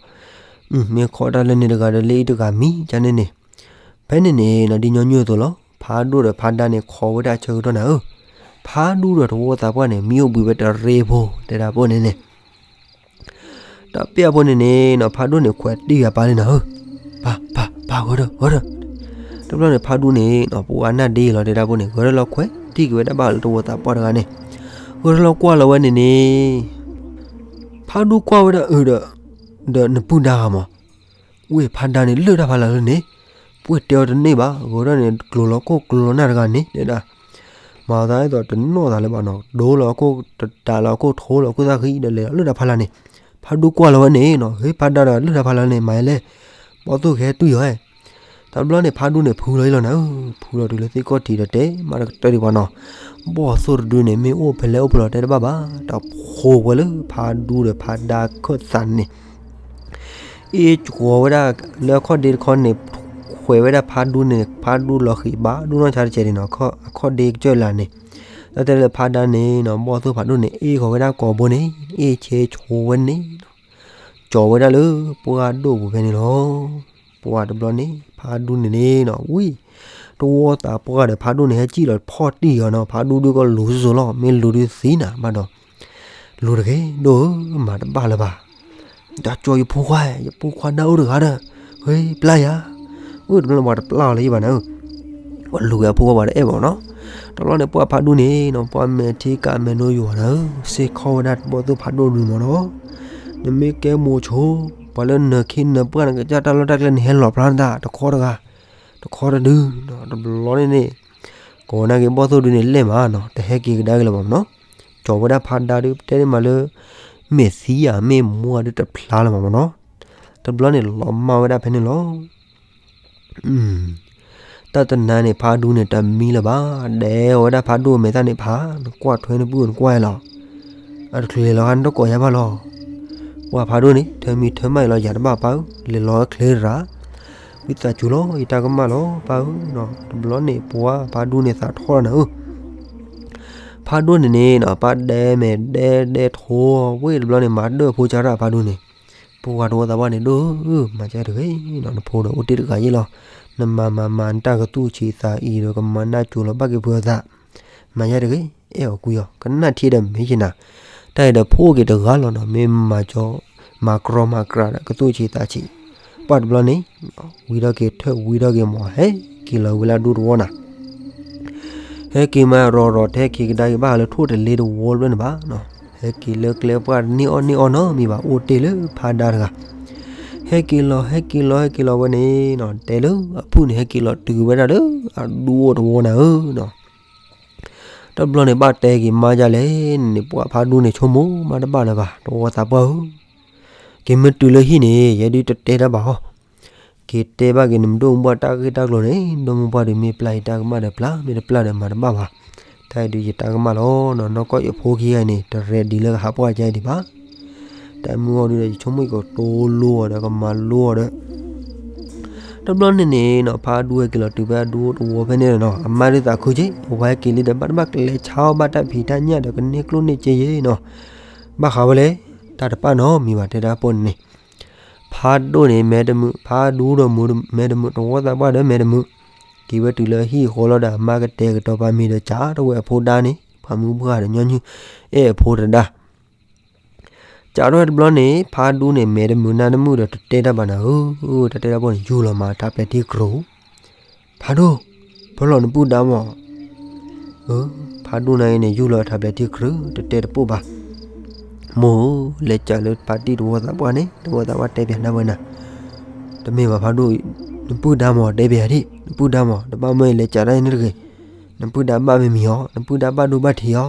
မ့ၢ်ခိးတၢ်လၢန့ၣ်တဂၤဒီးလၢအံၤတဂၤမံ ကန့ၣ်န့ၣ် ဖဲန့ၣ်န့ၣ်နီၤ ဒ်ညီနုၢ်အသိးလီၤ ဖးဒိၣ်ဒီးဖးဒါန့ၣ် ခိးဝဲဒၣ်ဆၢကတီၢ်နၤဧၢ ဖးဒူဒီးတဝီသးပှၢ်န့ၣ် မံအိၣ်ဘှံးဝဲတရ့ဖိ တဲဒၣ်ပိၢ်န့ၣ်န့ၣ် တပျၢ်ဖိန့ၣ်န့ၣ်နီၤ ဖးဒိၣ်န့ၣ်ခွဲးတံၢ်ဂၤပၢ်လံနၤဧၢ ပၢ် ပၢ် ပၢ် ဂီၤဒီး ဂီၤဒီး တဘျီန့ၣ်ဖးဒူန့ၣ်နီၤ ပှၢ်နၢ်ဒ့လီၤ တဲဒၣ်ပိၢ်န့ၣ် ဂီၤဒီးလီၤခွဲးတံၢ်က့ၤဝဲဒၣ်ဘၣ်လၢတဝီသးပှၢ်တဂၤန့ၣ် ဂီၤဒီးလီၤကွၢ်လီၤဝဲန့ၣ်န့ၣ် ဖးဒူကွၢ်ဝဲဒၣ်အၢဒီး ဒီးနပုၢ်ဒါဂၤမး ဝ့ၢ်ဖးဒါန့ၣ်လၢၢ်တၢ်ဖးလၢ်လၢန့ၣ် ပှ့ၢ်တဲအီၤတန့ၢ်ဘၣ် ဂီၤဒီးန့ၣ် ကျိၤလီၤခိၣ်ကျိၤလီၤနၢ်တဂၤန့ၣ် တဲဒၣ် မၤသးဒ်သိးတနီၣ်သးလၢၤဘၣ်နီၤ ဒိလီၤခိၣ် တတးလီၤခိၣ် ထိလီၤခိၣ်သၣ်ဃံဒီးလဲၤလီၤလၢၢ်တၢ်ဖးလၢ်န့ၣ် ဖးဒူကွၢ်လီၤဝဲန့ၣ်နီၤ ဟ့ၣ်ဖးဒါဒီးလၢၢ်တၢ်ဖးလၢ်န့ၣ် မၤလဲၣ် ဘီၣ်သိၣ်ကဟဲတွံၢ်ယီၤ တဘျီန့ၣ် ဖးဒူန့ၣ်ဖုလီၤအံၤလီၤနၤဧၢ ဖုလီၤတုၤလၢသ့ၣ်ကီၢ်ထံးဒီးတဲ မၤတကတၢၢ်ဒံးပှၤနီၤ ဘီၣ်သိၣ်တဒုန့ၣ် မ့ၢ်အိၣ်ဖဲလဲၣ်အိၣ်ဖဲလဲၣ်တဲတဘၣ်ဘၣ် တၢ်ဖိဝဲလၢဖးဒူဒီးဖးဒါခၢၣ်သးန့ၣ် အ့ၣ်ကီၤဝဲဒၣ်လၢအခီၣ်ဒ့တခီန့ၣ် ခွဲးဝဲဒၣ်ဖးဒူန့ၣ် ဖးဒူလီၤဃံးဘၣ်ဒူၣ်နီၢ်ဆါတကဲးန့ၣ်နီၤ အခီၣ်ဒ့ကစၢၢ်လၢ်န့ၣ် တၢ်တဲလၢဖးဒါန့ၣ်နီၤ ဘီၣ်သိၣ်ဖးဒိၣ်န့ၣ် အ့ၣ်ဃီၤဝဲဒၣ်ကိာ်ဘိန့ၣ် အ့ၣ်ဆ့ဆိဝဲန့ၣ်နီၤ ကၠီၤဝဲဒၣ်လၢပှၢ်ဒိၣ်ပူၤဖဲန့ၣ်လီၤ. ပှၢ်တဘျီန့ၣ် ဖးဒူန့ၣ်န့ၣ်နီၤ ဝံၤ တဝီသးပှၢ်ဒီးဖးဒူန့ၣ် ဟဲစံၣ်လီၤဖီၣ်တံၢ်အီၤနီၤ ဖးဒူဒုးကီးလူၤစိၤစိၤလီၤ မ့ၢ်လူၤဒုးသံနၤဘၣ်ဒီး လူၤတဂ့ၤဒိၣ်ဧၢ မၤတဘၣ်လၢၤဘၣ် တၢ်ကၠီယဖိခွါ ယဖိခွါနၢ်အိၣ်တဂၤဒီး ဟ့ၣ်ပျၢ်ယၤ ဝံၤတဘျီန့ၣ် ပှၤတပျၢ်အီၤလၢၤဘၣ်နၤဧၢ ပှၤလူၤဝဲအဖိခွါပှၤတအဲၣ်ဘၣ်နီၤ တဘျီန့ၣ် ပှၢ်ဖးဒူန့ၣ်နီၤ ပှၢ်မဲာ်ထံကးမဲာ်နိယိာ်နၤဧၢ စ့ၢ်ကီးဝဲဒၣ်ဘီၣ်သိၣ်ဖးဒိၣ်ဒုးမ့ၢ်နီၤ နမ့ၢ်ကဲမိၤဆိ ပှၤလၢနၢၤခ့နၢၤပှၢ်နကစၢ်တၢ်လီၢ်တၢ်ကျဲန့ၣ် ဟဲလီၤဖျါနသး တခီတဂၤ တခီတဒု တဘျီန့ၣ်န့ၣ် ကိးနၢ်က့ၤဘီၣ်သိၣ်ဒုန့ၣ် လဲၢ်မးနီၤ တဟဲက့ၤကဒါက့ၤလၢၤဘၣ်မ့ၢ်နီၤ ကၠီၤဝဲဒၣ်ဖးဒါဒု တဲန့ၢ်မးလၢ မ့ၢ်သံယၤမ့ၢ်မူအဒုတဖျါလၢၤဘၣ်မ့ၢ်နီၤ တဘျီန့ၣ် လီၤမၢ်ဝဲဒၣ်ဖဲန့ၣ်လီၤ. တၢ်တနၤန့ၣ် ဖးဒူန့ၣ် တမံလၢၤဘၣ်, ဒဲးဝဲဒၣ်ဖးဒိၣ်မဲာ်သၣ်န့ၣ်ဖး, နကွၢ်ထွဲနပုၢ်နကွၢ်လီၤ. အတချုးလဲၤလီၤခါန့ၣ်တကိးယၤဘၣ်လီၤ. ပှၢ်ဖးဒိၣ်န့ၣ် ထၢမံၤထၢမၣ်အံၤလီၤယၤတဘၣ်ပၢ်ဧၢ, လဲၤလီၤဝဲချ့ရၤ, ဝံသးစူၤလီၤ ယတၢ်ကမၣ်လီၤပၢ်ဧၢနီၤ. တဘျီန့ၣ် ပှၢ်ဖးဒိၣ်န့ၣ်သးထီၣ်နၤဧၢ, ဖးဒိၣ်န့ၣ်န့ၣ်နီၤ ပၢ်ဒဲမဲာ်ဒဲဒဲထိဝဲတဘျီန့ၣ် မၤဒၢၣ်ဖိစၢ်တၢ်ဖးဒိၣ်န့ၣ် ပှၤတဝီသးပှၢ်န့ၣ်ဒိၣ်ဧၢ, မၤယါတဂ့ၤနီၤ, နဖိဒီးအိၣ်တ့ၢ်တဂၤယ့ၣ်လီၤ, နမၤမၤမၤနတၢ်ကသူၣ်ဆံးသးအံၤဒီးကမၤနၢ်ကၠိၤလီၤဘၣ်က့ၤဖုအသး, မၤယါတဂ့ၤ, အဲၣ်အီၤကွံအီၤ, ကနၣ်ထံဒီးမ့ၢ်ယနၤ, တၢ်အံၤဒီးဖိက့ၤတဂၤလီၤနီၤ, မ့ၢ်မၤကၠီ မၤကြီမၤကြီဒီးကသူၣ်ဆံးသးဆံး, ပှၢ်တဘျီန့ၣ် ဝံထီၣ်က့ၤထၢၣ်ဝံထီၣ်က့ၤမး ဟဲက့ၤလီၤဝဲလၢအဒူတဝီနၤ ဟဲက့ၤမးရီၤရီၤထဲခံကဒါက့ၤဘၣ်ဃးလၢထိၣ်တလ့တဝီတဖျၢၣ်န့ၣ်ဘၣ်နီၤ, ဟဲက့ၤလၢကျဲပှၢ်တန့ၢ်အီၣ်န့ၢ်အီနီတမံၤဘၣ်, အိၣ်တ့ၢ်လၢဖးဒါတဂၤ, ဟဲက့ၤလီၤ ဟဲက့ၤလီၤ ဟဲက့ၤလီၤဝဲန့ၣ်နီၤ, တဲလၢအဖုၣ်န့ၣ် ဟဲက့ၤလီၤတုၤဝဲဒၣ်လၢအဒူအိၣ်တဝီနၤဧၢနီၤ, တဘျီန့ၣ် ဘၣ်တဲက့ၤမါဒ်လဲၣ်န့ၣ် ပှၤဖးဒူန့ၣ် ဆိကမိၣ်မးတဘၣ်လၢၤဘၣ်, တဝီသးပှၢ်ဧၢ, က့ၤမ့ၢ်တုၤလၢဟံၣ်န့ၣ် ယဲဒုးတတဲတၢ်ဘၣ်ဟီ က့ၤတဲဘၣ်က့ၤနမုၢ်ဒိၣ်မုၢ်ဘှၢ်တၢ်ဂ့ၢ်တၢ်ကျိၤန့ၣ်, ဒီမုၢ်ဘှၢ်ဒုးမ့ၢ်ပျၢ်ယတၢ်ကမၣ်ဒီးပျၢ်, မ့ၢ်တပျၢ်ဒီးမၤတဘၣ်ဘၣ်, တၢ်အံၤဒုးယတၢ်ကမၣ်လီၤနီၤ, နီၢ်ကီၢ်ယဖိခံဂၤန့ၣ် တreadyလၢကဟးပှၢ်ကါဒံးဘၣ်, တၢ်မုၢ်အီၤဒုးဒီး ယဆိကမိၣ်ယကတိလိအီၤဒီး ကမၤလိအီၤဒီး တဘျီန့ၣ်န့ၣ်နီၤ, ဖးဒူဟဲက့ၤလီၤတုၤဖဲအဒူတဝီဖဲန့ၣ်လီၤနီၤ, အမါဒုးသးခုက့ၤ, အဝဲဟဲက့ၤလံဒီး ဘၣ်တဘၣ်ကလဲၤဆါအီၣ်ဘၣ်တၢ်ဖံးတၢ်ညၣ်ဒီး ကန့ၢ်ကျိၣ်န့ၢ်စ့ယ့နီၤ, ဘၣ်ဃးဝဲလဲၣ်, တၢ်တပၣ်နီတမံၤဘၣ် တဲဒၣ်ပိၢ်န့ၣ်န့ၣ် ဖးဒိၣ်န့ၣ်မဲတမုာ်, ဖးဒူဒီးမဲတမုာ်, တဝီသးပှၢ်ဒီးမဲတမုာ်, က့ၤဝဲတုၤလၢဟံၣ်အဃီလီၤဒီး အမါကတဲာ်ကတီၤပာ်မ့ၤဒီး စးထီၣ်ဝဲအဖိဒါန့ၣ်, ပှၤမုၢ်ပှၢ်ဒီးညီနုၢ် အဲၣ်အဖိတဒါ စးထီၣ်ဝဲတဘျီန့ၣ် ဖးဒူန့ၣ် မဲတမုာ်နါတမုာ်ဒီး တတဲတၢ်ဘၣ်နၤဧၢ, တၢ်တဲတၢ်ပိၢ်န့ၣ် ယူၢ်လီၤမးထးပျဲၤထံကြိၤ, ဖးဒိၣ်, ဖီလီၤနပုၢ်ဒါမး, အၢ, ဖးဒိၣ်နၤအံၤန့ၣ် ယူၢ်လီၤထးပျဲၤထံကြိၤ တတဲတပိၢ်ဘၣ်, မိၢ်ဧၢ, လဲၤစးလၢဖးဒိၣ်တဝီသးပှၢ်န့ၣ် တဝီသးပှၢ်တဲပျဲၤနၤဝဲနၤ, တမ့ၢ်ဘၣ်ဖးဒိၣ်, နပုၢ်ဒါမး တဲပျဲၤယၤဒံး, နပုၢ်ဒါမး တဘၣ်မၢအံၤလဲၤစးတၢ်အံၤန့ၣ်တဂ့ၤ, နပုၢ်ဒါဘၣ်မ့ၢ်မံၤအီၤ, နပုၢ်ဒါဘၣ်ဒိဘၣ်ထံးအီၤ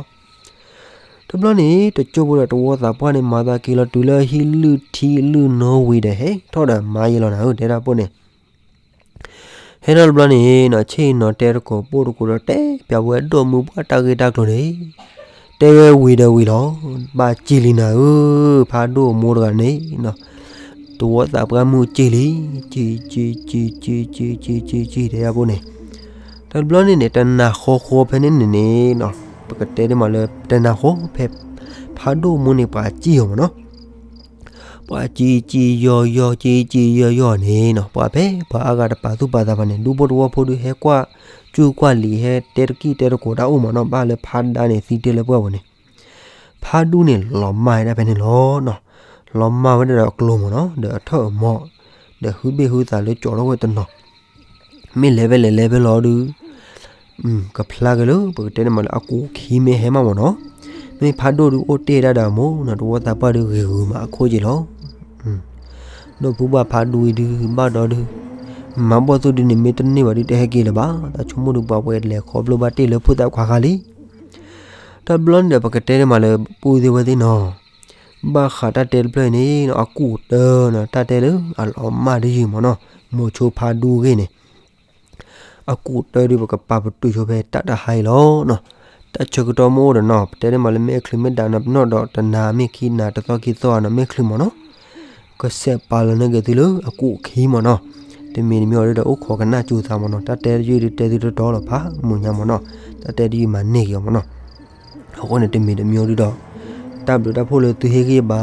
တဘျီန့ၣ် တကၠိဖိဒီးတဝီသးပှၢ်န့ၣ် မၤသးက့ၤလီၤတုၤလၢဟံၣ်လုၢ်ထံလုၢ်နီဝံၤဒီး ဟဲထီၣ်ဒီးမါယဲလီၤနၤဧၢ တဲဒၣ်ပိၢ်န့ၣ်, ဟဲထီၣ်တဘျီန့ၣ်နီၤ ဆ့ၣ်နီၤတဲတကိးပိၢ်တကိးဒီး တဲပျဲဝဲဒိၣ်မုၢ်ပှၢ်တၢ်ဂ့ၢ်တၢ်ကျိၤန့ၣ်, တဲဝဲဝံၤဒီးဝံၤလီၤ, ဘၣ်စံၣ်လံနၤဧၢ, ဖးဒိၣ်အမိၢ်တဂၤန့ၣ်နီၤ တဝီသးပှၢ်မုၢ်စံၣ်လံ, စံၣ် စံၣ် စံၣ် စံၣ် စံၣ် စံၣ် စံၣ် စံၣ် တဲဒၣ်ပိၢ်န့ၣ်, တဘျီန့ၣ်န့ၣ် တနၤဃီဃီဖဲန့ၣ်န့ၣ်န့ၣ်နီၤ ပကတဲဒ်မးလၢ တနၤဃီဖဲ ဖးဒိၣ်အမိၢ်န့ၣ် ပှၤစံၣ်အီၤမးနီၤ, ပှၤစံၣ်စံၣ်ယီၢ်ယီၢ် စံၣ်စံၣ်ယီၢ်ယီၢ်န့ၣ်နီၤ ပှၤဖဲပှၤအါဂၤတပာ်သူၣ်ပာ်သးဘၣ်န့ၣ် ဒူဖိတဝီဖိဒုးဟဲကွၢ် ကူၣ်ကွၢ်လံၤ ဟဲတဲတကံၢ်တဲတကိးတၢ်အိၣ်မးနီၤ ဘၣ်လၢဖးဒါန့ၣ် သံတ့ၢ်လၢပှၢ်ပူၤန့ၣ် ဖးဒူန့ၣ် လီၤမၢ်ဝဲဒၣ်ဖဲန့ၣ်လီၤနီၤ, လီၤမၢ်ဝဲဒၣ်ဒီးအကျိၤမးနီၤ ဒီးအထၢၣ်အမီၢ် ဒီးဟုဘ့ၣ်ဟုသးလၢကၠီထီၣ်ဝဲတနီၤ, မ့ၢ်လဲၤဖဲလဲၣ်လဲၤဖဲလီၤဒုး ကဖျါက့ၤလၢ ပကတဲန့ၣ်မးလၢအကူၣ်ခံမ့ၢ်ဟဲမးမးနီၤ, မ့ၢ်ဖးဒိၣ်ဒုးအိၣ်တ့ၢ်ဒၣ်ဒီးအမိၢ်နီၤ တဝီသးပှၢ်ဒုးဂ့ၤဂုာ်မးအခိၣ်က့ၤလီၤ, ဒီးဖုဘၣ်ဖးဒူအံၤဒုး ဘၣ်ဒီးဒုး မၤဘီၣ်သိၣ်ဒုးန့ၣ် မ့ၢ်တန့ၢ်ဘၣ်ဒုးတဟဲက့ၤလၢၤဘၣ်, တၢ်ဆိကမိၣ်ဒုးပှၤဝဲလဲၤခီဖျိဘၣ်တ့ၢ်လၢဖိသၣ်ခွါခါလံ တဘျီန့ၣ်ဒီး ပကတဲန့ၣ်မးလၢ ပုၢ်သ့ၣ်ဝဲၢ်သ့ၣ်နီၤ, ဘၣ်ဃးတၢ်တဲတဖျၢၣ်အံၤန့ၣ် အကူၣ်တၢနီၤ တၢ်တဲလၢအလီၤမၢ်တယုၢ်မးနီၤ မိၤဆိဖးဒူအဂ့ၢ်န့ၣ် အကူၣ်တၢဒုး ပကပာ်ပတုာ်ဆိဖဲတၢ်တဟါအံၤလီၤနီၤ, တၢ်ဆၢကတီၢ်မ့ၢ်အိၣ်ဒီးနီၤ ပတဲန့ၣ်မးလၢ မ့ၢ်ချုးမ့ၢ်ဒၣ်နီၤ ပနီၣ်ဒီးတနၤမ့ၢ်ခံနၤ တသီခံသီနီၤ မ့ၢ်ချုးမးနီၤ ကစဲးပာ်လီၤန့ၢ်က့ၤသုလၢအကူၣ်ခံမးနီၤ, တမံၤတမံၤအီၤဒုးဒီး အိၣ်ခိးကနၣ်စူၤသးမးနီၤ, တၢ်တဲတယုၢ်ဒုးတဲသုတတီလီၤ ဖးမုာ်ညါမးနီၤ, တၢ်တဲတယုၢ်မၤန့ၢ်က့ၤအီၤမးနီၤ, အဃိန့ၣ် တမံၤတမံၤအီၤဒုးဒီး တၢ်ဘျုးတၢ်ဖှိၣ်လၢသုဟ့ၣ်ဂံၢ်ဘါ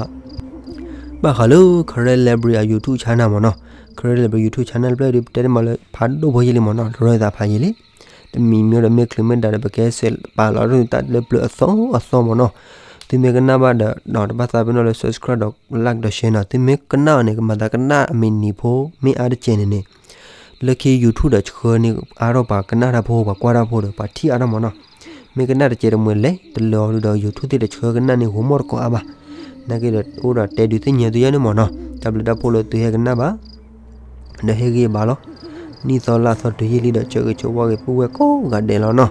ဘၣ်ဃးလၢ Karen Library အ YouTube channel မးနီၤ, Karen Library YouTube channel တဖျၢၣ်ဒုး ပတဲန့ၣ်မးလၢ ဖးဒိၣ်ဖိယံာ်လံမးနီၤ ရၢသးဖးယံာ်လံ, တမံၤမံၤဒီး မ့ၢ်ချုးမ့ၢ်ဒၣ်ဒီး ပကဲစဲးပာ်လီၤဒုး တၢ်လၢပျၢၤအသီအသီမးနီၤ, သုမ့ၢ်ကနၣ်ဘၣ်ဒီး တဘၣ်သးပ့ၤနီၣ်လၢ subscribe ဒီး like ဒီး share နီၤ, သုမ့ၢ်ကနၣ်အီၤန့ၣ် ကမၤသးကနၣ်အမံးနံးဖိ မ့ၢ်အါတကဲးန့ၣ်န့ၣ် လၢခံ YouTube ဒီးဆှၢန့ၢ်အါထီၣ်ပှၤကနၣ်တၢ်ဖိ ပှၤကွၢ်တၢ်ဖိဒီး ပှၤထံၣ်အါထီၣ်မးနီၤ, မ့ၢ်ကနၣ်တကဲးတမှဲၤလဲၣ် တလၢအီၤဒုးဒီး YouTube သ့ၣ်ဒီးဆှၢကနၣ်န့ၢ်ဂီၤမီၢ်တကိးအါဘၣ်, နာ်က့ဒီး အိၣ်ဒီးတဲဒုးသ့ၣ်ညါသုယါန့ၣ်မးနီၤ, တၢ်ဘျုးတၢ်ဖှိၣ်လၢသုဟဲကနၣ်ဘၣ် ဒီးဟ့ၣ်ဂံၢ်ဘါလီၤ. နံၣ်သီလါသီတုၤယံာ်လံဒီး ဆၢဂ့ၤဆၢဝါဂ့ၤပုၢ်ဝဲၢ်ကိးဂၤဒဲးလီၤနီၤ.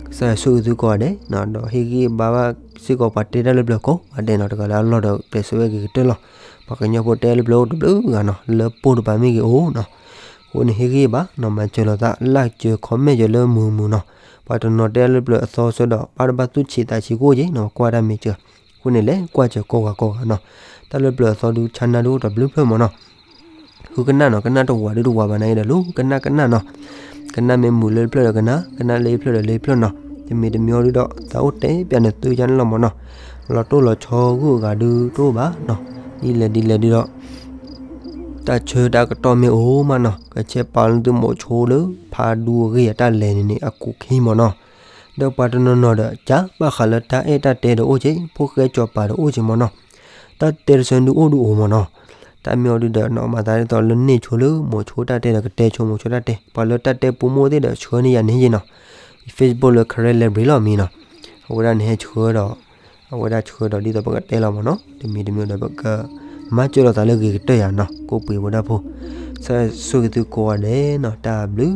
ကစၢ်ယွၤဆိၣ်ဂ့ၤသုကိးဂၤဒဲးနီၤ, ဒီးဟ့ၣ်ဂံၢ်ဘါဘၣ်စ့ၢ်ကီးပှၤတဲတၢ်လၢပျၢၤကိးဂၤဒဲးနီၤ, တဂၤလၢအလီၢ်ဒီးကျဲးစၢးဝဲက့ၤကတၢၢ်လီၤ. ပှၤကညီဖိတဲလၢပျၢၤအိၣ်တဘျုးဂၤနီၤ, လၢပိၢ်တပၤမ့ၢ်ဂ့ၤအိၣ်နီၤ. အဃိန့ၣ်ဟ့ၣ်ဂံၢ်ဘါနီၤ, မၤစၢၤလိာ်သး like စၢၤ comment စၢၤလၢမုာ်မုာ်နီၤ. ပှၤတနီၤတဲလၢပျၢၤအသီစၢၤဒီး ဘၣ်တဘၣ်သူၣ်ဆံးသးဆံးကိၣ်က့ၤနီၤ, ကွၢ်တၢ်မ့ၢ်စၢၤ. အဃိန့ၣ် လဲၤကွၢ်စၢၤကိးဂၤကိးဂၤနီၤ. တၢ်လၢပျၢၤအသီဒုး channel ဒုးအိၣ်တဘျုးဖျၢၣ်မးနီၤ. ဃုကနၣ်နီၤ, ကနၣ်တဝာ်ဒုးတဝာ်ဘၣ်နာ်က့ဒီး လူၤကနၣ်ကနၣ်နီၤ. ကနၣ်မ့ၢ်မုာ်လၢတဖျၢၣ်ဒီးကနၣ်, ကနၣ်လၢတဖျၢၣ်ဒီးလၢတဖျၢၣ်နီၤ. တမံၤတမံၤအီၤဒုးဒီး သးအိၣ်တဲပျးနသုယါန့ၣ်လီၤမးနီၤ. လီၤတိၢ်လီၤဆီဂုၤအဂၤဒုးတအိၣ်ဘၣ်နီၤ. ဒ်လဲၣ်ဒ်လဲၣ်ဒ်ဒီး တၢ်ဆၢတၢ်ကတီၢ်မ့ၢ်အိၣ်မးနီၤ ကဆဲးပာ်လၢသုမိၤဆိလၢ ဖးဒူအဂ့ၢ်အတၢ်လဲၤန့ၣ်န့ၣ် အကူာ်ခံမ့ၢ်နီၤ. ဒီးပှၤတနီၤနီၤဒီး ကဘၣ်ဃးလၢတၢ်အဲၣ်တၢ်တဲဒီးအိၣ်က့ၤ ဖိၣ်ဃဲစီၤပၤဒီးအိၣ်က့ၤမ့ၢ်နီၤ. တၢ်တဲတဆၢဒုးအိၣ်ဒုးအိၣ်မ့ၢ်နီၤ. တၢ်မ့ၢ်အီၤဒုးဒီး နီၢ်မၤသးဒ်သိးလၢန့ၢ်ဆိလၢမိၤဆိတၢ်တဲဒီး ကတဲဆိမိၤဆိတၢ်တဲ ပှၤလၢတၢ်တဲပူမ့ၢ်သ့ၣ်ဒီး ဆှၢန့ၢ်ယၤန့ၣ်ယ့ၢ်နီၤ. Facebook လၢ Karen Library လီၤမံၤနီၤ. အဝဲဒၣ်န့ၣ်ဟဲဆှၢဒီး အဝဲဒၣ်ဆှၢဒီးဒ်သိးပကတဲလီၤမ့ၢ်နီၤ. တမံၤတမံၤဒီး ပကမၤစၢၤလိာ်သးလၢဂ့ၤကတၢၢ်ယၤနီၤ ကိးပှ့ၤဝဲဒၣ်ဖိ. ဆၢဆိၣ်ဂ့ၤသုကိးဂၤဒဲးနီၤ တၢ်ဘျုး